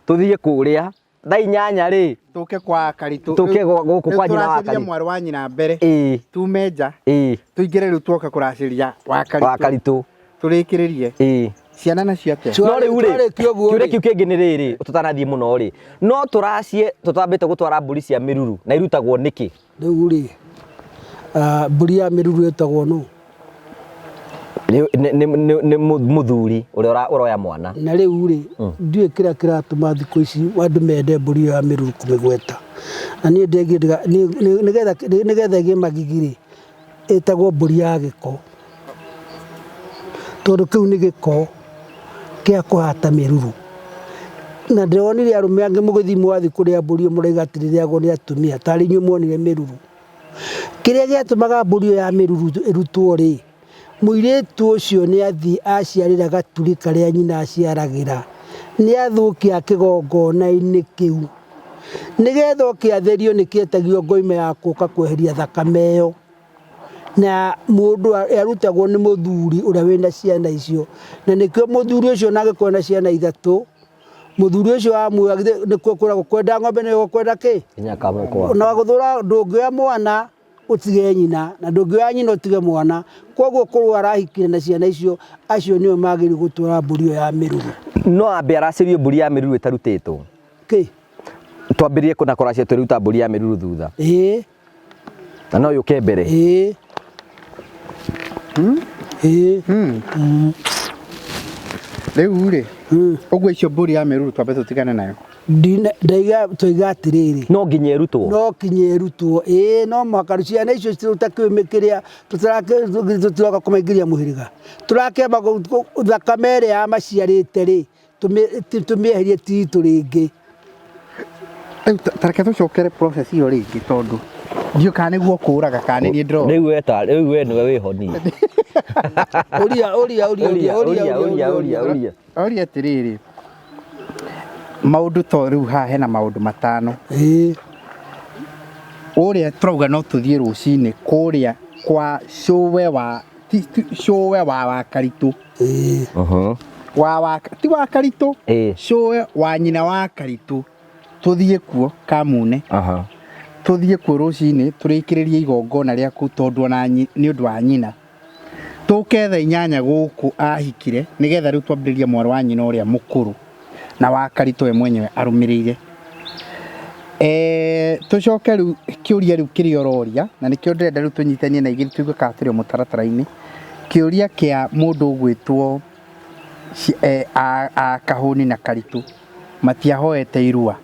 Tũthiĩ kũrĩa thaa 8 rĩ, tũke kwa Karitũ. Tũke gũkũ kwa nyina wa Karitũ. Mwarĩ wa nyina mbere. Ĩĩ. Tume nja. Ĩĩ. Tũingĩre rĩu tuoka kũracĩria wa Karitũ. Wa Karitũ. Tũrĩkĩrĩrie. Ĩĩ. Ciana nacio atĩa? No rĩu rĩ, kĩũria kĩu kĩngĩ nĩ rĩrĩ, tũtanathiĩ mũno rĩ, no tũracie tũtambĩte gũtwara mbũri cia mĩruru na irutagwo nĩkĩ? Rĩu rĩ, mbũri ya mĩruru ĩtagwo nũ? Nĩ mũthuri ũrĩa ũroya mwana. Na rĩu rĩ, ndiũĩ kĩrĩa kĩratũma thikũ ici andũ mende mbũri ĩyo ya mĩruru kũmĩgweta. Na niĩ nĩgetha ĩgĩe magigi rĩ, ĩtagwo mbũri ya gĩko. Tondũ kĩu nĩ gĩko kĩa kũhata mĩruru. Na ndĩronire arũme angĩ mũgĩthiĩ mwathiĩ kũrĩa mbũri ĩyo mũrauga atĩ rĩrĩagwo nĩ atumia, tarĩ inyuĩ muonire mĩruru. Kĩrĩa gĩatũmaga mbũri ĩyo ya mĩruru ĩrutwo rĩ, mũirĩtu ũcio nĩ athiĩ aciarĩra gaturi karĩa nyina aciaragĩra, nĩ athũkia kĩgongona-inĩ kĩu. Nĩgetha oke atherio nĩ kĩetagio ngoima ya gũka kweheria thakame ĩyo. Na mũndũ arutagwo nĩ mũthuri ũrĩa wĩna ciana icio. Na nĩkĩo mũthuri ũcio ona angĩkorwo ena ciana ithatũ, mũthuri ũcio amuoya nĩkuo kwĩragwo kwenda ng'ombe nĩ kwenda kĩ? Nginya kamũkwa. Na gũthũra ndũngĩoya mwana ũtige nyina, na ndũngĩoya nyina ũtige mwana. Koguo korwo arahikire na ciana icio, acio nĩo magĩrĩirwo gũtwara mbũri ĩyo ya mĩruru. No ambe aracĩrio mbũri ya mĩruru ĩtarutĩtwo. Kĩ? Twambĩrĩrie na kũracia twĩruta mbũri ya mĩruru thutha. Ĩĩ. Na no yũke mbere. Ĩĩ. Ĩĩ. Rĩu rĩ, ũguo icio mbũri ya mĩruru twambe tũtigane nayo. Ndaiga twaiga atĩrĩrĩ. No nginya ĩrutwo. No nginya ĩrutwo. Ĩĩ no mũhaka ciana icio citũtakĩũĩ kĩrĩa tũtiroka kũmaingĩria mũhĩrĩga. Tũrakĩamba thakame ĩrĩa yamaciarĩte rĩ, tũmĩeherie ti itũ rĩngĩ. Rĩu ta reke tũcokere process ĩyo rĩngĩ tondũ ndiũĩ kana nĩguo kũraga kana nĩ niĩ ndĩrona. Rĩu we ta rĩu we nĩwe wĩho niĩ. Ũria ũria ũria ũria ũria ũria ũria ũria. Ũria atĩrĩrĩ, maũndũ to rĩu haha hena maũndũ matano. Ĩĩ. Ũrĩa tũrauga no tũthiĩ rũcinĩ kũrĩa kwa cũwe wa cũwe wa Wakaritũ. Ĩĩ. Wa wa ti wa Karitũ. Cũwe wa nyina wa Karitũ. Tũthiĩ kuo Kamune. Tũthiĩ kuo rũcinĩ tũrĩkĩrĩrie igongona rĩa kũu tondũ ona nĩ ũndũ wa nyina. Tũke thaa 8 gũkũ ahikire nĩgetha rĩu twambĩrĩrie mwarĩ wa nyina ũrĩa mũkũrũ na wa Karitũ we mwenyewe arũmĩrĩire. Tũcoke rĩu kĩũria rĩu kĩrĩa ũroria na nĩkĩo ndĩrenda rĩu tũnyitanie na igĩrĩ tũigue kana tũrĩ o mũtaratara-inĩ. Kĩũria kĩa mũndũ ũgwĩtwo a Kahũni na Karitũ matiahoete irua.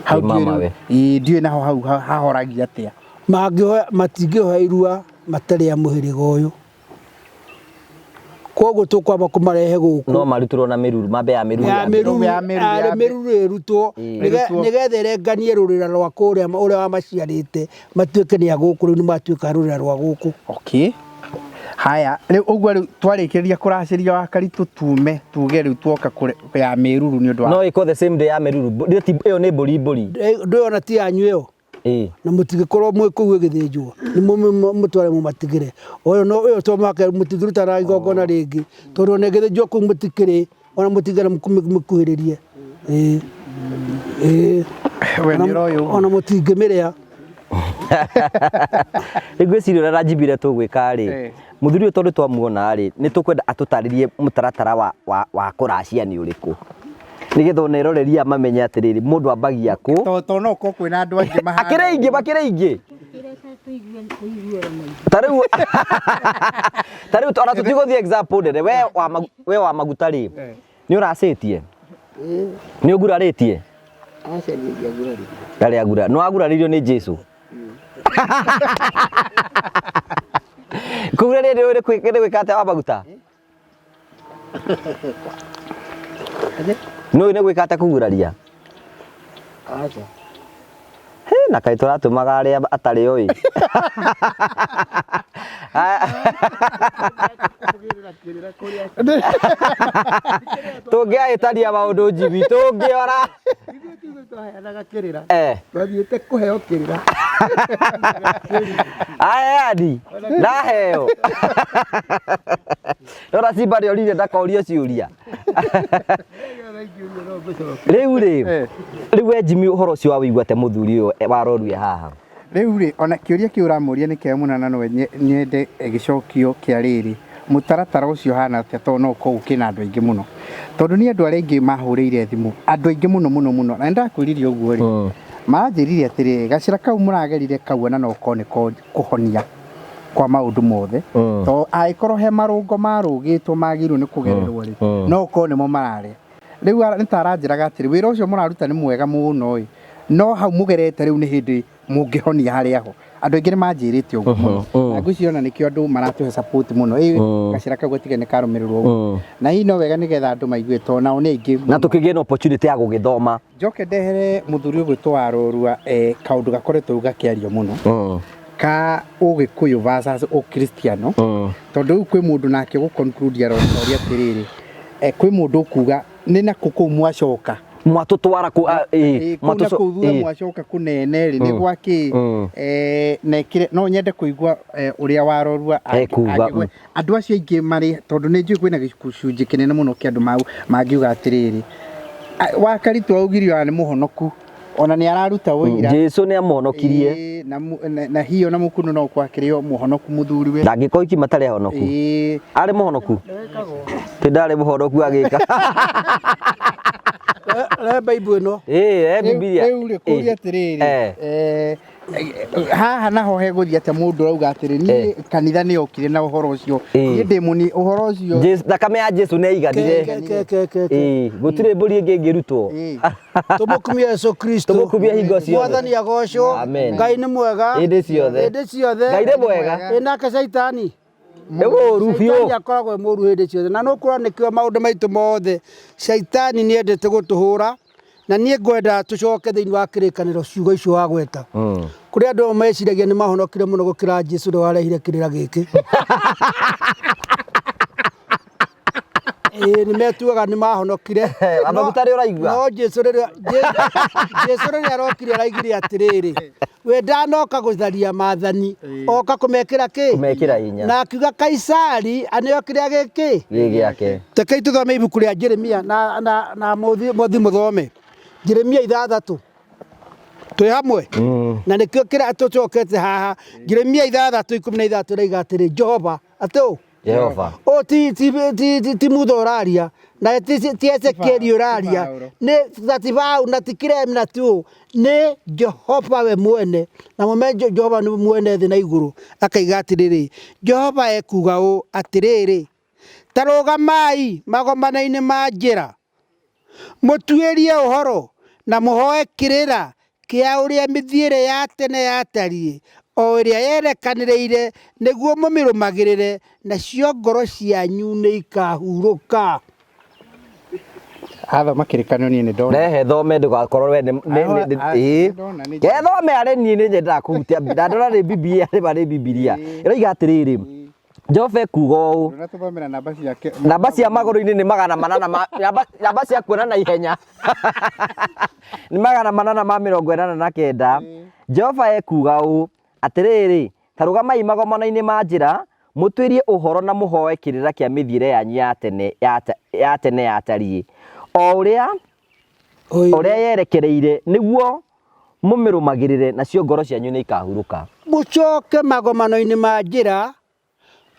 Hau ndiũĩ naho hau hahoragia atĩa. Mangĩhoya matingĩhoya irua matarĩ a mũhĩrĩga ũyũ. Koguo tũkwamba kũmarehe gũkũ. No marutirwo na mĩruru, mambe ya mĩruru. Ya mĩruru, ya mĩruru ĩrutwo nĩgetha ĩrenganie rũrĩra rwa kũrĩa ũrĩa wamaciarĩte matuĩke nĩ a gũkũ rĩu nĩ matuĩka rũrĩra rwa gũkũ. Okay. Haya, rĩu ũguo rĩu twarĩkĩrĩria kũracĩria wa Karitũ tume tuge rĩu tuoka ya mĩruru nĩ ũndũ wa. No ĩko the same day ya mĩruru. Ĩyo nĩ mbũri mbũri. Ndũyona ti yanyu ĩyo. Na mũtingĩkorwo mwĩ kũu ĩgĩthĩnjwo nĩ mũtware mũmatigĩre. Ũyũ no ũyũ to mũhaka mũtingĩruta na igongona rĩngĩ tondũ ona ĩgĩthĩnjwo kũu mũtikĩrĩ ona mũtingĩenda mũkuhĩrĩrie. Ĩĩ. Ĩĩ. Ona mũtingĩmĩrĩa. Rĩu ngwĩciria ũrĩa Ranjibire tũgwĩka rĩ, mũthuri ũyũ tondũ twamuona rĩ, nĩ tũkwenda atũtarĩrie mũtaratara wa kũracia nĩ ũrĩkũ. Nĩgetha ona eroreri aya mamenye atĩrĩrĩ, mũndũ ambagia kũ. Tondũ no ũkorwo kwĩna andũ angĩ mahana. Akĩrĩ aingĩ, makĩrĩ aingĩ. Ta rĩu ta rĩu ona tũtigũthiĩ example nene, we wa maguta rĩ, nĩ ũracĩtie? Nĩ ũgurarĩtie? Aca niĩ ndiaguraririo. Ndarĩ agura. Nĩ waguraririo nĩ Jesu? Kũguraria nĩ nĩ gwĩka atĩa wa maguta? Nĩ nĩ gwĩka atĩa kũguraria? Aca. Hĩ, na kaĩ tũratũmaga arĩa atarĩ oĩ. Tũngĩahĩtania maũndũ njibi tũngĩora. Ithuĩ tiguo twaheanaga kĩrĩra. Eh. Twathiĩte kũheo kĩrĩra. Aheani ndaheo. Rora Simba nĩorire ndakorio ciũria. Rĩu rĩ, rĩu we Jimmy ũhoro ũcio wa wĩigua atĩa mũthuri ũyũ warorue haha? Rĩu rĩ, ona kĩũria kĩu ũramũria nĩ kĩega mũno na no nyende gĩcokio kĩa rĩrĩ, mũtaratara ũcio ũhana atĩa tondũ no ũkorwo ũkĩna andũ aingĩ mũno. Tondũ niĩ andũ arĩa aingĩ mahũrĩire thimũ, andũ aingĩ mũno mũno mũno, na nĩndakwĩrire ũguo rĩ, maranjĩrire atĩrĩrĩ, gacĩra kau mũragerire kau ona no ũkorwo nĩko kũhonia kwa maũndũ mothe. Tondũ angĩkorwo he marũngo marũgĩtwo magĩrĩirwo nĩ kũgererwo rĩ, no ũkorwo nĩmo mararĩa. Rĩu nĩ ta aranjĩraga atĩrĩ, wĩra ũcio mũraruta nĩ mwega mũno ĩ, no hau mũgerete rĩu nĩ hĩndĩ mũngĩhonia harĩa ho. Andũ aingĩ nĩ manjĩrĩte ũguo mũno. Na ngwĩciria ona nĩkĩo andũ maratũhe support mũno. Ĩ gacĩra kau gatige nĩ karũmĩrĩrwo ũguo. Na hihi no wega nĩgetha andũ maigue tondũ nao nĩ aingĩ Na mũno. tũkĩgĩe na opportunity ya gũgĩthoma. Njoke ndehere mũthuri ũgwĩtwo Warũrua kaũndũ gakoretwo rĩu gakĩario mũno ka ũgĩkũyũ versus ũkristiano. Tondũ rĩu kwĩ mũndũ nake ũgũ conclude aroria atĩrĩrĩ, kwĩ mũndũ ũkuga nĩ nakũ kũu mwacoka Mwatũtwara kũ, a, ĩ, kũu na mwatũco- kũu thutha ĩ. mwacoka kũnene rĩ, nĩ gwa kĩ? Na ĩkĩre, no nyende kũigua ũrĩa Warorua Ekuga, angĩgwe. Andũ acio aingĩ marĩ, tondũ nĩ njũĩ kwĩna gĩcunjĩ kĩnene mũno kĩa andũ mangiuga atĩrĩrĩ, Wakaritũ augire ona nĩ mũhonoku, ona nĩ araruta ũira. Jesu nĩ amũhonokirie. Ĩĩ, na mu-, na, na hiyo na mũkunu no ũkorwo akĩrĩ o mũhonoku mũthuriwe. Ndangĩkorwo iki matarĩ ahonoku. Ĩĩ. Arĩ mũhonoku? Ti ndarĩ mũhonoku agĩka. Re Bible ĩno. Ĩĩ, re Bibilia. Rĩu rĩ, kũria atĩrĩrĩ, haha naho hegũthiĩ atĩa mũndũ arauga atĩrĩ, niĩ kanitha nĩ yokire na ũhoro ũcio. Niĩ ndĩ mũni, ũhoro ũcio. Jesu, thakame ya Jesu nĩ ĩiganire. Ke, ke, ke, ke, ke. Ĩĩ, gũtirĩ mbũri ĩngĩ ĩngĩrutwo. Tũmũkumie Yesu Kristo. Tũmũkumie hingo ciothe. Mwathani agocwo. Amen. Ngai nĩ mwega. Hĩndĩ ciothe. Hĩndĩ ciothe. Ngai nĩ mwega. Ĩ nake Caitani. Nĩ mũũru biũ. Caitani akoragwo e mũũru hĩndĩ ciothe. Na nĩ ũkuona nĩkĩo maũndũ maitũ mothe Caitani nĩ endete gũtũhũra. Na niĩ ngwenda tũcoke thĩinĩ wa kĩrĩkanĩro ciugo icio wagweta. Kũrĩ andũ amwe meciragia nĩ mahonokire mũno gũkĩra Jesu ũrĩa warehire kĩrĩra gĩkĩ. Ĩĩ, nĩ metuaga nĩ mahonokire. Maguta nĩ ũraigua? No Jesu rĩrĩa, Jesu rĩrĩa arokire araigire atĩrĩrĩ, we ndanoka gũtharia maathani, oka kũmekĩra kĩ? Kũmekĩra hinya. Na akiuga Kaisari aneo kĩrĩa gĩkĩ? Gĩ gĩake. Rekei tũthome ibuku rĩa Jeremia na, na, na mũthi, mũthi mũthome. Jeremia 6. Twĩ hamwe? Na nĩkĩo kĩrĩa tũcokete haha. Jeremia 6:16 ĩraiga atĩrĩ, Jehova, atĩ ũ? Jehova. O ti, ti, ti, ti, ti Mutha ũraria, na ti, ti, ti Ezekieli ũraria, nĩ na ti Paũlũ, na ti Kiremi, na ti ũ, nĩ Jehova we mwene. Na mũmenye Jehova nĩ mwene thĩ na igũrũ. Akaiga atĩrĩrĩ, Jehova ekuga ũũ, atĩrĩrĩ, ta rũgamai magomano-inĩ ma njĩra, mũtuĩrie ũhoro na mũhoe kĩrĩra kĩa ũrĩa mĩthiĩre ya tene yatariĩ, o ĩrĩa yerekanĩrĩire, nĩguo mũmĩrũmagĩrĩre, nacio ngoro cianyu nĩikahurũka. Athoma kĩrĩkanĩro niĩ nĩ ndona. Rehe thome ndũgakorwo we nĩ- nĩ- nĩ- nĩ- ĩĩ. Ndona nĩ Ke thome arĩ niĩ nĩ nyendaga kũhutia ndandora nĩ Bibilia arĩ ma nĩ Bibilia. Ĩroiga atĩrĩrĩ, Jehova ekuga ũũ, Ndũnatũthomera namba ciake. Namba cia magũrũ-inĩ nĩ magana manana ma, namba, namba cia kuona na ihenya nĩ 889. Jehova ekuga ũũ, atĩrĩrĩ, ta rũgamai magomano-inĩ ma njĩra, mũtuĩrie ũhoro na mũhoe kĩrĩra kĩa mĩthiĩre yanyu ya tene, ya ta, ya tene yatariĩ, o ũrĩa, ũrĩa yerekereire, nĩguo mũmĩrũmagĩrĩre, nacio ngoro cianyu nĩ ikahurũka. Mũcoke magomano-inĩ ma njĩra,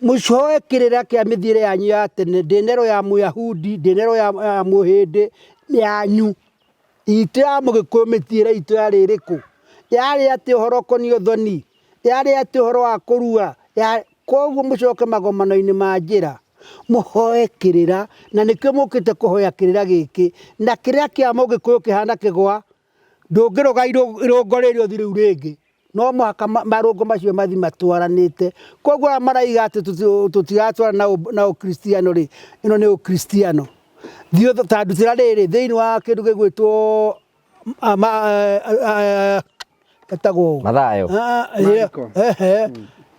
mũcoe kĩrĩra kĩa mĩthiĩre yanyu ya tene, ndĩnero ya Mũyahudi, ndĩnero ya Mũhĩndĩ yanyu. Itũ ya Mũgĩkũyũ mĩthiĩre itũ yarĩ ĩrĩkũ? Yarĩ atĩ ũhoro ũkoniĩ ũthoni, yarĩ atĩ ũhoro wa kũrua, koguo mũcoke magomano-inĩ ma njĩra, mũhoe kĩrĩra, na nĩkĩo mũkĩte kũhoya kĩrĩra gĩkĩ, na kĩrĩra kĩa Mũgĩkũyũ kĩhana kĩgwa. Ndũngĩrũga irũngo rĩrĩ ũthiĩ rĩu rĩngĩ. No mũhaka marũngo macio mathiĩ matwaranĩte. Koguo arĩa maraiga atĩ tũtiratwarana na ũkristiano rĩ, ĩno nĩ ũkristiano. Thiĩ ta ndutĩra rĩrĩ, thĩinĩ wa kĩndũ gĩgwĩtwo etagwo ũ? Mathayo. Ah, ehe.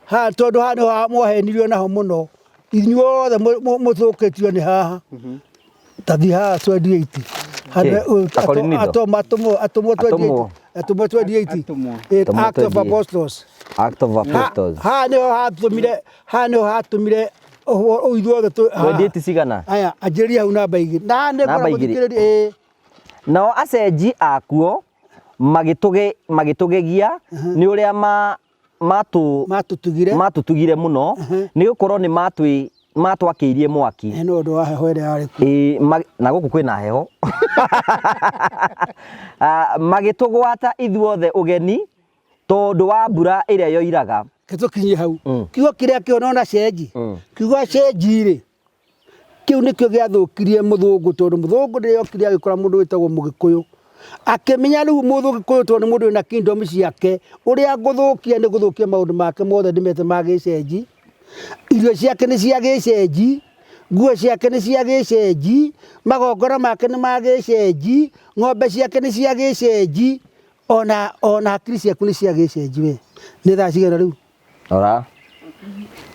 Ha, tondũ haha nĩho mwahenirio naho mũno. Inyuothe mũthũkĩtio nĩ haha. Ta thiĩ haha 28. Kĩ? Akorinitho? Atũmwo atũmwo 28. Atũmwo. Atũmwo 28. Atũmwo. Atũmwo Act of 28. Apostles. Act of Apostles. Haha nĩho hatũmire, haha nĩho hatũmire ithuothe haha. 28 cigana? Aya, anjĩrĩria hau namba igĩrĩ. Na haha nĩ Namba ngwenda igĩrĩ. mũthikĩrĩrie, ĩĩ. Nao acenji akuo magĩtũgegia nĩ ũrĩa ma, matũ Matũtugire. matũtugire mũno nĩ gũkorwo nĩ matwakĩirie mwaki. Nĩ ũndũ wa heho ĩrĩa yarĩ kuo. Ĩĩ, na gũkũ kwĩna heho. Ah, magĩtũgwata ithuothe ũgeni tondũ wa mbura ĩrĩa yoiraga. Reke tũkinyie hau. Kiugo kĩrĩa kĩo nona cenji. Kiugo cenji rĩ, Kĩu nĩkĩo gĩathũkirie mũthũngũ tondũ mũthũngũ rĩrĩa okire agĩkora mũndũ wĩtagwo mũgĩkũyũ. Akĩmenya rĩu mũgĩkũyũ tondũ nĩ mũndũ wĩna kingdom ciake, ũrĩa ngũthũkia nĩ gũthũkia maũndũ make mothe ndĩmete ma gĩcenji. Irio ciake nĩ cia gĩcenji, nguo ciake nĩ cia gĩcenji, magongona make nĩ ma gĩcenji, ng'ombe ciake nĩ cia gĩcenji, ona ona hakiri ciaku nĩ cia gĩcenji we. Nĩ thaa cigana rĩu? Rora.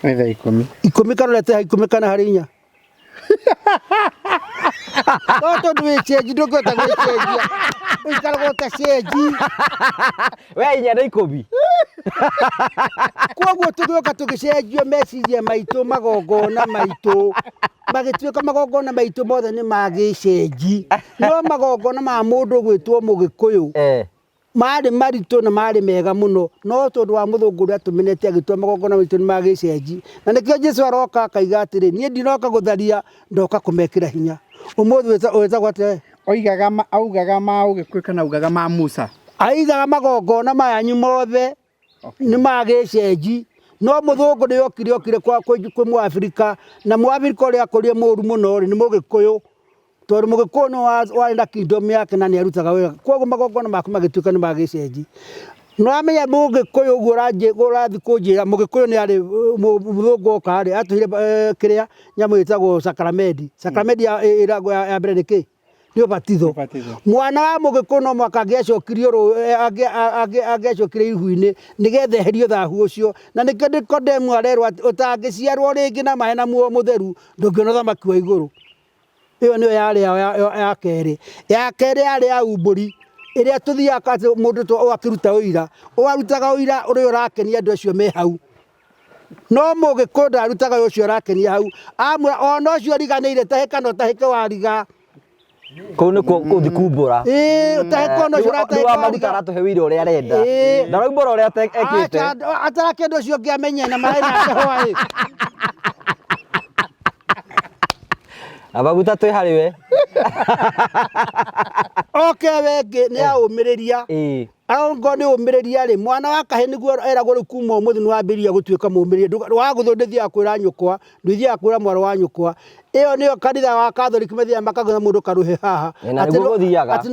Nĩ thaa ikũmi. Ikũmi kana ũrete ikũmi kana harĩ inya? No tondũ wĩ cĩnji ndũngĩhota gwĩcenjia. Ũikaraga ũtacenji. We inya na ikũmi. Koguo tũgĩũka tũgĩcenjio meciria maitũ magongona maitũ magĩtuĩka magongona maitũ mothe nĩ ma gĩcenji. No magongona ma mũndũ ũgwĩtwo mũgĩkũyũ Maarĩ maritũ na maarĩ mega mũno, no tondũ wa mũthũngũ ũrĩa atũmenete agĩtua magongona maitũ nĩ ma gĩcenji. Na nĩkĩo Jesu aroka akaiga atĩrĩ, niĩ ndinoka gũtharia, ndoka kũmekĩra hinya. Ũmũthĩ wĩtagwo atĩa we? Oigaga ma, augaga ma ũgĩkũyũ kana augaga ma Musa? Aigaga magongona mayanyu mothe nĩ ma gĩcenji, no mũthũngũ nĩ okire okire kwa kwĩ mũabirika, na mũabirika ũrĩa akũrire mũru mũno rĩ, nĩ mũgĩkũyũ. Tondũ mũgĩkũyũ nĩ warĩ na kingdom yake na nĩ arutaga wĩra, koguo magongona maku magĩtuĩka nĩ ma gĩcenji. Nĩ wamenya mũgĩkũyũ ũguo ũrathiĩ kũnjĩra mũgĩkũyũ nĩ arĩ mũthũngũ oka rĩ, atũheire kĩrĩa nyamũ ĩtagwo sacrament. Sacrament ĩragwo ya mbere nĩ kĩ? Nĩ ũbatitho. Mwana wa mũgĩkũyũ no mũhaka angĩacokirio angĩacokire ihu-inĩ nĩgetha eherio thahu ũcio. Na nĩkĩo Nikodemu arerwo atĩ ũtangĩciarwo rĩngĩ na maĩ na muoyo mũtheru ndũngĩona ũthamaki wa igũrũ. Ĩyo nĩyo yarĩ yao ya kerĩ. Ya kerĩ yarĩ ya umbũri, ĩrĩa tũthiaga atĩ mũndũ akĩruta ũira, ũarutaga ũira ũrĩa ũrakenia andũ acio me hau. No mũgĩkũyũ ndarutaga ũcio ũrakenia hau, amwĩra ona ũcio ũriganĩire tahĩka na ũtahĩke wariga. Kũu nĩkuo gũthiĩ kumbũra. Ĩĩ ũtahĩke ona ũcio ũratahĩka Rĩu wa maguta wariga. aratũhe ũira ũrĩa arenda. Ĩĩ. Ndaraumbũra ũrĩa ekĩte. Acha, atarakĩenda ũcio ũngĩ amenye na marĩ nake hwaĩ. Na maguta twĩ harĩ we. Oke wengĩ nĩ aũmĩrĩria. Ĩĩ. Aongo nĩ ũmĩrĩria rĩ, mwana wa kahĩ nĩguo eragwo rĩu kuma ũmũthĩ nĩ wambĩrĩria gũtuĩka mũmĩrĩria. Wagũthwo ndũthiaga kwĩra nyũkwa, ndũthiaga kwĩra mwarĩ wa nyũkwa. Ĩyo nĩyo kanitha wa Katholiki mathiaga makagũtha mũndũ karũhĩ haha. Ĩ, na nĩguo gũthiaga. Atĩ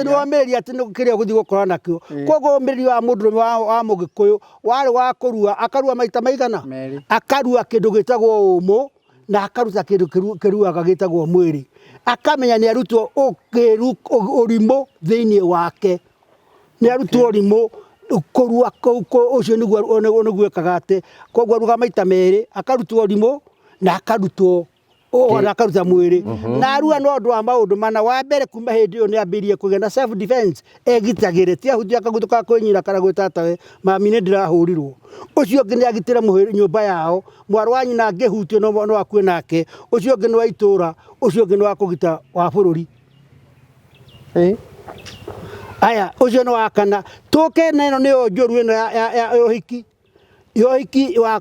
nĩwomĩrĩria atĩ kĩrĩa ũgũthiĩ gũkora nakĩo. Koguo ũmĩrĩria wa mũndũrũme wa mũgĩkũyũ warĩ wa kũrua, akarua maita maigana? Merĩ. Akarua kĩndũ gĩtagwo ũmũ na akaruta kĩndũ kĩruaga gĩtagwo mwĩrĩ. Akamenya nĩ arutwo ũrimũ thĩinĩ wake. Nĩ arutwo ũrimũ kũrua kũu ũcio nĩguo nĩguo ekaga atĩ koguo aruaga maita merĩ, akarutwo ũrimũ na akarutwo na akaruta mwĩrĩ. Na arua no ũndũ wa maũndũ mana. Wa mbere kuma hĩndĩ ĩyo nĩ ambĩrĩirie kũgĩa na self defense, egitagĩre, ti ahutie akaguthũka ka kwĩnyina kana gwĩ tatawe, mami nĩ ndĩrahũrirwo. Ũcio ũngĩ nĩ agitĩre nyũmba yao, mwarĩ wa nyina angĩhutio no akue nake, ũcio ũngĩ nĩ wa itũra, ũcio ũngĩ nĩ wa kũgita wa bũrũri. Aya, ũcio nĩ wa kana. Tũke na ĩno nĩyo njũru ĩno ya ũhiki. Ya ũhiki wa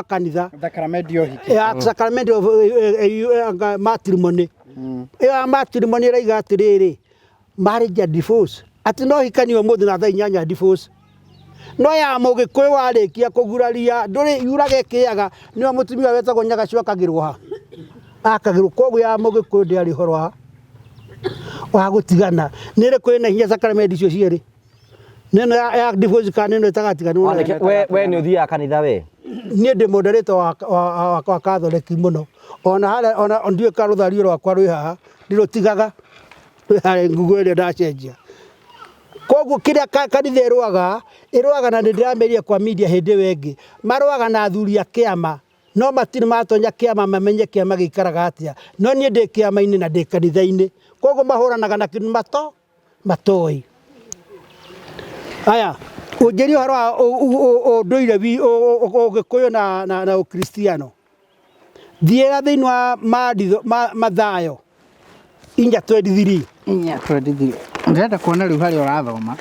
kanitha. Sacrament ya ũhiki. Ya sacrament of matrimony. Ĩyo ya matrimony ĩraiga atĩrĩrĩ, marriage and divorce. Atĩ no ũhikanie ũmũthĩ na thaa inyanya divorce. No ya mũgĩkũyũ warĩkia kũguraria ndũrĩ yuraga ĩkĩaga nĩyo mũtumia wetagwo Nyagacu akagĩrwo ha? Akagĩrwo. Koguo ya mũgĩkũyũ ndĩarĩ ũhoro wa Wa gũtigana. Nĩ ĩrĩkũ ĩna hinya sacrament icio cierĩ? Nĩ ĩno ya divorce kana nĩ ĩno ĩtagatiganwo nayo? Wanĩke, we we nĩ ũthiaga kanitha we? Niĩ ndĩ moderator wa Catholic mũno. Ona harĩa ona ndiũĩ kana rũthario rwakwa rwĩ haha, ndirũtigaga. Rwĩ harĩa nguo ĩrĩa ndacenjia. Koguo kĩrĩa kanitha ĩrũaga, ĩrũaga na nĩ ndĩramĩrire kwa media hĩndĩ ĩyo ĩngĩ, marũaga na athuri a kĩama, no matirĩ matonya kĩama mamenye kĩama gĩikaraga atĩa. No niĩ ndĩ kĩama-inĩ na ndĩ kanitha-inĩ. Koguo mahũranaga na kĩndũ matoĩ. Aya, ũnjĩrie ũhoro wa ũndũire Ũgĩkũyũ na Ũkristiano. Thiĩra thĩinĩ wa Mathayo 4:23. 4:23. Ndĩrenda kuona rĩu harĩa ũrathoma.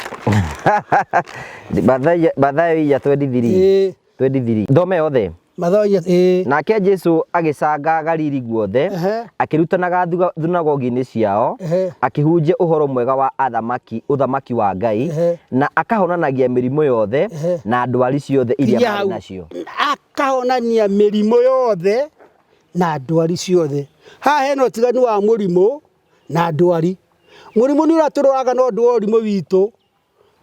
Mathayo 4:23. Ĩĩ. 23. Thome yothe. Mathayo inya, ĩĩ. Nake Jesu agĩcanga Galili guothe, akĩrutanaga thunagogi-inĩ ciao, akĩhunjia ũhoro mwega wa ũthamaki wa Ngai, na akahonanagia mĩrimũ yothe na ndwari ciothe iria Kinya marĩ hau. nacio. Akahonania mĩrimũ yothe na ndwari ciothe. Haha hena ũtiganu wa mũrimũ na ndwari. Mũrimũ nĩ ũrĩa tũrwaraga na ũndũ wa ũrimũ witũ.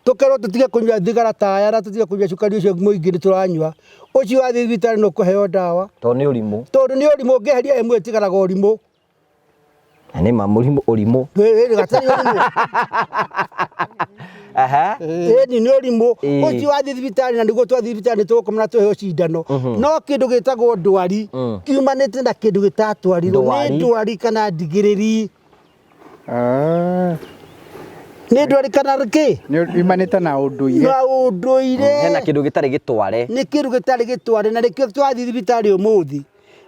Tũkerwo tũtige kũnyua thigara ta aya na tũtige kũnyua cukari ũcio mũingĩ nĩ tũranyua. Ũcio wathiĩ thibitarĩ nĩ ũkũheo ndawa. Tondũ nĩ ũrimũ. Tondũ nĩ ũrimũ, ũngĩeheria ĩmwe ĩtigaraga ũrimũ. Na nĩ ma mũrimũ ũrimũ. Gatarĩ ũrimũ. Ĩni nĩ ũrimũ. Ũcio wathiĩ thibitarĩ na nĩguo twathiĩ thibitarĩ nĩ tũgũkoma na tũheo cindano. No kĩndũ gĩtagwo ndwari kiumanĩte na kĩndũ gĩtatwarirwo. Nĩ ndwari kana ndigĩrĩri. Nĩ ndwari kana kĩ? Nĩ yumanĩte na ũndũire. Na ũndũire. Hena kĩndũ gĩtarĩ gĩtware. Nĩ kĩndũ gĩtarĩ gĩtware na nĩkĩo twathiĩ thibitarĩ ũmũthĩ.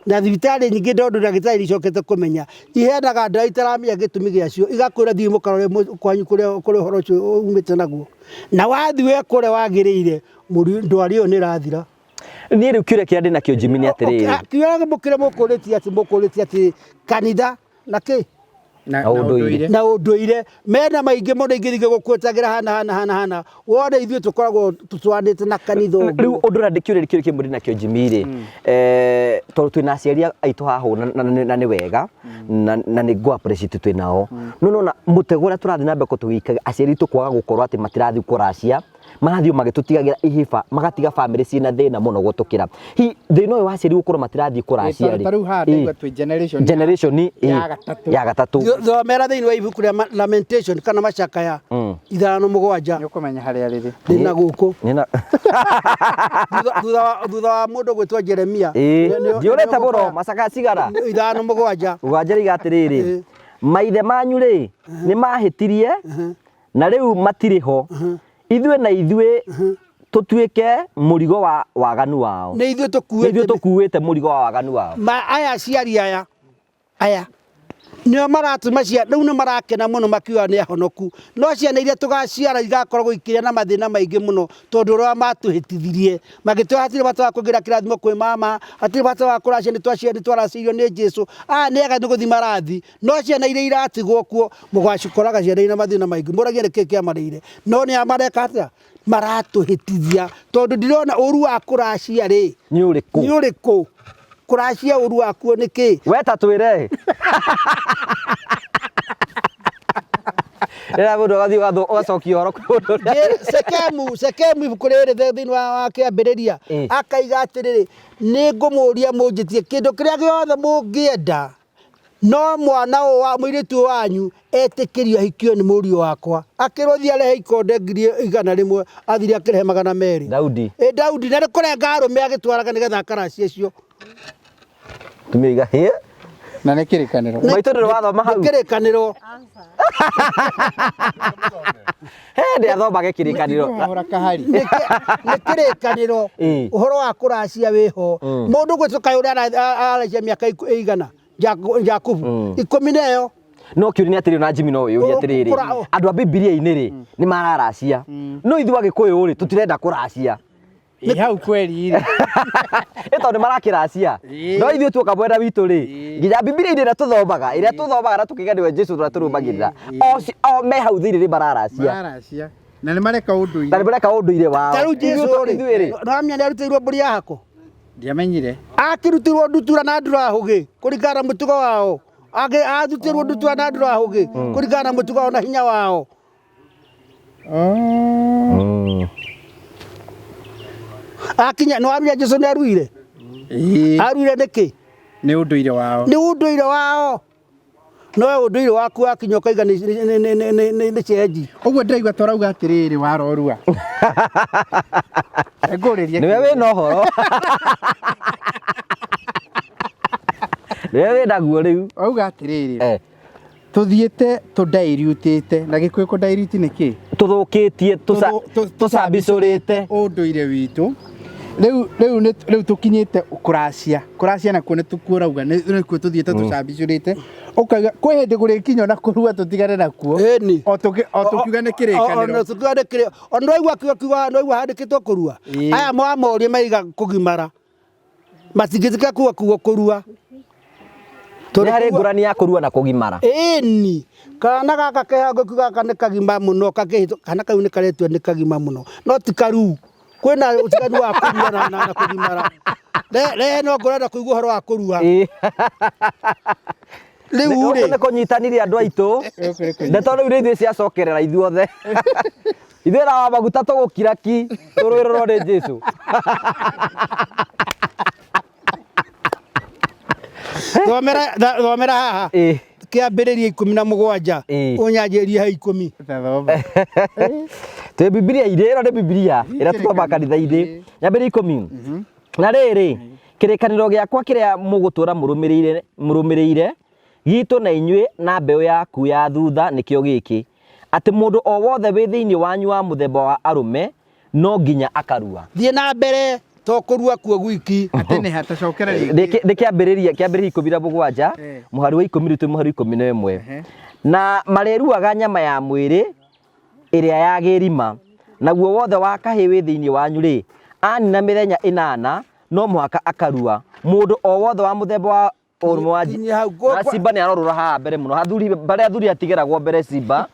Na thibitarĩ nyingĩ tondũ ndagĩtarĩ nĩ icokete kũmenya iheanaga ndawa itaramenya gĩtũmi gĩacio, igakwĩra thiĩ mũkarore kwanyu kũrĩa ũhoro ũcio umĩte naguo. Na wathiĩ weka ũrĩa wagĩrĩire, ndwari ĩyo nĩ ĩrathira. Niĩ rĩu kĩũria kĩrĩa ndĩ nakĩo Jimmy nĩ atĩrĩrĩ. Kĩũria kĩrĩa mũkũrĩtie atĩ mũkũrĩtie atĩ kanitha na kĩ? Na Na ũndũire. Na ũndũire. Mena maingĩ mũno ingĩthiĩ gũkwĩtagĩra hana hana hana hana. Wone ithuĩ tũkoragwo tũtwanĩte na kanitha ũguo. Rĩu ũndũ ũrĩa kĩũria kĩũria kĩmwe ndĩ nakĩo Jimmy rĩ, tondũ twĩna aciari aitũ haha ũũ na nĩ wega, na nĩ ngũ appreciate twĩ nao. No nĩwona mũtego ũrĩa tũrathiĩ na mbere tũgĩikagia aciari aitũ kwaga gũkorwo atĩ matirathiĩ kũracia, marathiĩ o magĩtũtigagĩra ihĩba, magatiga bamĩrĩ ciĩna thĩna mũno gũtũkĩra. Hihi thĩna ũyũ wa aciari gũkorwo matirathiĩ kũracia rĩ, Ta rĩu haha ndaigua twĩ generation generation ya gatatũ. ya gatatũ. Thomera thĩinĩ wa ibuku rĩa Lamentation kana Macakaya 5:7. Nĩ ũkũmenya harĩa rĩrĩ. Ndĩ na gũkũ. Nĩ na Thutha wa mũndũ gwĩtwo Jeremia. Ndiũrĩte mũno, Macakaya cigana? 5:7. Mũgwanja rĩiga atĩrĩrĩ, maithe manyu rĩ, nĩ mahĩtirie, na rĩu matirĩ ho. Ithuĩ na ithuĩ tũtuĩke mũrigo wa waganu wao. Nĩ ithuĩ tũkuĩte. Nĩ ithuĩ tũkuĩte mũrigo wa waganu wao. Ma aya aciari aya, aya nĩo maratũma ciana, rĩu nĩ marakena mũno makiuga nĩ ahonoku. No ciana iria tũgaciara igakoragwo ikĩgĩa na mathĩna maingĩ mũno tondũ ũrĩa matũhĩtithirie. Magĩtwĩra hatirĩ bata wa kũingĩra kĩrathimo kwĩ mama, hatirĩ bata wa kũracia nĩ twaracĩirio nĩ Jesũ. Aya nĩ ega nĩ gũthiĩ marathiĩ. No ciana iria iratigwo kuo, mũgacikoraga ciana ina mathĩna maingĩ. Mũragia nĩkĩ kĩamarĩire. No nĩ a mareka atĩa? Maratũhĩtithia. Tondũ ndirona ũru wa kũracia rĩ. Nĩ ũrĩkũ? Nĩ ũrĩkũ? Kũracia ũru wakuo nĩ kĩ? We ta twĩre. Rĩrĩa mũndũ agathiĩ ũgacokia ũhoro kwĩ mũndũ ũrĩa. Sekemu, Sekemu ibuku rĩrĩ thĩinĩ wa kĩambĩrĩria, akaiga atĩrĩrĩ, nĩ ngũmũria mũnjĩtie kĩndũ kĩrĩa gĩothe mũngĩenda. No mwana ũyũ wa mũirĩtu ũyũ wanyu etĩkĩrio ahikio nĩ mũriũ wakwa. Akĩrwo thiĩ arehe ikonde 100,000, athire akĩrehe 200. Daudi. Ĩ Daudi, na nĩ kũrenga arũme agĩtwaraga nĩgetha akaracie cio. Tumia iga, hĩ? Na nĩ kĩrĩkanĩro. Maitũ ndũrĩ wathoma hau? Nĩ kĩrĩkanĩro. He ndĩathomage kĩrĩkanĩro. Kũhũra kahari. Nĩ kĩrĩkanĩro. Ũhoro wa kũracia wĩho. Mũndũ gwĩtwo kaĩ ũrĩa aracia mĩaka ĩigana? Jakubu. 10 na ĩyo. No kĩũria nĩ atĩrĩrĩ, na Jimmy no wĩyũrie atĩrĩrĩ, andũ a Bibilia-inĩ rĩ, nĩ mararacia. No ithuĩ Agĩkũyũ rĩ, tũtirenda kũracia. Ĩ hau kweli rĩ. Ĩ tondũ nĩ marakĩracia. No ithuĩ tuoka mwena witũ rĩ, nginya Bibilia-inĩ ĩrĩa tũthomaga, ĩrĩa tũthomaga na tũkaiga nĩwe Jesũ ũrĩa tũrũmagĩrĩra, o me hau thĩinĩ nĩ mararacia. Mararacia. Na nĩ mareka ũndũire. Na nĩ mareka ũndũire wao. Ta rĩu Jesũ rĩ, Ithuĩ rĩ. nĩwamenya nĩ arutĩirwo mbũri ya hako? Ndiamenyire. Akĩrutĩrwo ndutura na ndurahũgĩ kũringana na mũtugo wao. Athutirwo ndutua na ndurahũgĩ kũringana na mũtugo wao na hinya wao. Akinya nĩ waruire Jesu nĩ aruire. Aruire nĩkĩ? Nĩ ũndũire wao. Nĩ ũndũire wao. No ũndũire waku wakinya ũkaiga nĩ cenji. Ũguo ndĩraigua tũrauga atĩrĩrĩ warorua. Ngũrĩrie. Nĩwe wĩna ũhoro. Nĩwe wĩnaguo rĩu. Wauga atĩrĩrĩ. Tũthiĩte tũdairiutĩte na Gĩkũyũ kũdairiuti nĩ kĩ? Tũthũkĩtie tũcambicũrĩte ũndũire witũ. Rĩu rĩu rĩu tũkinyĩte kũracia. Kũracia nakuo nĩ tũkuo ũrauga nĩkuo tũthiĩte tũcambicũrĩte. Ũkauga kwĩ hĩndĩ kũrĩkinya ona kũrua tũtigane nakuo. Ĩni. O tũkiuga nĩ kĩrĩkanĩro. O tũkiuga nĩ kĩrĩkanĩro. O nĩwaigua kiugo kiuga nĩwaigua handĩkĩtwo kũrua. Aya mwamoria maiga kũgimara. Matingĩtĩkĩra kuga kuga kũrua. Nĩ harĩ ngũrani ya kũrua na kũgimara. Ĩni. Kana gaka kehango kiuga gaka nĩ kagima mũno kakĩhĩtwo kana kau nĩ karetua nĩ kagima mũno. No ti karu. Kwĩna ũtiganu wa kũrua na kũgimara. Rehe no ngũrenda kũigua ũhoro wa kũrua. Rĩu rĩ. Nĩ kũnyitanire andũ aitũ. Ndeto rĩu nĩ ithuĩ ciacokerera ithuothe. Ithuĩ na wa maguta tũgũkira ki tũrũĩrĩrwo nĩ Jesũ. Thomera haha. Kĩambĩrĩria 17 ũnyanjĩrie ha 10. Twĩ Bibilia-inĩ, ĩno nĩ Bibilia ĩrĩa tũthomaga kanitha-inĩ. Nyambĩrĩria 10. Na rĩrĩ, kĩrĩkanĩro gĩakwa kĩrĩa mũgũtũũra mũrũmĩrĩire gitũ na inyuĩ na mbeũ yaku ya thutha nĩkĩo gĩkĩ, atĩ mũndũ o wothe wĩ thĩinĩ wanyu wa mũthemba wa arũme no nginya akarua. Thiĩ na mbere to kũrua kuo gwiki. Atĩ nĩ hatacokera rĩngĩ. Nĩ kĩambĩrĩria 17 mũhari wa 10 rĩu mũhari 11. Na marĩruaga nyama ya mwĩrĩ ĩrĩa ya gĩrima, naguo wothe wa kahĩĩ wĩ thĩinĩ wanyu rĩ, anina mĩthenya 8 no mũhaka akarua. Mũndũ o wothe wa mũthemba wa ũrũme wa na Simba nĩ arorũra haha mbere mũno. Athuri barĩa athuri atigeragwo mbere Simba.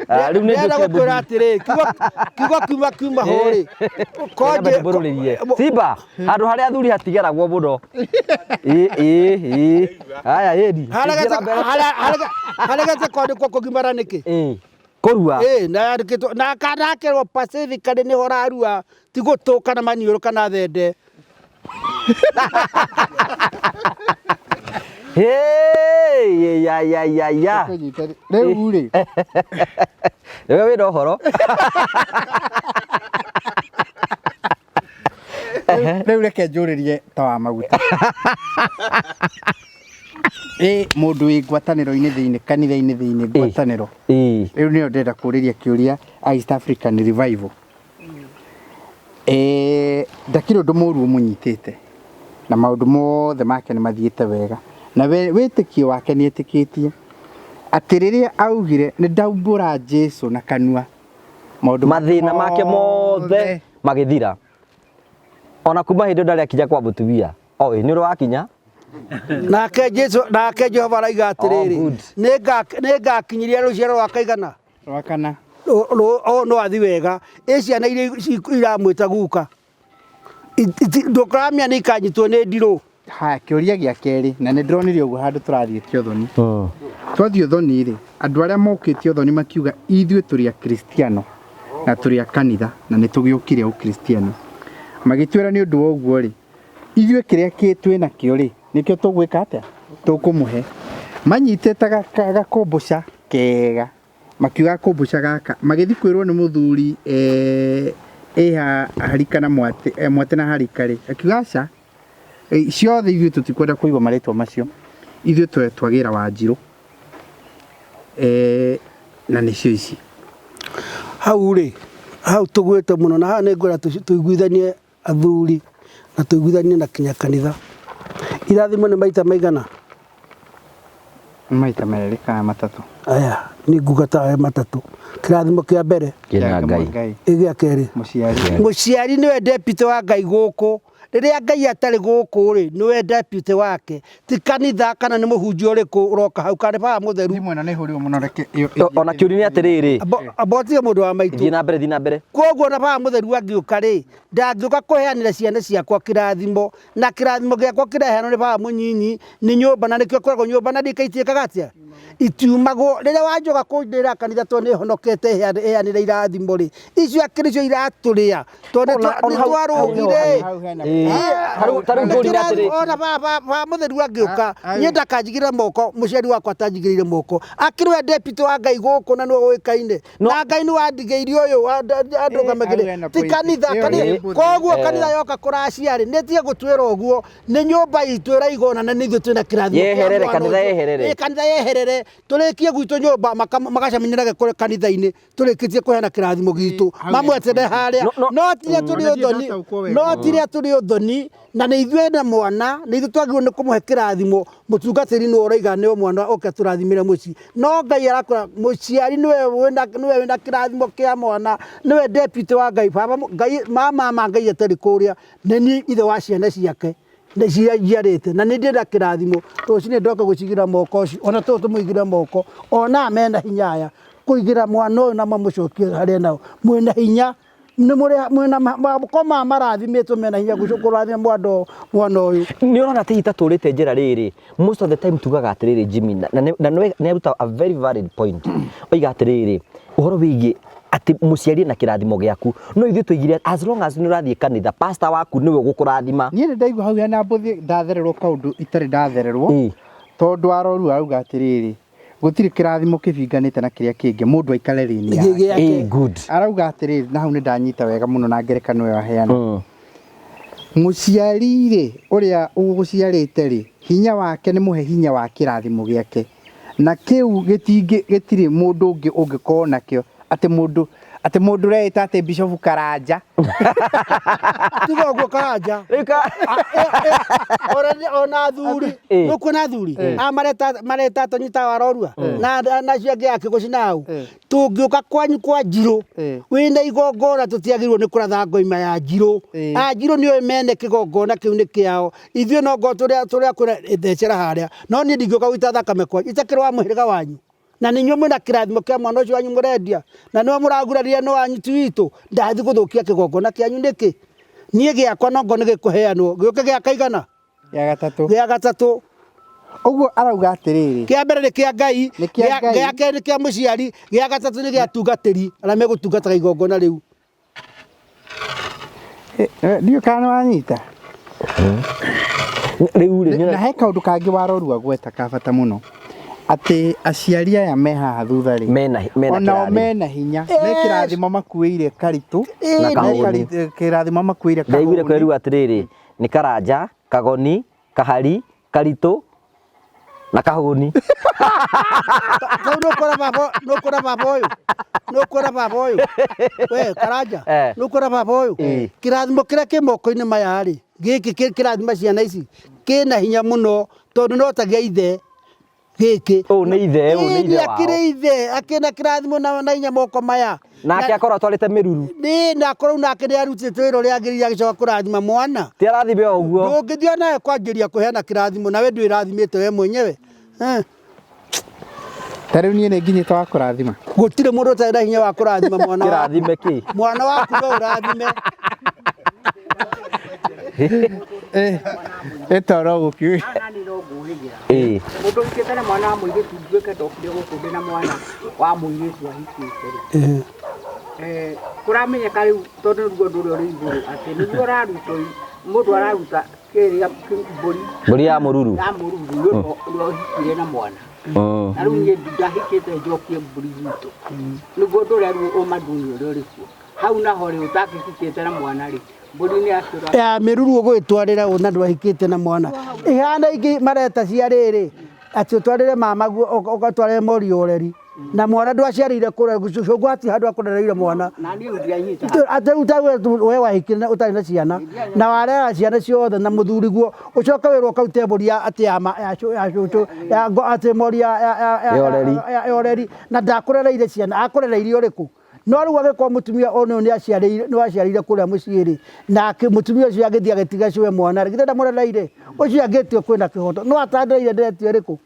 Rĩu nĩ ndĩrenda gũkwĩra atĩrĩ, kiugo kiuma kiuma ho rĩ. Konje Simba handũ harĩa athuri hatigeragwo mũno. Ĩ Haya ĩni. Haregete kwandĩkwo kũgimara nĩkĩ? Kũrua. Na yandĩkĩtwo na kanakerwo Pacifically nĩho ũrarua, ti gũtũ kana maniũrũ kana thende. Hey, ya ya ya ya. Rĩu rĩ. Nĩwe wĩna ũhoro. Rĩu reke njũrĩrie ta wa maguta. Mũndũ wĩ ngwatanĩro-inĩ thĩinĩ kanitha-inĩ thĩinĩ ngwatanĩro. Rĩu nĩyo ndĩrenda kũrĩria kĩũria East African Revival. Ndakĩrĩ ũndũ mũru ũmũnyitĩte na maũndũ mothe make nĩ mathiĩte wega na wĩtĩkio wake nĩ etĩkĩtie atĩ rĩrĩa augire nĩ ndaumbũra Jesu na kanua maũndũ mathĩna make mothe magĩthira. Ona kuma hĩndĩ ndarĩ akinya kwa mũtumia. Nĩ ũrĩ wakinya. Nake Jesu nake Jehova araiga atĩrĩrĩ, nĩ ngakinyiria rũciaro rwa kaigana rwa kana no athi wega. Ĩ ciana iria iramwĩta guka ndũkaramenya nĩ ikanyitwo nĩ ndirũ. Haya, kĩũria gĩa kerĩ na nĩ ndĩronire ũguo handũ tũrathiĩ ũthoni. Twathiĩ ũthoni rĩ, andũ arĩa mokĩte ũthoni makiuga ithuĩ tũrĩ akristiano na tũrĩ a kanitha na nĩ tũgĩũkire ũkristiano. Magĩtwĩra nĩ ũndũ wa ũguo rĩ, ithuĩ kĩrĩa twĩ nakĩo rĩ, nĩkĩo tũgwĩka atĩa? Tũkũmũhe. Manyitĩte gakũmbũca kega makiuga gakũmbũca gaka magĩthiĩ kwĩrwo nĩ mũthuri ĩha harika na mwate mwate na harika rĩ, akiuga aca ciothe ithuĩ tũtikwenda kũigua marĩtwa macio, ithuĩ twagĩra Wanjirũ na nĩcio ici. Hau rĩ, hau tũgwĩte mũno na haha nĩ ngwenda tũiguithanie athuri na tũiguithanie na kinya kanitha. Irathimo nĩ maita maigana? Maita merĩ kana matatũ. Aya, nĩ nguga ta matatũ. Kĩrathimo kĩa mbere kĩa Ngai, gĩa kerĩ mũciari. Mũciari nĩwe deputy wa Ngai gũkũ. Rĩrĩa Ngai atarĩ gũkũ rĩ, nĩwe deputy wake, ti kanitha kana nĩ mũhunjia ũrĩkũ ũroka hau kana nĩ baba mũtheru. Thimũ ĩno nĩ ĩhũrirwo mũno reke ĩyo Ona kĩũria nĩ atĩrĩrĩ, Amba ũtige mũndũ wa maitũ. Thiĩ na mbere, thiĩ na mbere. Koguo ona baba mũtheru angĩũka rĩ, ndangĩũka kũheanĩra ciana ciakwa kĩrathimo, na kĩrathimo gĩakwa kĩraheanwo nĩ baba mũnyinyi nĩ nyũmba, na nĩkĩo kwĩragwo nyũmba na ndika itiĩkaga atĩa? Itiumagwo. Rĩrĩa wanjoka kũndĩra kanitha tondũ nĩ honokete heanĩre irathimo rĩ, icio akĩrĩ cio iratũrĩa tondũ Ona nĩ hau- hau nĩho twarũgire. Hau hena Ĩĩ. Ta rĩu ngũria nĩ atĩrĩ, Ona baba mũtheru angĩũka Ah, niĩ ndakanjigĩrĩra moko, mũciari wakwa atanjigĩrĩire moko, akĩrĩ we deputy wa Ngai gũkũ na nĩwe ũĩkaine na Ngai nĩ wandigĩirie ũyũ andũgamagĩrĩre hau hena ti point. kanitha Ĩyo kanitha nĩ mbũthĩ. koguo kanitha yoka kũracia rĩ nĩ tige gũtwĩra ũguo nĩ nyũmba itũ ĩraigona na nĩ ithuĩ twĩna kĩrathimo kĩa Yeherere, mwana kanitha ũcio. yeherere. Ĩ, kanitha yeherere tũrĩkie gwitũ nyũmba makacaminĩrage kũrĩ kanitha-inĩ tũrĩkĩtie kũheana kĩrathimo gitũ Hau mamwetere harĩa No, no. no tiria tũrĩ Ona ũthoni ndataũkwo wega. no tiria tũrĩ ũthoni na nĩ ithuĩ na mwana nĩ ithuĩ twagĩrĩirwo nĩ kũmũhe kĩrathimo mũtungatĩri nĩwe ũraiga nĩwe mwana oke tũrathimĩre mũciĩ no Ngai arakora mũciari nĩwe wĩna nĩwe wĩna kĩrathimo kĩa mwana nĩwe deputy wa Ngai baba Ngai mama ma Ngai atarĩ kũrĩa nĩ niĩ ithe wa ciana ciake nĩ ciria njiarĩte na nĩ ndĩrenda kĩrathimo rũcinĩ ndoke gũcigĩra moko ũcio ona tũũ tũmũigĩre moko ona mena hinya aya kũigĩra mwana ũyũ na mamũcokie harĩa nao mwĩna hinya nĩ mũrĩ mwĩna moko ma marathimĩtwo mena hinya kũrathima mwana mwana ũyũ. Nĩ ũrona atĩ itatũrĩte njĩra rĩrĩ, most of the time tugaga atĩrĩrĩ Jimmy, na nĩ aruta a very valid point, oiga atĩrĩrĩ ũhoro wĩgiĩ atĩ mũciari na kĩrathimo gĩaku, no ithuĩ tũigire as long as nĩ ũrathiĩ kanitha, pastor waku nĩwe ũgũkũrathima. Niĩ nĩ ndaigua hau hena mbũthĩ ndathererwo kaũndũ itarĩ ndathererwo, tondũ aroru arauga atĩrĩrĩ gũtirĩ kĩrathimo kĩbinganĩte na kĩrĩa kĩngĩ, mũndũ aikare lane yake. Good. Arauga atĩrĩrĩ, na hau nĩ ndanyita wega mũno na ngerekano ĩyo aheana. Mũciari rĩ, ũrĩa ũgũciarĩte rĩ, hinya wake nĩ mũhe hinya wa kĩrathimo gĩake, na kĩu gĩtingĩ gĩtirĩ mũndũ ũngĩ ũngĩkorwo nakĩo, atĩ mũndũ atĩ mũndũ ũreĩta atĩ Bishop Karanja. Tiga ũguo Karanja. Rĩu Ona athuri nũkuona athuri a mareta mareta tũnyita warorua na na acio angĩ ake gũcinau tũngĩũka kwanyu kwa njirũ wĩna igongona tũtiagĩrĩirwo nĩ kũratha ngoima ya njirũ. A njirũ nĩoĩ mene kĩgongona kĩu nĩ kĩao, ithuĩ no ngorwo tũrĩa tũrĩa kwĩra thecera harĩa, no niĩ ndingĩũka gũita thakame kwanyu itakĩrĩ wa mũhĩrĩga wanyu, na nĩ inyuĩ mwĩna kĩrathimo kĩa mwana ũcio wanyu mũrendia, na nĩwe mũraguraria nĩ wanyu ti witũ, ndathiĩ gũthũkia kĩgongona kĩanyu nĩkĩ? Niĩ gĩakwa no ngorwo nĩ gĩkũheanwo gĩũke gĩa kaigana? Gĩa gatatũ. Gĩa gatatũ. Ũguo arauga atĩrĩrĩ, kĩa mbere nĩ kĩa Ngai, Nĩ kĩa Ngai. Gĩa kerĩ nĩ kĩa mũciari, gĩa gatatũ nĩ gĩa atungatĩri arĩa megũtungataga igongona rĩu. Ndiũĩ kana nĩ wanyita. Rĩu rĩ, Na he kaũndũ kangĩ warorua gweta ka bata mũno, atĩ aciari aya me haha thutha rĩ, Mena mena onao kĩrathimo. mena hinya, me kĩrathimo makuĩire karitũ, Na me kahũni. kĩrathimo makuĩire Ndaiguire kahũni. kwerwo atĩrĩrĩ, nĩ Karanja, Kagoni, Kahari, Karitũ na Kahũni. Rĩu nũkuona baba, nũkuona baba ũyũ, nũkuona baba ũyũ, we Karanja, nũkuona baba ũyũ, kĩrathimo kĩrĩa kĩ moko-inĩ maya rĩ, gĩkĩ kĩrathima ciana ici kĩna hinya mũno, tondũ no ta gĩa ithe gĩkĩ. Ũyũ nĩ ithe, ũyũ nĩ ithe wao. Akĩrĩ ithe, akĩna kĩrathimo na hinya moko maya. Nake akorwo atwarĩte mĩruru. Nĩ, na akorwo nake nĩ arutĩte wĩra ũrĩa agĩrĩire agĩcoka kũrathima mwana. Ti arathime o ũguo. Ndũngĩthiĩ nawe kwanjĩria kũheana kĩrathimo nawe ndwĩrathimĩte we mwenyewe. Ta rĩu niĩ nĩ nginyĩte wa kũrathima. Gũtirĩ mũndũ ũtarĩ na hinya wa kũrathima mwana waku. Kĩrathime kĩ? Mwana waku no ũrathime. Ĩtoro gũkiu. Nani no ngũhĩgĩra. Mũndũ ũhikĩte na mwana wa mũirĩtu nduĩke ndokire gũkũ ndĩ na mwana wa mũirĩtu ahikĩte rĩ. Kũramenyeka rĩu tondũ nĩguo ũndũ ũrĩa ũrĩ igũrũ atĩ nĩguo ũrarutwo mũndũ araruta kĩrĩa mbũri. Mbũri ya mũruru. Ya mũruru nĩ ũndũ ũrĩa ũhikire na mwana. Na rĩu niĩ ndahikĩte njokie mbũri gwitũ. Nĩguo ũndũ ũrĩa rĩu ũmaduni ũrĩa ũrĩ kuo. Hau naho rĩ ũtakĩhikĩte na mwana rĩ, mbũri nĩ yakĩũra. Ya mĩruru ũgũgĩtwarĩra ũ na ndwahikĩte na mwana. Ihana ingĩ mareta cia rĩrĩ, atĩ ũtwarĩre mama guo, ũgatwarĩre mũriũ ũreri. Na mwana ndwaciarĩire kũrĩa, cũngũ hatirĩ handũ akũrereire mwana. Na niĩ ndianyita. Atĩ rĩu ta we wahikire na ũtarĩ na ciana, na warera ciana ciothe na mũthuri guo, ũcoke wĩrwo ũkarute mbũri ya atĩ ya ma, ya cũ, ya cũcũ, ya ngo, atĩ mori ya, ya, ya, ya, Ya ũreri. ya, ya ũreri. Na ndakũrereire ciana, akũrereirie ũrĩkũ? No rĩu angĩkorwo mũtumia ũyũ nĩ aciarĩire nĩ waciarĩire kũrĩa mũciĩ rĩ, nake mũtumia ũcio agĩthiĩ agĩtiga cũwe mwana rĩ, githĩ ndamũrereire? Ũcio angĩtio kwĩna kĩhoto. No atandereire ndĩretio ĩrĩkũ?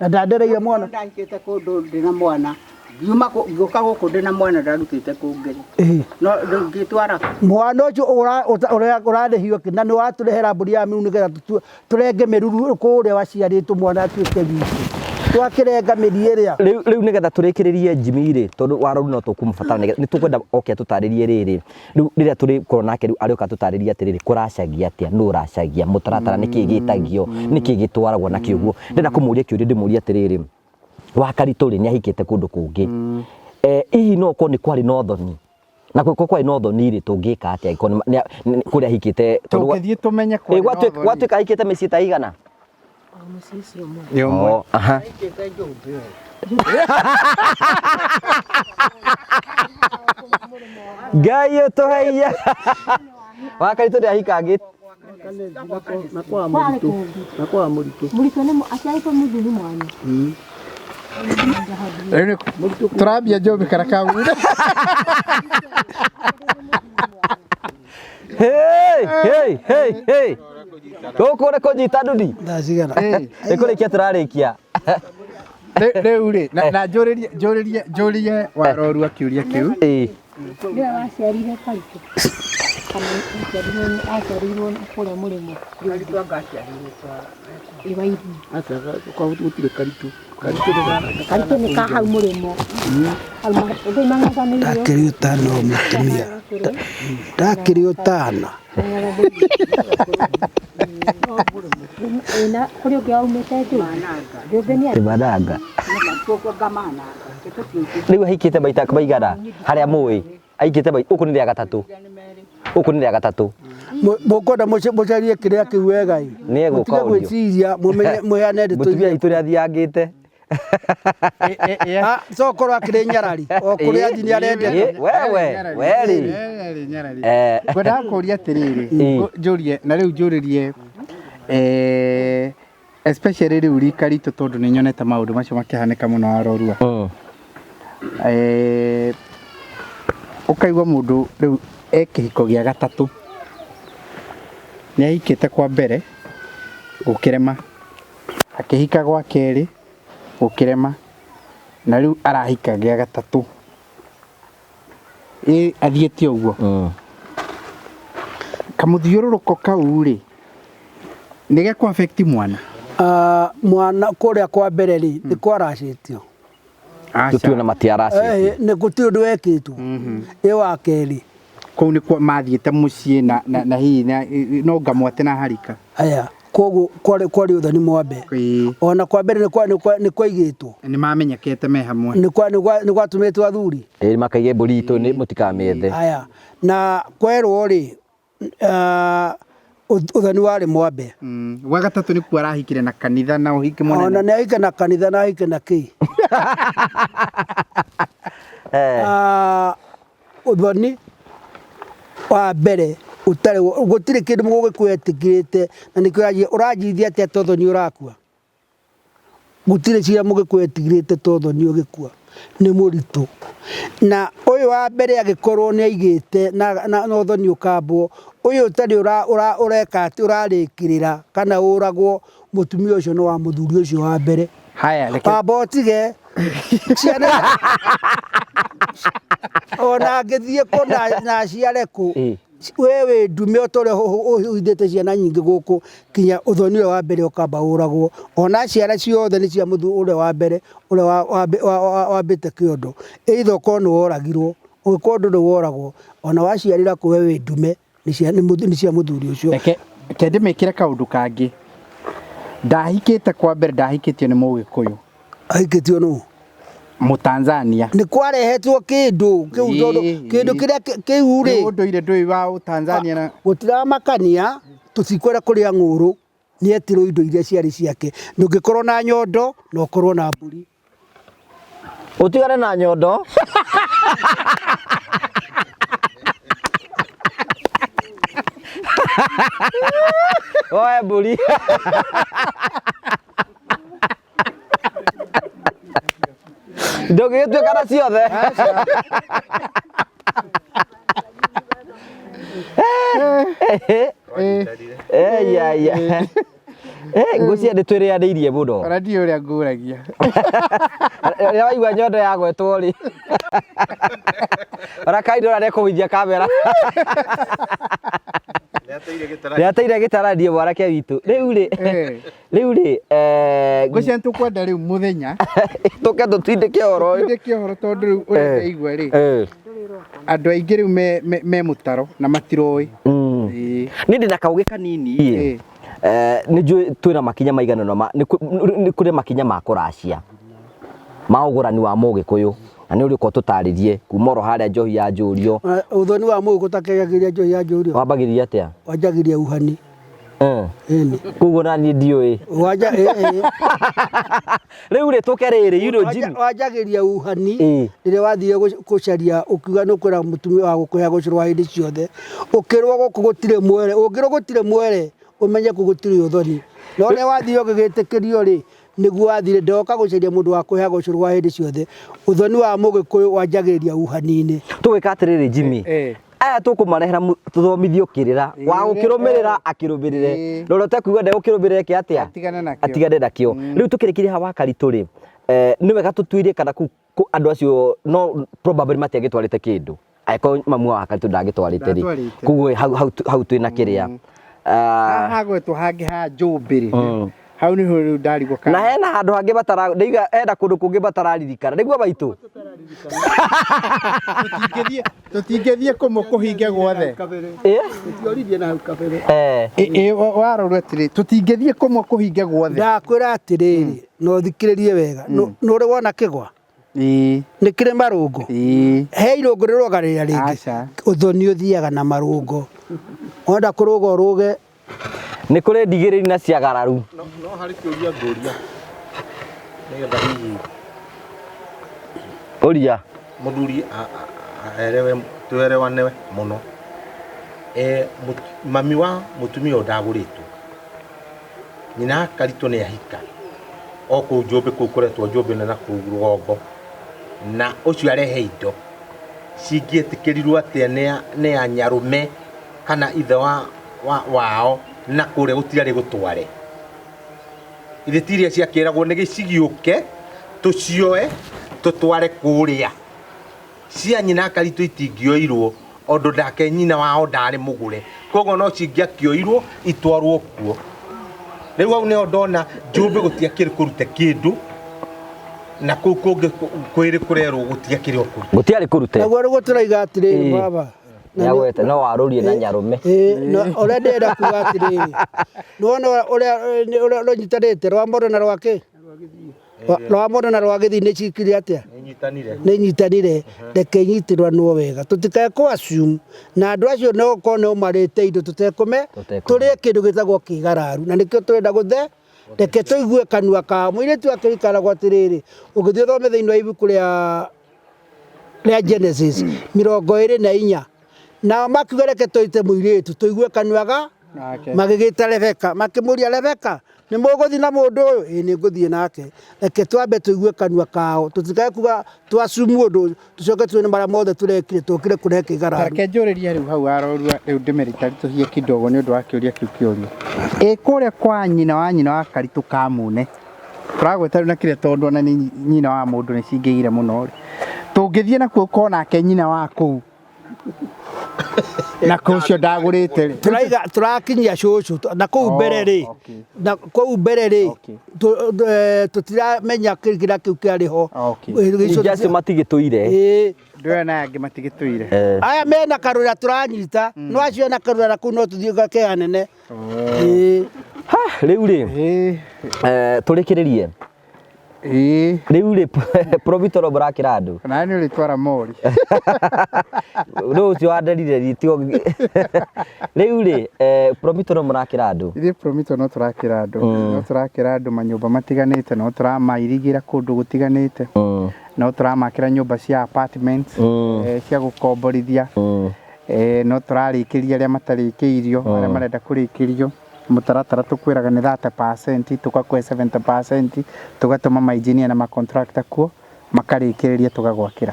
Na ndandereire mwana. Ndahikĩte kũndũ ndĩna mwana ngiuma ngĩũka gũkũ ndĩna mwana ndarutĩte kũngĩ Ĩĩ. no ndũngĩtwara Mwana ũcio ũrĩa ũrarĩhio kĩ na nĩ watũrehera mbũri ya mĩruru nĩgetha tũrenge mĩruru kũrĩa waciarĩtwo mwana atuĩke witũ. Twakĩrenga mĩri ĩrĩa. Rĩu rĩu nĩgetha tũrĩkĩrĩrie Jimmy rĩ, tondũ waroru no tũkũmũbatara nĩgetha nĩ tũkwenda oke atũtarĩrie rĩrĩ. Rĩu rĩrĩa tũrĩkorwo nake rĩu arĩũka atũtarĩrie atĩrĩrĩ, kũracagia atĩa, nũ ũracagia, mũtaratara nĩkĩ gĩtagio, nĩkĩ gĩtwaragwo na kĩ ũguo. Ndĩrenda kũmũria kĩũria ndĩmũrie atĩrĩrĩ, Wakaritũ rĩ, nĩ ahikĩte kũndũ kũngĩ. Hihi no ũkorwo nĩ kwarĩ na ũthoni? Na kũngĩkorwo kwarĩ na ũthoni rĩ, tũngĩka atĩa angĩkorwo kũrĩa ahikĩte? Tũngĩthiĩ tũmenye kwarĩ na ũthoni. Gwatuĩka ahikĩte mĩciĩ ta ĩigana? O mũciĩ ũcio ũmwe. Nĩ ũmwe. Oh, aha. Ahikĩte Njũmbĩ we. Ngai ũtũhe hinya. Wakaritũ nĩ ahikangĩte. Na kwa Kwarĩ mũritũ kũngĩ. na kwa mũritũ. Mũritũ nĩ aciarĩtwo mũthuri mwanyu. Rĩu tũrambia Njũmbĩ kana Kamũira. Hey, hey, hey, hey. Gũkũ nĩ kũnyita ndudi. Thaa cigana? Nĩ kũrĩkia tũrarĩkia. Rĩu rĩ, na njũrĩrie njũrĩrie njũrie Warorua kĩũria kĩu. Ĩĩ. Nĩwe waciarire Karitũ. Kana aciarirwo aciarirwo kũrĩa mũrĩmo. Karitũ anga aciarirwo kwa Ĩ Wairimu. Aca kwa gũtirĩ karitũ. Karitũ nĩ ga Karitũ nĩ ka hau mũrĩmo. Hau rĩu mang'ethanĩire. Ndakĩrĩ ũtana o mũtumia. Ndakĩrĩ ũtana. Ĩ na kũrĩ ũngĩ waumĩte Njũmbĩ. Njũmbĩ nĩ Mananga. Ngamananga. Rĩu ahikĩte maita maigana harĩa mũĩ ahikĩte gũkũ nĩ rĩa gatatũ. Gũkũ nĩ rĩa gatatũ. Mũkwenda mũcarie kĩrĩa kĩu wega ĩ. Nĩ egũka Mũtige ũrio. gwĩciria mũmenye mũheane ndeto Mũtumia iria. witũ nĩ athiangĩte. Ah, so korwo akĩrĩ nyarari o kũrĩa athiĩ nĩ arendeka. Wewe, werĩ. Nyarari. Eh. Ngwendaga kũria atĩrĩrĩ, Ĩ. njũrie na rĩu njũrĩrie especially rĩu rika ritũ tondũ nĩ nyonete maũndũ macio makĩhanĩka mũno Arorua. Ũkaigua mũndũ rĩu e kĩhiko gĩa gatatũ, nĩ ahikĩte kwa mbere gũkĩrema, akĩhika gwa kerĩ gũkĩrema, na rĩu arahika gĩa gatatũ. Ĩ athiĩte ũguo. Kamũthiũrũrũko kau rĩ, nĩ gekũ affect mwana? Ah, mwana kũrĩa kwa mbere rĩ, nĩ kwaracĩtio. Tũtiũĩ na matiaracĩtie. Eh, nĩ gũtirĩ ũndũ wekĩtwo. Ĩ wa kerĩ. Kũu nĩkuo mathiĩte mũciĩ na, na, na hihi na, no ngamwate na harika. Aya, koguo kwarĩ kwarĩ ũthoni mwambe. Ĩĩ. Ona kwa mbere nĩ kwa- nĩ kwa- nĩ kwaigĩtwo. Nĩ mamenyekete me hamwe. Nĩ kwa- nĩ kwa- nĩ gwatũmĩtwo athuri. Ĩĩ makaige mbũri itũ nĩ mũtikamĩethe. Aya, na kwerwo rĩ, ũthoni warĩ mwambe. Gwa gatatũ nĩkuo arahikire na kanitha na ũhiki mũnene. Ona nĩ ahike na kanitha na ahike na kĩ. Ũthoni wa mbere ũtarĩ gũtirĩ kĩndũ mũgĩkũyũ etĩkĩrĩte na nĩkĩo ũranjirithia atĩa ta ũthoni ũrakua. Gũtirĩ cira mũgĩkũyũ etigĩrĩte ta ũthoni ũgĩkua nĩ mũritũ. Na ũyũ wa mbere angĩkorwo nĩ aigĩte na na ũthoni ũkambwo, ũyũ ũtarĩ ũreka atĩ ũrarĩkĩrĩra kana ũragwo, mũtumia ũcio nĩ wa mũthuri ũcio wa mbere. Haya, reke Wamba ũtige ciana ona angĩthiĩ kũ na aciare kũ, We wĩ ndume o ta ũrĩa ũhithĩte ciana nyingĩ gũkũ kinya ũthoni ũrĩa wa mbere ũkamba ũragwo. Ona ciana ciothe nĩ cia mũthuri ũrĩa wa mbere ũrĩa wambĩte kĩondo. Either ũkorwo nĩ woragirwo, ũngĩkorwo ndũrĩ woragwo, ona waciarĩra kũ we wĩ ndume nĩ cia mũthuri ũcio. Reke ndĩmĩkĩre kaũndũ kangĩ. Ndahikĩte kwa mbere ndahikĩtio nĩ Mũgĩkũyũ. Ahikĩtio nũ? Mũtanzania. Nĩ kwarehetwo kĩndũ kĩu tondũ kĩndũ kĩrĩa kĩu rĩ. Nĩ ũndũire ndũĩ wa Ũtanzania na. Gũtiramakania tũtikwenda kũrĩa ng'ũrũ nĩ etirwo indo iria ciarĩ ciake. Ndũngĩkorwo na nyondo na ũkorwo na mbũri. Ũtigane na nyondo. Woe mbũri. Ndũngĩgĩtuĩka na ciothe. Eh, ya ya. Eh, ngũcia nĩ twĩrĩanĩirie mũno. Ona ndiũĩ ũrĩa ngũragia. Rĩrĩa waigua nyondo yagwetwo rĩ. Ona kaindora nĩekũgũithia kamera. Nĩateire gĩtaranie mwanake witũ. Rĩu rĩ, rĩu rĩ, eh, Ngũcia nĩtũkwenda rĩu mũthenya. Tũke tũtindĩke ũhoro ũyũ. Tũtindĩke ũhoro tondũ rĩu ũrĩa ndaigua rĩ. Andũ aingĩ rĩu me, me, me mũtaro na matiroĩ. Ĩĩ. Niĩ ndĩna kaũgĩ kanini ĩ. Eh, nĩ njũĩ twĩna makinya maigana ũna ma- nĩ kũ- nĩ kũrĩ makinya ma kũracia ma ũgũrani wa mũgĩkũyũ na nĩ ũrĩũka ũtũtarĩrie kuma oro harĩa njohi ya njũrio Ũthoni wa mũgũkũ takegagĩria njohi ya njũrio. Wambagĩrĩria atĩa? Wanjagĩria uhani. Eh. Ĩni. Koguo na niĩ ndiũĩ. Wanja ĩ ĩ. Rĩu rĩ tũke rĩrĩ you know Jimmy. Wanjagĩria uhani rĩrĩa wathire gũcaria ũkiuga nĩ ũkwĩra mũtumia wa gũkũhe gũcũrũ wa hĩndĩ ciothe. Ũkĩrwo gũkũ gũtirĩ mwere, ũngĩrwo gũtirĩ mwere ũmenye kũu gũtirĩ ũthoni. No rĩrĩa wathire ũgĩgĩtĩkĩrio rĩ, nĩguo wathire ndoka gũcaria mũndũ wa kũheagwo ũcũrũ wa hĩndĩ ciothe. Ũthoni wa mũgĩkũyũ wanjagĩrĩria uhani-inĩ. Tũgwĩka atĩrĩrĩ Jimmy, aya tũkũmarehera tũthomithio kĩrĩra wa gũkĩrũmĩrĩra akĩrũmĩrĩre na ũrĩa ũtekũigua ndegũkĩrũmĩrĩra eke atĩa atigane nakĩo. Rĩu tũkĩrĩkĩria haha wa Karitũ rĩ, nĩ wega tũtuĩrie kana kũu andũ acio no probably matiagĩtwarĩte kĩndũ angĩkorwo mamu wa Karitũ ndagĩtwarĩte rĩ, Ndatwarĩte. koguo hau, hau, hau twĩna kĩrĩa. Haha hagwetwo hangĩ ha njũmbĩ rĩ, hau nĩho rĩu ndarigwo na hena handũ hangĩ batara ndaiga hena kũndũ kũngĩ batararirikana nĩguo maitũ. Tũtingĩthiĩ kũmũ kũhinge gwothe. Tũtioririe na hau kabere. Ĩ warorwo atĩrĩ, tũtingĩthiĩ kũmũ kũhinge gwothe. Ndakwĩra atĩrĩrĩ, na ũthikĩrĩrie wega, nĩ ũrĩ wona kĩgwa? Nĩ kĩrĩ marũngo? He irũngo rĩrũaga rĩrĩa rĩngĩ. Ũthoni ũthiaga na marũngo. Wenda kũrũga ũrũge. Nĩ kũrĩ ndigĩrĩri na ciagararu. No harĩ kĩũria ngũria nĩgetha hihi Ũria. Mũthuri erewe twerewane mũno. Mami wa mũtumia ũyũ ndagũrĩtwo. Nyina wa Karitũ nĩ ahika o kũu Njũmbĩ kũu kũretwo Njũmbĩ na kũu rũgongo. Na ũcio arehe indo cingĩetĩkĩrirwo atĩa nĩ anyarũme kana ithe wao na kũrĩa gũtiarĩ gũtware. Ithe ti iria ciakĩragwo nĩ gĩcigĩũke tũcioe tũtware kũrĩa. Cia nyina Karitũ itingĩoirwo ũndũ ndake nyina wao ndarĩ mũgũre. Koguo no cingĩakĩoirwo itwarwo kuo. Rĩu hau nĩho ndona Njũmbĩ gũtiakĩrĩ kũrute kĩndũ na kũu kũngĩ kwĩrĩ kũrerwo gũtiakĩrĩ o kũrute. Gũtiarĩ kũrute. Naguo nĩguo tũroiga atĩrĩrĩ baba. Nĩagwete no warũrie na nyarũme. Ũrĩa ndĩrenda kuga atĩrĩrĩ, nĩwona ũrĩa rũnyitanĩte rwa mũndũ na rwa kĩ? Rwa mũndũ na rwa gĩthii nĩ cikire atĩa? Nĩ inyitanire. Reke inyitĩrwanwo wega. Tũtikae kũ assume na andũ acio no gũkorwo no marĩte indo tũtekũme, tũrĩe kĩndũ gĩtagwo kĩgararu na nĩkĩo tũrenda gũthe reke tũigue kanua kao. Mũirĩtu akĩikaragwo atĩrĩrĩ, ũngĩthiĩ ũthome thĩinĩ wa ibuku rĩa rĩa Genesis 24 nao makiuga reke tũite mũirĩtu tũigue kanua ga magĩgĩta Rebeka makĩmũria Rebeka nĩ mũgũthiĩ na mũndũ ũyũ ĩĩ nĩ ngũthiĩ nake reke twambe tũigue kanua kao tũtikae kuga twasumu ũndũ tũcoke tuone marĩa mothe tũrekire tũkire kũrehe kĩgararu. Reke njũrĩrie rĩu hau arorua rĩu ndĩmĩritaritũhie kidogo nĩ ũndũ wa kĩũria kĩu kĩũrio. Ĩ kũrĩa kwa nyina wa nyina wa Karitũ Kamune tũragweta rĩu na kĩrĩa tondũ ona nĩ nyina wa mũndũ nĩ cingĩgire mũno rĩ tũngĩthiĩ nakuo ũkorwo nake nyina wa kũu na kũu ũcio ndagũrĩte rĩ Tũraiga tũrakinyia cũcũ na kũu mbere rĩ na kũu mbere rĩ tũtiramenya kĩrĩa kĩu kĩarĩ ho. Ningĩ acio matigĩtũire. Ĩĩ. Ndũĩ na angĩ matigĩtũire. Aya mena karũra tũranyita no acio ena karũra na kũu no tũthiĩ gakea nene. Ĩĩ. Rĩu rĩ tũrĩkĩrĩrie. Rĩu rĩ Provitor mũrakĩra andũ. Nawe nĩ ũrĩtwara mori. Rĩu ũcio wanderire rĩ tigo. Rĩu rĩ Provitor mũrakĩra andũ. Ithuĩ Provitor no tũrakĩra andũ. No tũrakĩra andũ manyũmba matiganĩte, no tũramairigĩra kũndũ gũtiganĩte. No tũramakĩra nyũmba cia apartments cia gũkomborithia. No tũrarĩkĩria arĩa matarĩkĩirio, arĩa marenda kũrĩkĩrio. Mũtaratara tũkwĩraga nĩ 30%, tũgakũhe 70%, tũgatũma ma engineer na ma contractor kuo, makarĩkĩrĩria tũgagwakĩra.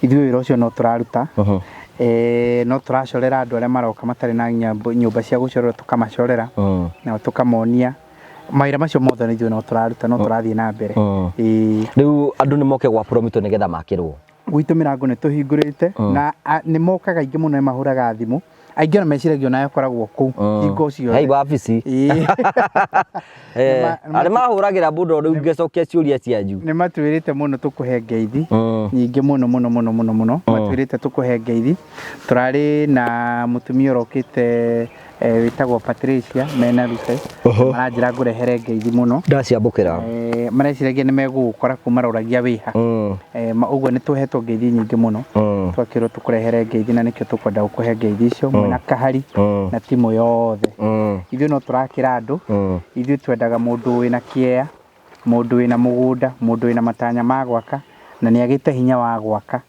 Ithuĩ wĩra ũcio no tũraruta. Eh, no tũracorera andũ arĩa maroka matarĩ na nyũmba cia gũcorera tũkamacorera na tũkamonia mawĩra macio mothe nĩ ithuĩ no tũraruta no tũrathiĩ na mbere. Ĩĩ. Rĩu andũ nĩ moke gwa Promito nĩgetha makĩrwo. Gwitũ mĩrango nĩ tũhingũrĩte na nĩ mokaga aingĩ mũno nĩ mahũraga thimũ aingĩ ona meciragia onawe ũkoragwo kũu hingo ciothe. Hei wabici. Ĩĩ. Arĩa mahũragĩra mũno rĩu ngĩcokia ciũria cianyu. Nĩ matwĩrĩte mũno tũkũhe ngeithi nyingĩ mũno mũno mũno mũno mũno matwĩrĩte tũkũhe ngeithi. Tũrarĩ na mũtumia ũrokĩte wĩtagwo Patricia mena Rufe maranjĩra ngũrehere ngeithi mũno. Ndaciamũkĩra. Mareciragia nĩ megũgũkora kũu maroragia wĩha. Ũguo nĩ tũhetwo ngeithi nyingĩ mũno. Twakĩrwo tũkũrehere ngeithi na nĩkĩo tũkwenda gũkũhe ngeithi icio mwĩna Kahari na timu yothe. Ithuĩ no tũrakĩra andũ, ithuĩ twendaga mũndũ wĩna kĩea, mũndũ wĩna mũgũnda, mũndũ wĩna matanya ma gwaka na nĩ agĩte hinya wa gwaka.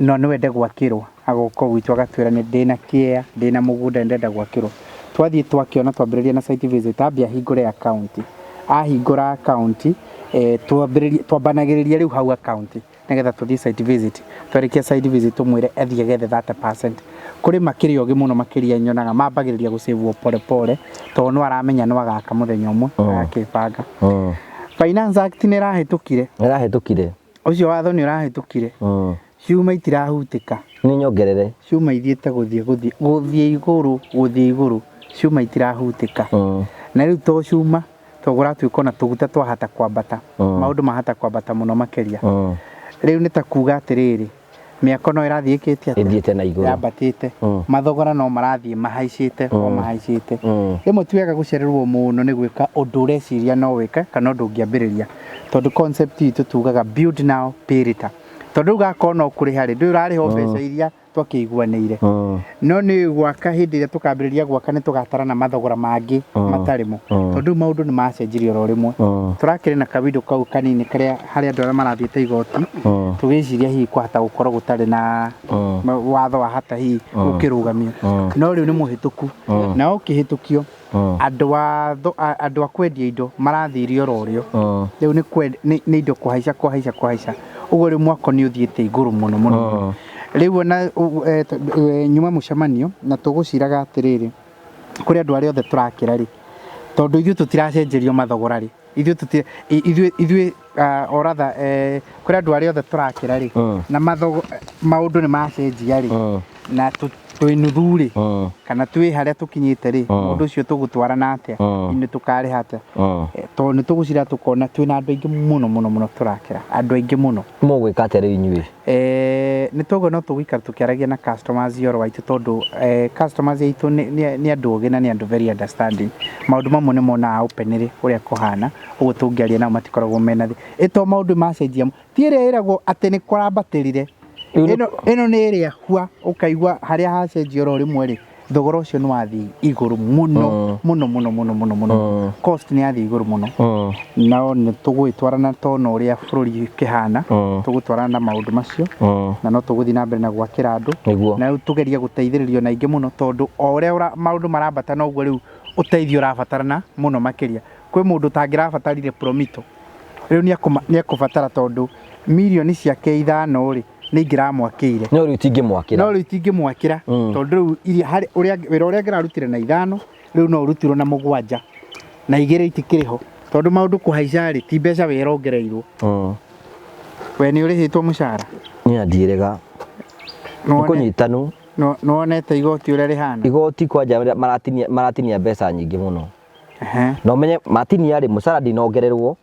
No nĩ wende gwakĩrwo agoka gwitũ agatwĩra nĩ ndĩna kĩea, ndĩna mũgũnda ndĩrenda gwakĩrwo. Twathiĩ twakĩona twambĩrĩria na site visit, ambe ahingũre account. Ahingũra account, twambanagĩrĩria rĩu hau account nĩgetha tũthiĩ site visit. Twarĩkia site visit tũmwĩre athiĩ agethe 30%. Kũrĩ makĩrĩ ogĩ mũno makĩria nyonaga mambagĩrĩria gũcĩvwo pole pole tondũ no aramenya no agaka mũthenya ũmwe agakĩbanga. Finance Act nĩ ĩrahĩtũkire. Nĩ ĩrahĩtũkire. Ũcio watho nĩ ũrahĩtũkire. Ciuma itirahutĩka. Nĩ nyongerere. Ciuma ithiĩte gũthiĩ gũthiĩ gũthiĩ igũrũ gũthiĩ igũrũ. Ciuma itirahutĩka. Na rĩu to ciuma to kũratuĩka ona tũguta twahata kwambata. Maũndũ mahata kwambata mũno makĩria. Rĩu nĩ ta kuga atĩrĩrĩ, mĩako no ĩrathiĩ ĩkĩte atĩa? Ĩthiĩte na igũrũ. Yambatĩte. Mathogora no marathiĩ mahaicĩte o mahaicĩte. Rĩmwe ti wega gũcererwo mũno nĩ gwĩka ũndũ ũreciria no wĩke kana ũndũ ũngĩambĩrĩria. Tondũ concept itũ tugaga build now pay later. Tondũ rĩu gakorwo no kũrĩha rĩ, ndũĩ ũrarĩha mbeca iria twakĩiguanĩire. No nĩ gwaka hĩndĩ ĩrĩa tũkambĩrĩria gwaka nĩ tũgatarana mathogora mangĩ matarĩ mo. Tondũ rĩu maũndũ nĩ macenjirie oro rĩmwe. Tũrakĩrĩ na kawindo kau kanini karĩa harĩa andũ arĩa marathiĩte igoti, tũgĩciria hihi kwahota gũkorwo gũtarĩ na watho wa hata hihi ũkĩrũgamio. No rĩu nĩ mũhĩtũku. Na ũkĩhĩtũkio, andũ a kwendia indo marathirie oro ũrĩo. Rĩu nĩ indo kũhaica kũhaica kũhaica. Ũguo rĩu mwako nĩ ũthiĩte igũrũ mũno mũno. Rĩu ona nyuma mũcemanio na tũgũciraga atĩrĩrĩ, kũrĩ andũ arĩa othe tũrakĩra rĩ, tondũ ithuĩ tũtiracenjerio mathogora rĩ, ithuĩ tũti ithuĩ ithuĩ or rather kũrĩ andũ arĩa othe tũrakĩra rĩ, na maũndũ nĩ macenjia rĩ, na twĩ nuthu rĩ, kana twĩ harĩa tũkinyĩte rĩ, mũndũ ũcio tũgũtwarana atĩa, nĩ tũkarĩha atĩa, tondũ nĩ tũgũcira tũkona twĩna andũ aingĩ mũno mũno mũno tũrakĩra, andũ aingĩ mũno. Mũgwĩka atĩa rĩu inyuĩ? Nĩ toguo no tũgũikara tũkĩaragia na customers oro aitũ tondũ customers aitũ nĩ andũ ogĩ na nĩ andũ very understanding. Maũndũ mamwe nĩ monaga openly ũrĩa kũhana, ũguo tũngĩaria nao matikoragwo mena thĩ. Ĩ to maũndũ macenjia, ti ĩrĩa ĩragwo atĩ nĩ kũrambatĩrire. Ĩno nĩ ĩrĩa hua ũkaigua harĩa hacenjia oro rĩmwe rĩ, thogora ũcio nĩ wathiĩ igũrũ mũno mũno mũno mũno mũno mũno. Cost nĩ yathiĩ igũrũ mũno. No nĩ tũgũgĩtwarana tona ũrĩa bũrũri ũkĩhana, tũgũtwarana na maũndũ macio, na no tũgũthiĩ na mbere na gwakĩra andũ. Na rĩu tũgerie gũteithĩrĩrio na aingĩ mũno tondũ o ũrĩa maũndũ marambata noguo rĩu ũteithio ũrabatarana mũno makĩria. Kwĩ mũndũ ũtangĩrabatarire Promito, rĩu nĩ ekũbatara tondũ mirioni ciake 5 rĩ, nĩ ingĩramwakĩire. No rĩu itingĩmwakĩra. No rĩu itingĩmwakĩra, tondũ rĩu iria harĩ ũrĩa wĩra ũrĩa angĩrarutire na 5, rĩu no ũrutirwo na 7 na 2 itikĩrĩ ho. Tondũ maũndũ kũhaica rĩ, ti mbeca wĩra ongereirwo. We nĩ ũrĩhĩtwo mũcara? Niĩ ndiĩrĩga. Nĩ kũnyitanu. Nĩwonete igoti ũrĩa rĩhana? Igoti kwanja maratinia mbeca nyingĩ mũno. Na ũmenye matinia rĩ, mũcara ndinongererwo,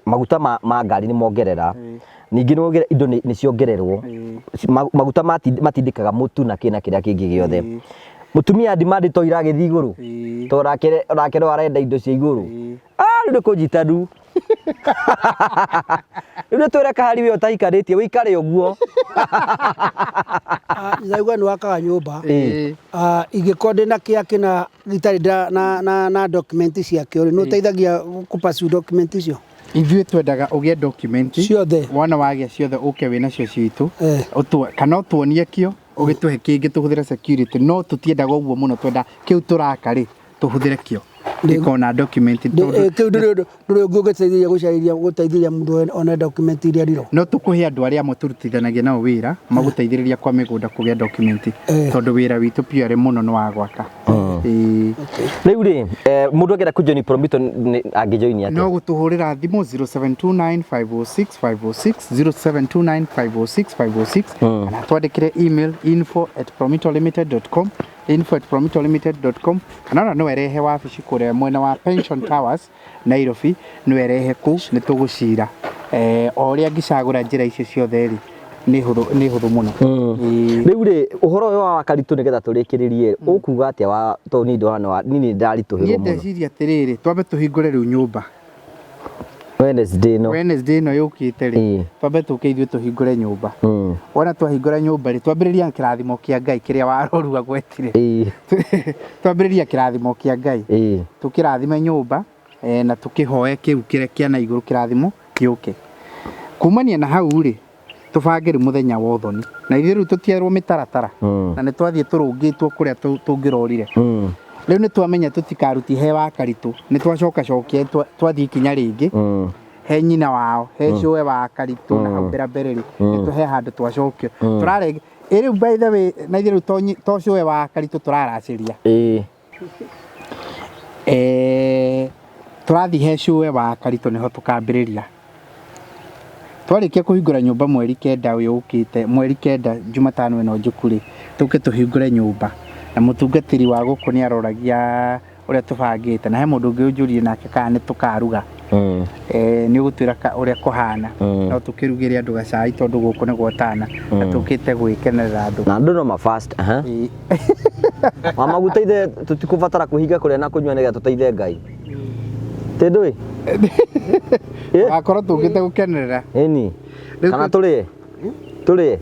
maguta ma ngari nĩ mongerera, ningĩ nĩ indo nĩ ciongererwo, maguta matindĩkaga mũtu na kĩ na kĩrĩa kĩngĩ gĩothe. Mũtumia demand to iragĩthiĩ igũrũ, to onake no arenda indo cia igũrũ. Rĩu nĩ kũnyitanu. Rĩu nĩ twĩre Kahari we ũtahikanĩtie ũikare ũguo. Ndaigua nĩ wakaga nyũmba. Ingĩkorwo ndĩna kĩa kĩna gĩtarĩ na document ciakĩo rĩ, nĩ ũteithagia kũ pursue document icio? Ithuĩ twendaga ũgĩe document ciothe. Wona wagĩa ciothe ũke wĩna cio citũ. Kana ũtuonie kĩo, ũgĩtũhe kĩngĩ tũhũthĩre security, no tũtiendaga ũguo mũno, twenda kĩu tũraka rĩ, tũhũthĩre kĩo. Ĩkona document tondũ Kĩu ndũrĩ ndũrĩ ũngĩ ũngĩteithĩrĩria gũcarĩria gũteithĩrĩria mũndũ one document iria riro. No tũkũhe andũ arĩa amwe tũrutithanagia nao wĩra magũteithĩrĩria kwa mĩgũnda kũgĩa document, tondũ wĩra witũ purely mũno nĩ wa gwaka. Ĩĩ. Rĩu rĩ, mũndũ angĩenda kũjoin Promito angĩjoin atĩa? No gũtũhũrĩra thimũ 0729 506 506, 0729 506 506, kana twandĩkĩre email info@promitolimited.com, info@promitolimited.com, kana ona no erehe wabici kũrĩa mwena wa Pension Towers, Nairobi, no erehe kũu nĩ tũgũcira. O ũrĩa angĩcagũra njĩra icio ciothe rĩ, nĩ hũthũ, nĩ hũthũ mũno. Ĩĩ. Rĩu rĩ, ũhoro ũyũ wa Wakaritũ nĩgetha tũrĩkĩrĩrie, ũkuga atĩa wa tondũ niĩ ndona niĩ nĩ ndaritũhĩrwo Niĩ mũno. Ndeciria atĩrĩrĩ, twambe tũhingũre rĩu nyũmba. Wednesday ĩno. Wednesday ĩno yũkĩte rĩ, twambe tũke ithuĩ tũhingũre nyũmba. Wona twahingũra nyũmba rĩ, twambĩrĩria kĩrathimo kĩa Ngai kĩrĩa warorua gwetire. Twambĩrĩria kĩrathimo kĩa Ngai. Tũkĩrathime nyũmba na tũkĩhoe kĩu kĩrĩa kĩa na igũrũ kĩrathimo gĩũke. Kumania na hau rĩ, tũbange rĩu mũthenya wa ũthoni. Na ithuĩ rĩu tũtierwo mĩtaratara. Na nĩ twathiĩ tũrũngĩtwo kũrĩa tũngĩrorire. Rĩu nĩ twamenya tũtikaruti he Wakaritũ, nĩ twacoka cokia twathiĩ ikinya rĩngĩ. He nyina wao, he cũwe wa Karitũ na hau mbere mbere rĩ, nĩ he handũ twacokio. Tũrarenge ĩ rĩu by the way, na ithuĩ rĩu to cũwe wa Karitũ tũraracĩria. Tũrathiĩ he cũwe wa Karitũ nĩho tũkambĩrĩria. Twarĩkia kũhingũra nyũmba mweri 9 ũyũ ũkĩte, mweri 9 Jumatano ĩno njũku rĩ, tũke tũhingũre nyũmba. Na mũtungatĩri wa gũkũ nĩ aroragia ũrĩa tũbangĩte, na he mũndũ ũngĩ ũnjũririe nake kana nĩ tũkaruga. Nĩ ũgũtwĩra ũrĩa kũhana. No tũkĩrugĩre andũ gacai tondũ gũkũ nĩ gwotana na tũkĩte gwĩkenerera andũ. Na andũ no ma fast, aha. Mama gũteithe tũtikũbatara kũhinga kũrĩa na kũnyua nĩgetha tũteithe Ngai. Ti ndũĩ? Wakorwo tũkĩte gũkenerera. Ĩni. Kana tũrĩe? Tũrĩe?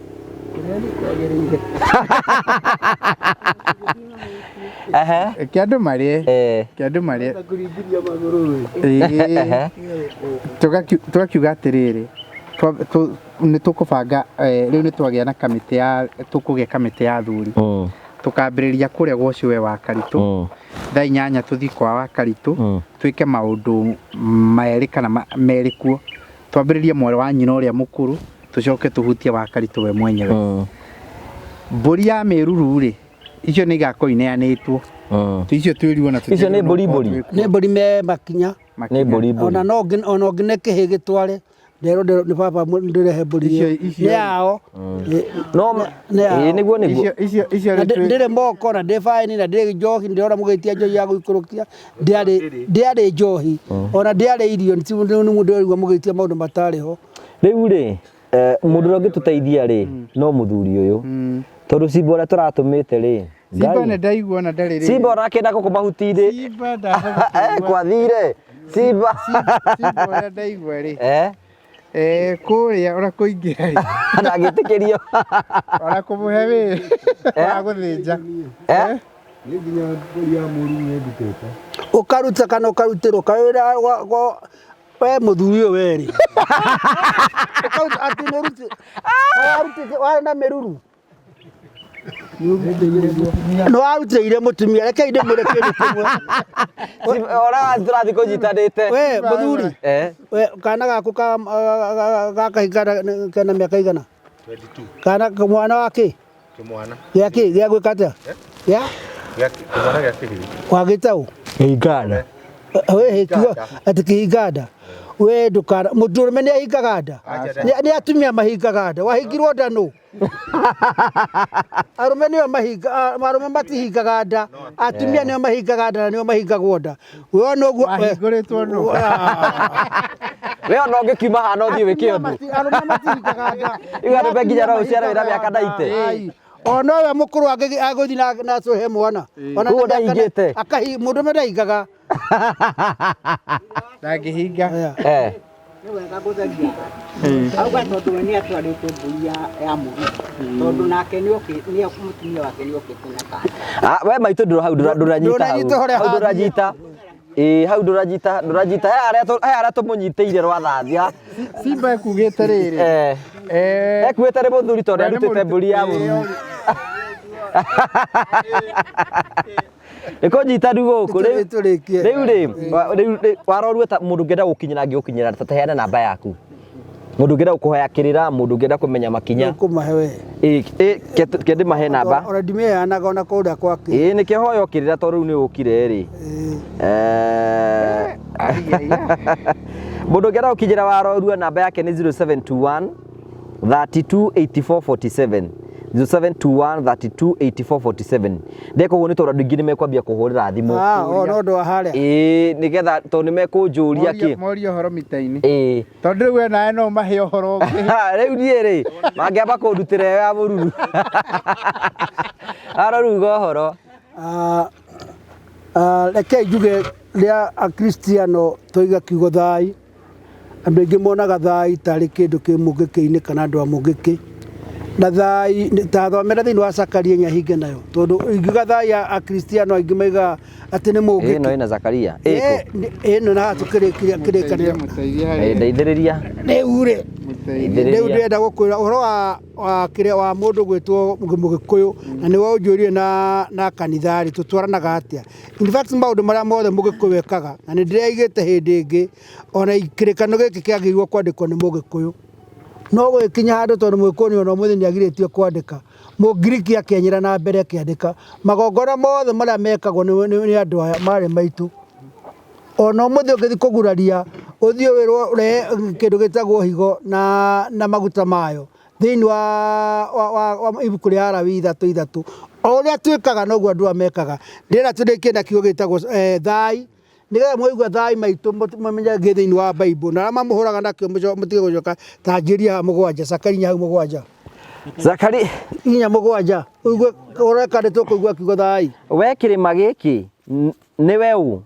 Ehe. Reke andũ marĩe. Reke andũ marĩe. Ĩĩ. Tũgakiuga atĩrĩrĩ, nĩ tũkũbanga, rĩu nĩ twagĩa na kamĩtĩ ya, tũkũgĩa kamĩtĩ ya athuri. Tũkambĩrĩria kũrĩa gwa ũcio we wa Karitũ. Thaa 8 tũthiĩ kwa wa Karitũ, twĩke maũndũ merĩ kana merĩ kuo. Twambĩrĩrie mwarĩ wa nyina ũrĩa mũkũrũ, tũcoke tũhutie wa Karitũ we mwenyewe. Mbũri ya mĩruru rĩ, icio nĩ igakorwo ineanĩtwo. Icio twĩrirwo na Icio nĩ mbũri mbũri? Nĩ mbũri me makinya. Nĩ mbũri mbũri. Ona no ona ũngĩne kĩhĩ gĩtware, nderwo nĩ baba ndĩrehe mbũri ĩyo. Nĩ yao. No Nĩ yao. Ĩĩ, nĩguo, nĩguo. Icio, icio Na rĩu ndĩrĩ moko na ndĩ baĩni na ndĩrĩ njohi, ndĩrona mũgĩtia njohi ya gũikũrũkia, ndĩarĩ njohi ona ndĩarĩ irio, nĩ ndĩraigua mũgĩtia maũndũ matarĩ ho. Rĩu rĩ, mũndũ ũrĩa ũngĩtũteithia rĩ, no mũthuri ũyũ. Tondũ Simba ũrĩa tũratũmĩte rĩ, Simba Ngai. nĩ ndaigua ona ndarĩ rĩ. Simba onake na gũkũ mahuti-inĩ. Simba ndahota kũigua. Kwathire. Simba. Simba ũrĩa ndaigua rĩ. Kũrĩa ona kũingĩra rĩ. Ndangĩtĩkĩrio. Ona kũmũhe wĩra wa gũthĩnja. Nĩ nginya mbũri ya mũru nĩ ndutĩte. Ũkaruta kana ũkarutĩrwo kawĩra we mũthuri ũyũ we rĩ. Ũkaruta atĩ nĩ ũrutĩ. Warutĩte warĩ na mĩruru. Nĩ warutĩire mũtumia, rekei ndĩmwĩre kĩndũ kĩmwe. Ora tũrathiĩ kũnyitanĩte. We mũthuri. We kana gaku gaka kena mĩaka igana? 22. Kana mwana wa kĩ? Kĩmwana. Gĩa kĩ? Gĩa gwĩka atĩa? Gĩa? Gĩa kĩmwana gĩa kĩhĩĩ. Wagĩta ũ? Kĩhinganda. We hĩkiuga atĩ kĩhinganda. We ndũkana mũndũrũme nĩ ahingaga nda. Nĩ atumia mahingaga nda. Wahingirwo nda nũ? Arũme nĩo mahinga, arũme matihingaga nda. Atumia nĩo mahingaga nda na nĩo mahingagwo nda. We ona ũguo Wahingũrĩtwo nũ? We ona ũngĩkiuma haha no ũthiĩ wĩke ũndũ. Arũme matihingaga nda. Iga arũme nginya no ũciare wĩna mĩaka 90. Ai. Ona we mũkũrũ agũthiĩ na cũhe mwana. Ona Koguo na mĩaka ndahingĩte. Mũndũrũme ndahingaga. Ndangĩhinga. Nĩ wega gũtheria. Auga tondũ we nĩ atwarĩte mbũri ya mũru. Tondũ nake nĩ okĩ, nĩ mũtumia wake nĩ okĩte na kana. We maitũ ndũra hau, ndũranyita hau. Ndũranyita ũrĩa Hau ndũranyita. Ĩĩ, hau ndũranyita, ndũranyita. He harĩa tũmũnyitĩire rwathathia. Simba ekugĩte rĩrĩ. Ekuĩte nĩ mũthuri tondũ We nĩ arutĩte mbũri ya mũru. Nĩ kũnyita rĩu gũkũ rĩu. Tũrĩkie. Rĩu rĩ, rĩu rĩ, warorua ta mũndũ ũngĩenda gũkinyĩra angĩgũkinyĩra ta heana namba yaku. Mũndũ ũngĩenda gũkũhoya kĩrĩra, mũndũ ũngĩenda kũmenya makinya. Ũkũmahe we. Ĩ, ĩ, ke ndĩmahe namba. Ona ndimĩheanaga ona kũrĩa gwake. Ĩ, nĩkĩo hoya kĩrĩra tondũ rĩu nĩ ũkire rĩ. Mũndũ ũngĩenda gũkinyĩra warorua namba yake nĩ 0721 32 84 47 0721 32 84 47 ndeka ũguo nĩ tondũ andũ aingĩ nĩ mekwambia kũhũrĩra thimũ. Ah, o no ũndũ wa harĩa. Ĩĩ, nĩgetha tondũ nĩ mekũnjũria kĩ. Morie ũhoro mita-inĩ. Ĩĩ. Tondũ rĩu we nawe no ũmahe ũhoro ũngĩ. Rĩu niĩ rĩ, mangĩamba kũndutĩra ĩyo ya mũruru. Aroruga ũhoro. Ah, ah, rekei njuge rĩa Akristiano twoiga kiugo thai, andũ aingĩ monaga thai tarĩ kĩndũ kĩ mũngĩkĩ-inĩ kana andũ a mũngĩkĩ. Na thai, ta thomera thĩinĩ wa Zakaria nyahinge nayo, tondũ ingiuga thai Akristiano aingĩ maigaga atĩ nĩ mũngĩkĩ. Ĩno ĩna Zakaria. Ĩkũ? Ĩno na haha tũkĩrĩkia kĩrĩkanĩro. Ndeithĩrĩria. Rĩu rĩ, rĩu ndĩrenda gũkwĩra ũhoro wa wa kĩrĩa wa mũndũ gwĩtwo mũgĩkũyũ na nĩwe ũnjũrire na na kanitha rĩ tũtwaranaga atĩa. In fact maũndũ marĩa mothe mũgĩkũyũ ekaga na nĩ ndĩraigĩte hĩndĩ ĩngĩ ona kĩrĩkanĩro gĩkĩ kĩagĩrĩirwo kwandĩkwo nĩ mũgĩkũyũ. No gũgĩkinya handũ tondũ mũgĩkũyũ nĩ ona ũmũthĩ nĩ agirĩtio kwandĩka, mũngiriki akĩenyera na mbere akĩandĩka magongona mothe marĩa mekagwo nĩ andũ aya marĩ maitũ. Ona ũmũthĩ ũngĩthiĩ kũguraria ũthiĩ wĩrwo ũrehe kĩndũ gĩtagwo higo na maguta mayo thĩinĩ wa ibuku rĩa Alawii ithatũ ithatũ, o ũrĩa twĩkaga noguo andũ aya mekaga. Ndĩrenda tũrĩkie na kiugo gĩtagwo thai, nĩgetha mwaigua thai maitũ mũmenye gĩ thĩinĩ wa Bible, na arĩa mamũhũraga nakĩo mũtige gũcoka ta njĩria haha mũgwanja, Zakari inya hau mũgwanja. Zakari inya mũgwanja, ũigue ũreka nĩ tũkũigua kiugo thai. We kĩrĩma gĩkĩ nĩwe ũ,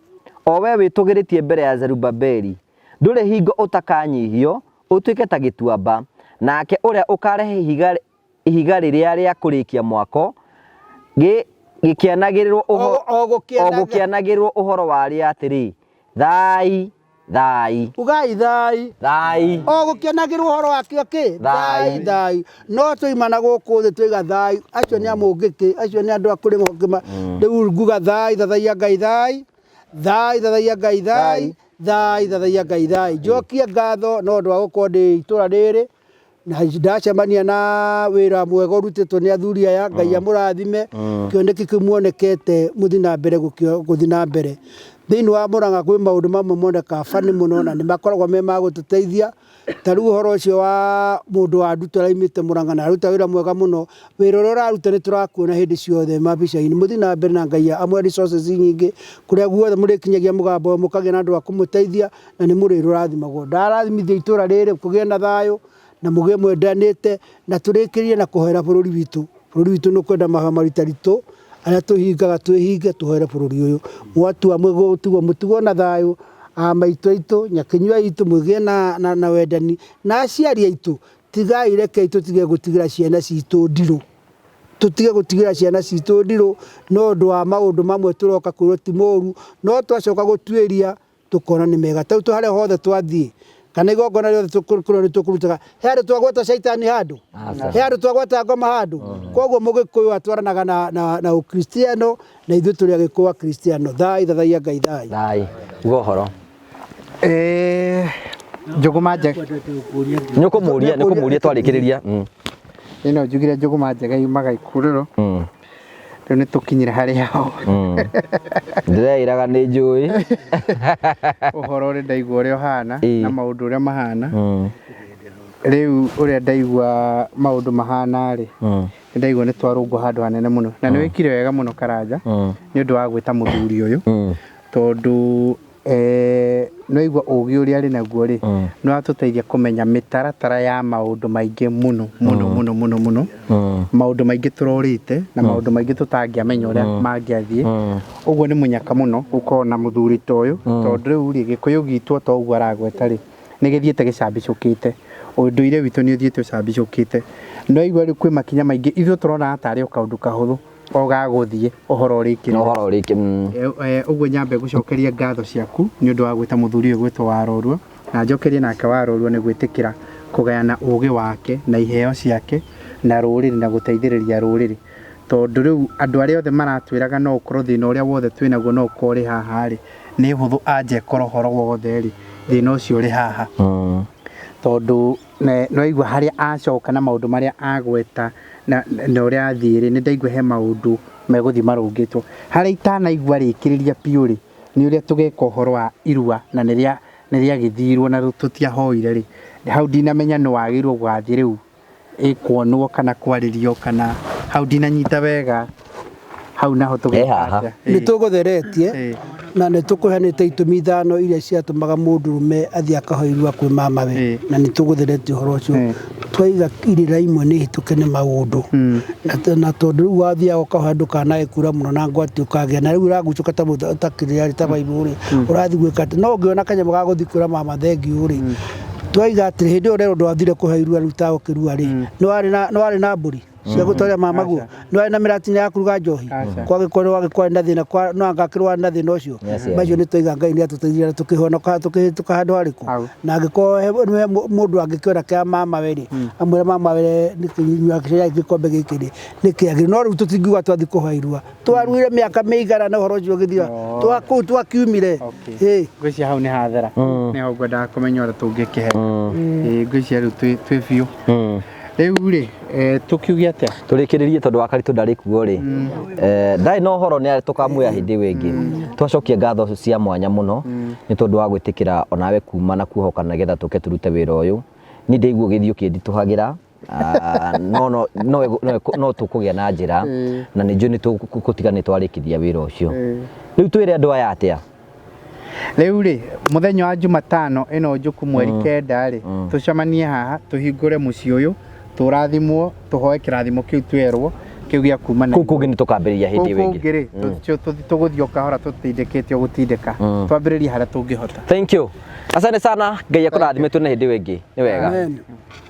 o we wĩtũgĩrĩtie mbere ya Zerubabeli? Ndũrĩ hingo ũtakanyihio ũtuĩke ta gĩtuamba, nake ũrĩa ũkarehe ihiga rĩrĩa rĩa kũrĩkia mwako, gĩkĩanagĩrĩrwo o gũkĩanagĩrĩrwo ũhoro warĩo atĩrĩ, thai, thai. Ugai thai. Thai. O gũkĩanagĩrĩrwo ũhoro wakĩo kĩ? Thai, thai. No tũimana gũkũ thĩ twaiga thai, acio nĩ amũngĩkĩ, acio nĩ andũ a kũrĩma ngĩma. Rĩu nguga thai, thathaiya Ngai thai, thai, thathaiya Ngai thai, thai, thathaiya Ngai thai. Njokie ngatho no ũndũ wa gũkorwo ndĩ itũra rĩrĩ, na ndacemania na wĩra mwega ũrutĩtwo nĩ athuri aya, Ngai amũrathime, kĩoneki kĩu muonekete mũthiĩ na mbere gũthiĩ na mbere. Thĩinĩ wa Mũrang'a kwĩ maũndũ mamwe monekaga funny mũno na nĩ makoragwo me ma gũtũteithia, ta rĩu ũhoro ũcio wa mũndũ wa ndutura aumĩte Mũrang'a na aruta wĩra mwega mũno, wĩra ũrĩa ũraruta nĩ tũrakuona hĩndĩ ciothe mabica-inĩ. Mũthiĩ na mbere na Ngai amũhe resources nyingĩ, kũrĩa guothe mũrĩkinyagia mũgambo ũyũ mũkagĩa na andũ a kũmũteithia na nĩ mũrĩrathimagwo. Ndarathimithia itũra rĩrĩ kũgĩe na thayũ na mũgĩe mwendanĩte na tũrĩkĩrĩrie na kũhoera bũrũri witũ. Bũrũri witũ nĩ ũkwenda mahoya maritaritũ arĩa tũhingaga twĩhinge tũhoere bũrũri ũyũ. Mwatua mũgũtigwo mũtigwo na thayũ, a maitũ aitũ, nyakinyua aitũ mũgĩe na wendani na aciari aitũ, tigai rekei tũtige gũtigĩra ciana citũ ndirũ. Tũtige gũtigĩra ciana citũ ndirũ no ũndũ wa maũndũ mamwe tũroka kwĩrwo ti moru, no twacoka gũtuĩria tũkona nĩ mega. Ta rĩu harĩa hothe twathiĩ kana igongona rĩothe tũkũrwo nĩ tũkũrutaga, he handũ twagweta caitani handũ, he handũ twagweta ngoma handũ. Koguo mũgĩkũyũ atwaranaga na ũkristiano na ithuĩ tũrĩ agĩkũyũ akristiano. Thai, thathaiya Ngai thai. Thai, uga ũhoro. Njũgũma njega. Nĩ ũkũmũria, nĩ ũkũmũria twarĩkĩrĩria. Ĩno njugire njũgũma njega yumaga ikurũro. Rĩu nĩ tũkinyire harĩa ho. Ndĩreĩraga nĩ njũĩ. Ũhoro ũrĩa ndaigua ũrĩa ũhana na maũndũ ũrĩa mahana. Rĩu ũrĩa ndaigua maũndũ mahana rĩ, nĩ ndaigua nĩ twarũngwo handũ hanene mũno. Na nĩ wĩkire wega mũno Karanja nĩ ũndũ wa gwĩta mũthuri ũyũ, tondũ nĩ waigua ũgĩ ũrĩa arĩ naguo rĩ, nĩ watũteithia kũmenya mĩtaratara ya maũndũ maingĩ mũno mũno mũno mũno mũno, maũndũ maingĩ tũrorĩte na maũndũ maingĩ tũtangĩamenya ũrĩa mangĩathiĩ. Ũguo nĩ mũnyaka mũno gũkorwo na mũthuri ta ũyũ, tondũ rĩu rĩ, gĩkũyũ gitũ o ta ũguo aragweta rĩ, nĩ gĩthiĩte gĩcambicũkĩte, ũndũire witũ nĩ ũthiĩte ũcambicũkĩte. No igua rĩu kwĩ makinya maingĩ ithuĩ tũronaga tarĩ o kaũndũ kahũthũ o ga gũthiĩ ũhoro ũrĩkĩrĩre. Ũhoro ũrĩkĩ. Ũguo nyambe gũcokeria ngatho ciaku nĩ ũndũ wa gwĩta mũthuri ũyũ gwĩtwo Warorua, na njokerie nake Warorua nĩ gwĩtĩkĩra kũgayana ũgĩ wake na iheo ciake na rũrĩrĩ na gũteithĩrĩria rũrĩrĩ. Tondũ rĩu andũ arĩa othe maratwĩraga no ũkorwo thĩna ũrĩa wothe twĩnaguo no ũkorwo ũrĩ haha rĩ, nĩ hũthũ anja ĩkorwo ũhoro wothe rĩ, thĩna ũcio ũrĩ haha. Tondũ nĩwaigua harĩa acoka na maũndũ marĩa agweta na ũrĩa athiĩ rĩ, nĩndaigua he maũndũ megũthiĩ marũngĩtwo. Harĩa itanaigua rĩkĩrĩria biũ rĩ, nĩ ũrĩa tũgeka ũhoro wa irua na nĩ rĩagĩthirwo na tũtiahoire rĩ, hau ndinamenya nũ wagĩrĩirwo gũgathiĩ rĩu ĩkuonwo kana kwarĩrio kana hau ndinanyita wega hau naho tũgeka atĩa? Nĩ tũgũtheretie na nĩ tũkũheanĩte itũmi ithano iria ciatũmaga mũndũrũme athiĩ akahoe irua kwĩ mamawe na nĩ tũgũtheretie ũhoro ũcio. Twaiga irĩra imwe nĩ hĩtũke nĩ maũndũ na tondũ rĩu wathiaga ũkahoya ndũkanae kura mũno na ngwati ũkagĩa na rĩu ũragucũka ta mũndũ ũtakĩrĩ ta baibũ rĩ ũrathiĩ gwĩka atĩ no ũngĩona kanyamũ ga gũthiĩ kwĩra mama thengiũ rĩ twaiga atĩrĩ hĩndĩ ĩyo ũrerwo ndwathire kũhe irua rĩu tagũkĩrua rĩ nĩ warĩ na mbũri cia gũtwarĩra mama guo nĩ warĩ na mĩratina ya kũruga njohi kwagĩkorwo wagĩkorwo na thĩna no anga akĩrwara na thĩna ũcio macio nĩ twaiga Ngai nĩ atũteithirie na tũkĩhonoka tũkĩhĩtũka handũ harĩkũ na angĩkorwo he mũndũ angĩkĩona kĩa mama we rĩ amwĩre mama we nĩkĩnyua gĩkombe gĩkĩ rĩ nĩ kĩagĩrĩru no rĩu tũtingiuga twathiĩ kũhoya irua twaruire mĩaka mĩigana na ũhoro ũcio ũgĩthira twa kũu twakiumire. Ĩ ngwĩciria hau nĩ hathera nĩho ngwendaga kũmenya ũrĩa tũngĩkĩhe. Ĩ ngwĩciria rĩu twĩ biũ. Rĩu rĩ tũkiuge atĩa? Tũrĩkĩrĩrie tondũ wa Karitũ ndarĩ kuo rĩ. Ndarĩ na ũhoro nĩ tũkamuoya hĩndĩ ĩyo ĩngĩ. Twacokia ngatho cia mwanya mũno nĩ tondũ wa gwĩtĩkĩra onawe kuma na kuohoka nĩgetha tũke tũrute wĩra ũyũ. Niĩ ndaigua ũgĩthiĩ ũkĩnditũhagĩra. No no no no tũkũgĩa na njĩra na nĩ njũĩ nĩ tũgũtiga nĩ twarĩkithia wĩra ũcio. Rĩu twĩre andũ aya atĩa? Rĩu rĩ, mũthenya wa Jumatano ĩno njũku mweri 9 rĩ, tũcemanie haha tũhingũre mũciĩ ũyũ, tũrathimwo, tũhoe kĩrathimo kĩu twerwo, kĩu gĩa kuma na Kũu kũngĩ nĩ tũkambĩrĩria hĩndĩ ĩyo ĩngĩ. Kũu kũngĩ rĩ, tũgũthiĩ o kahora tũtindĩkĩte o gũtindĩka. Twambĩrĩrie harĩa tũngĩhota. Thank you. Asante sana. Ngai akũrathime tuone hĩndĩ ĩyo ĩngĩ. Nĩ wega. Amen.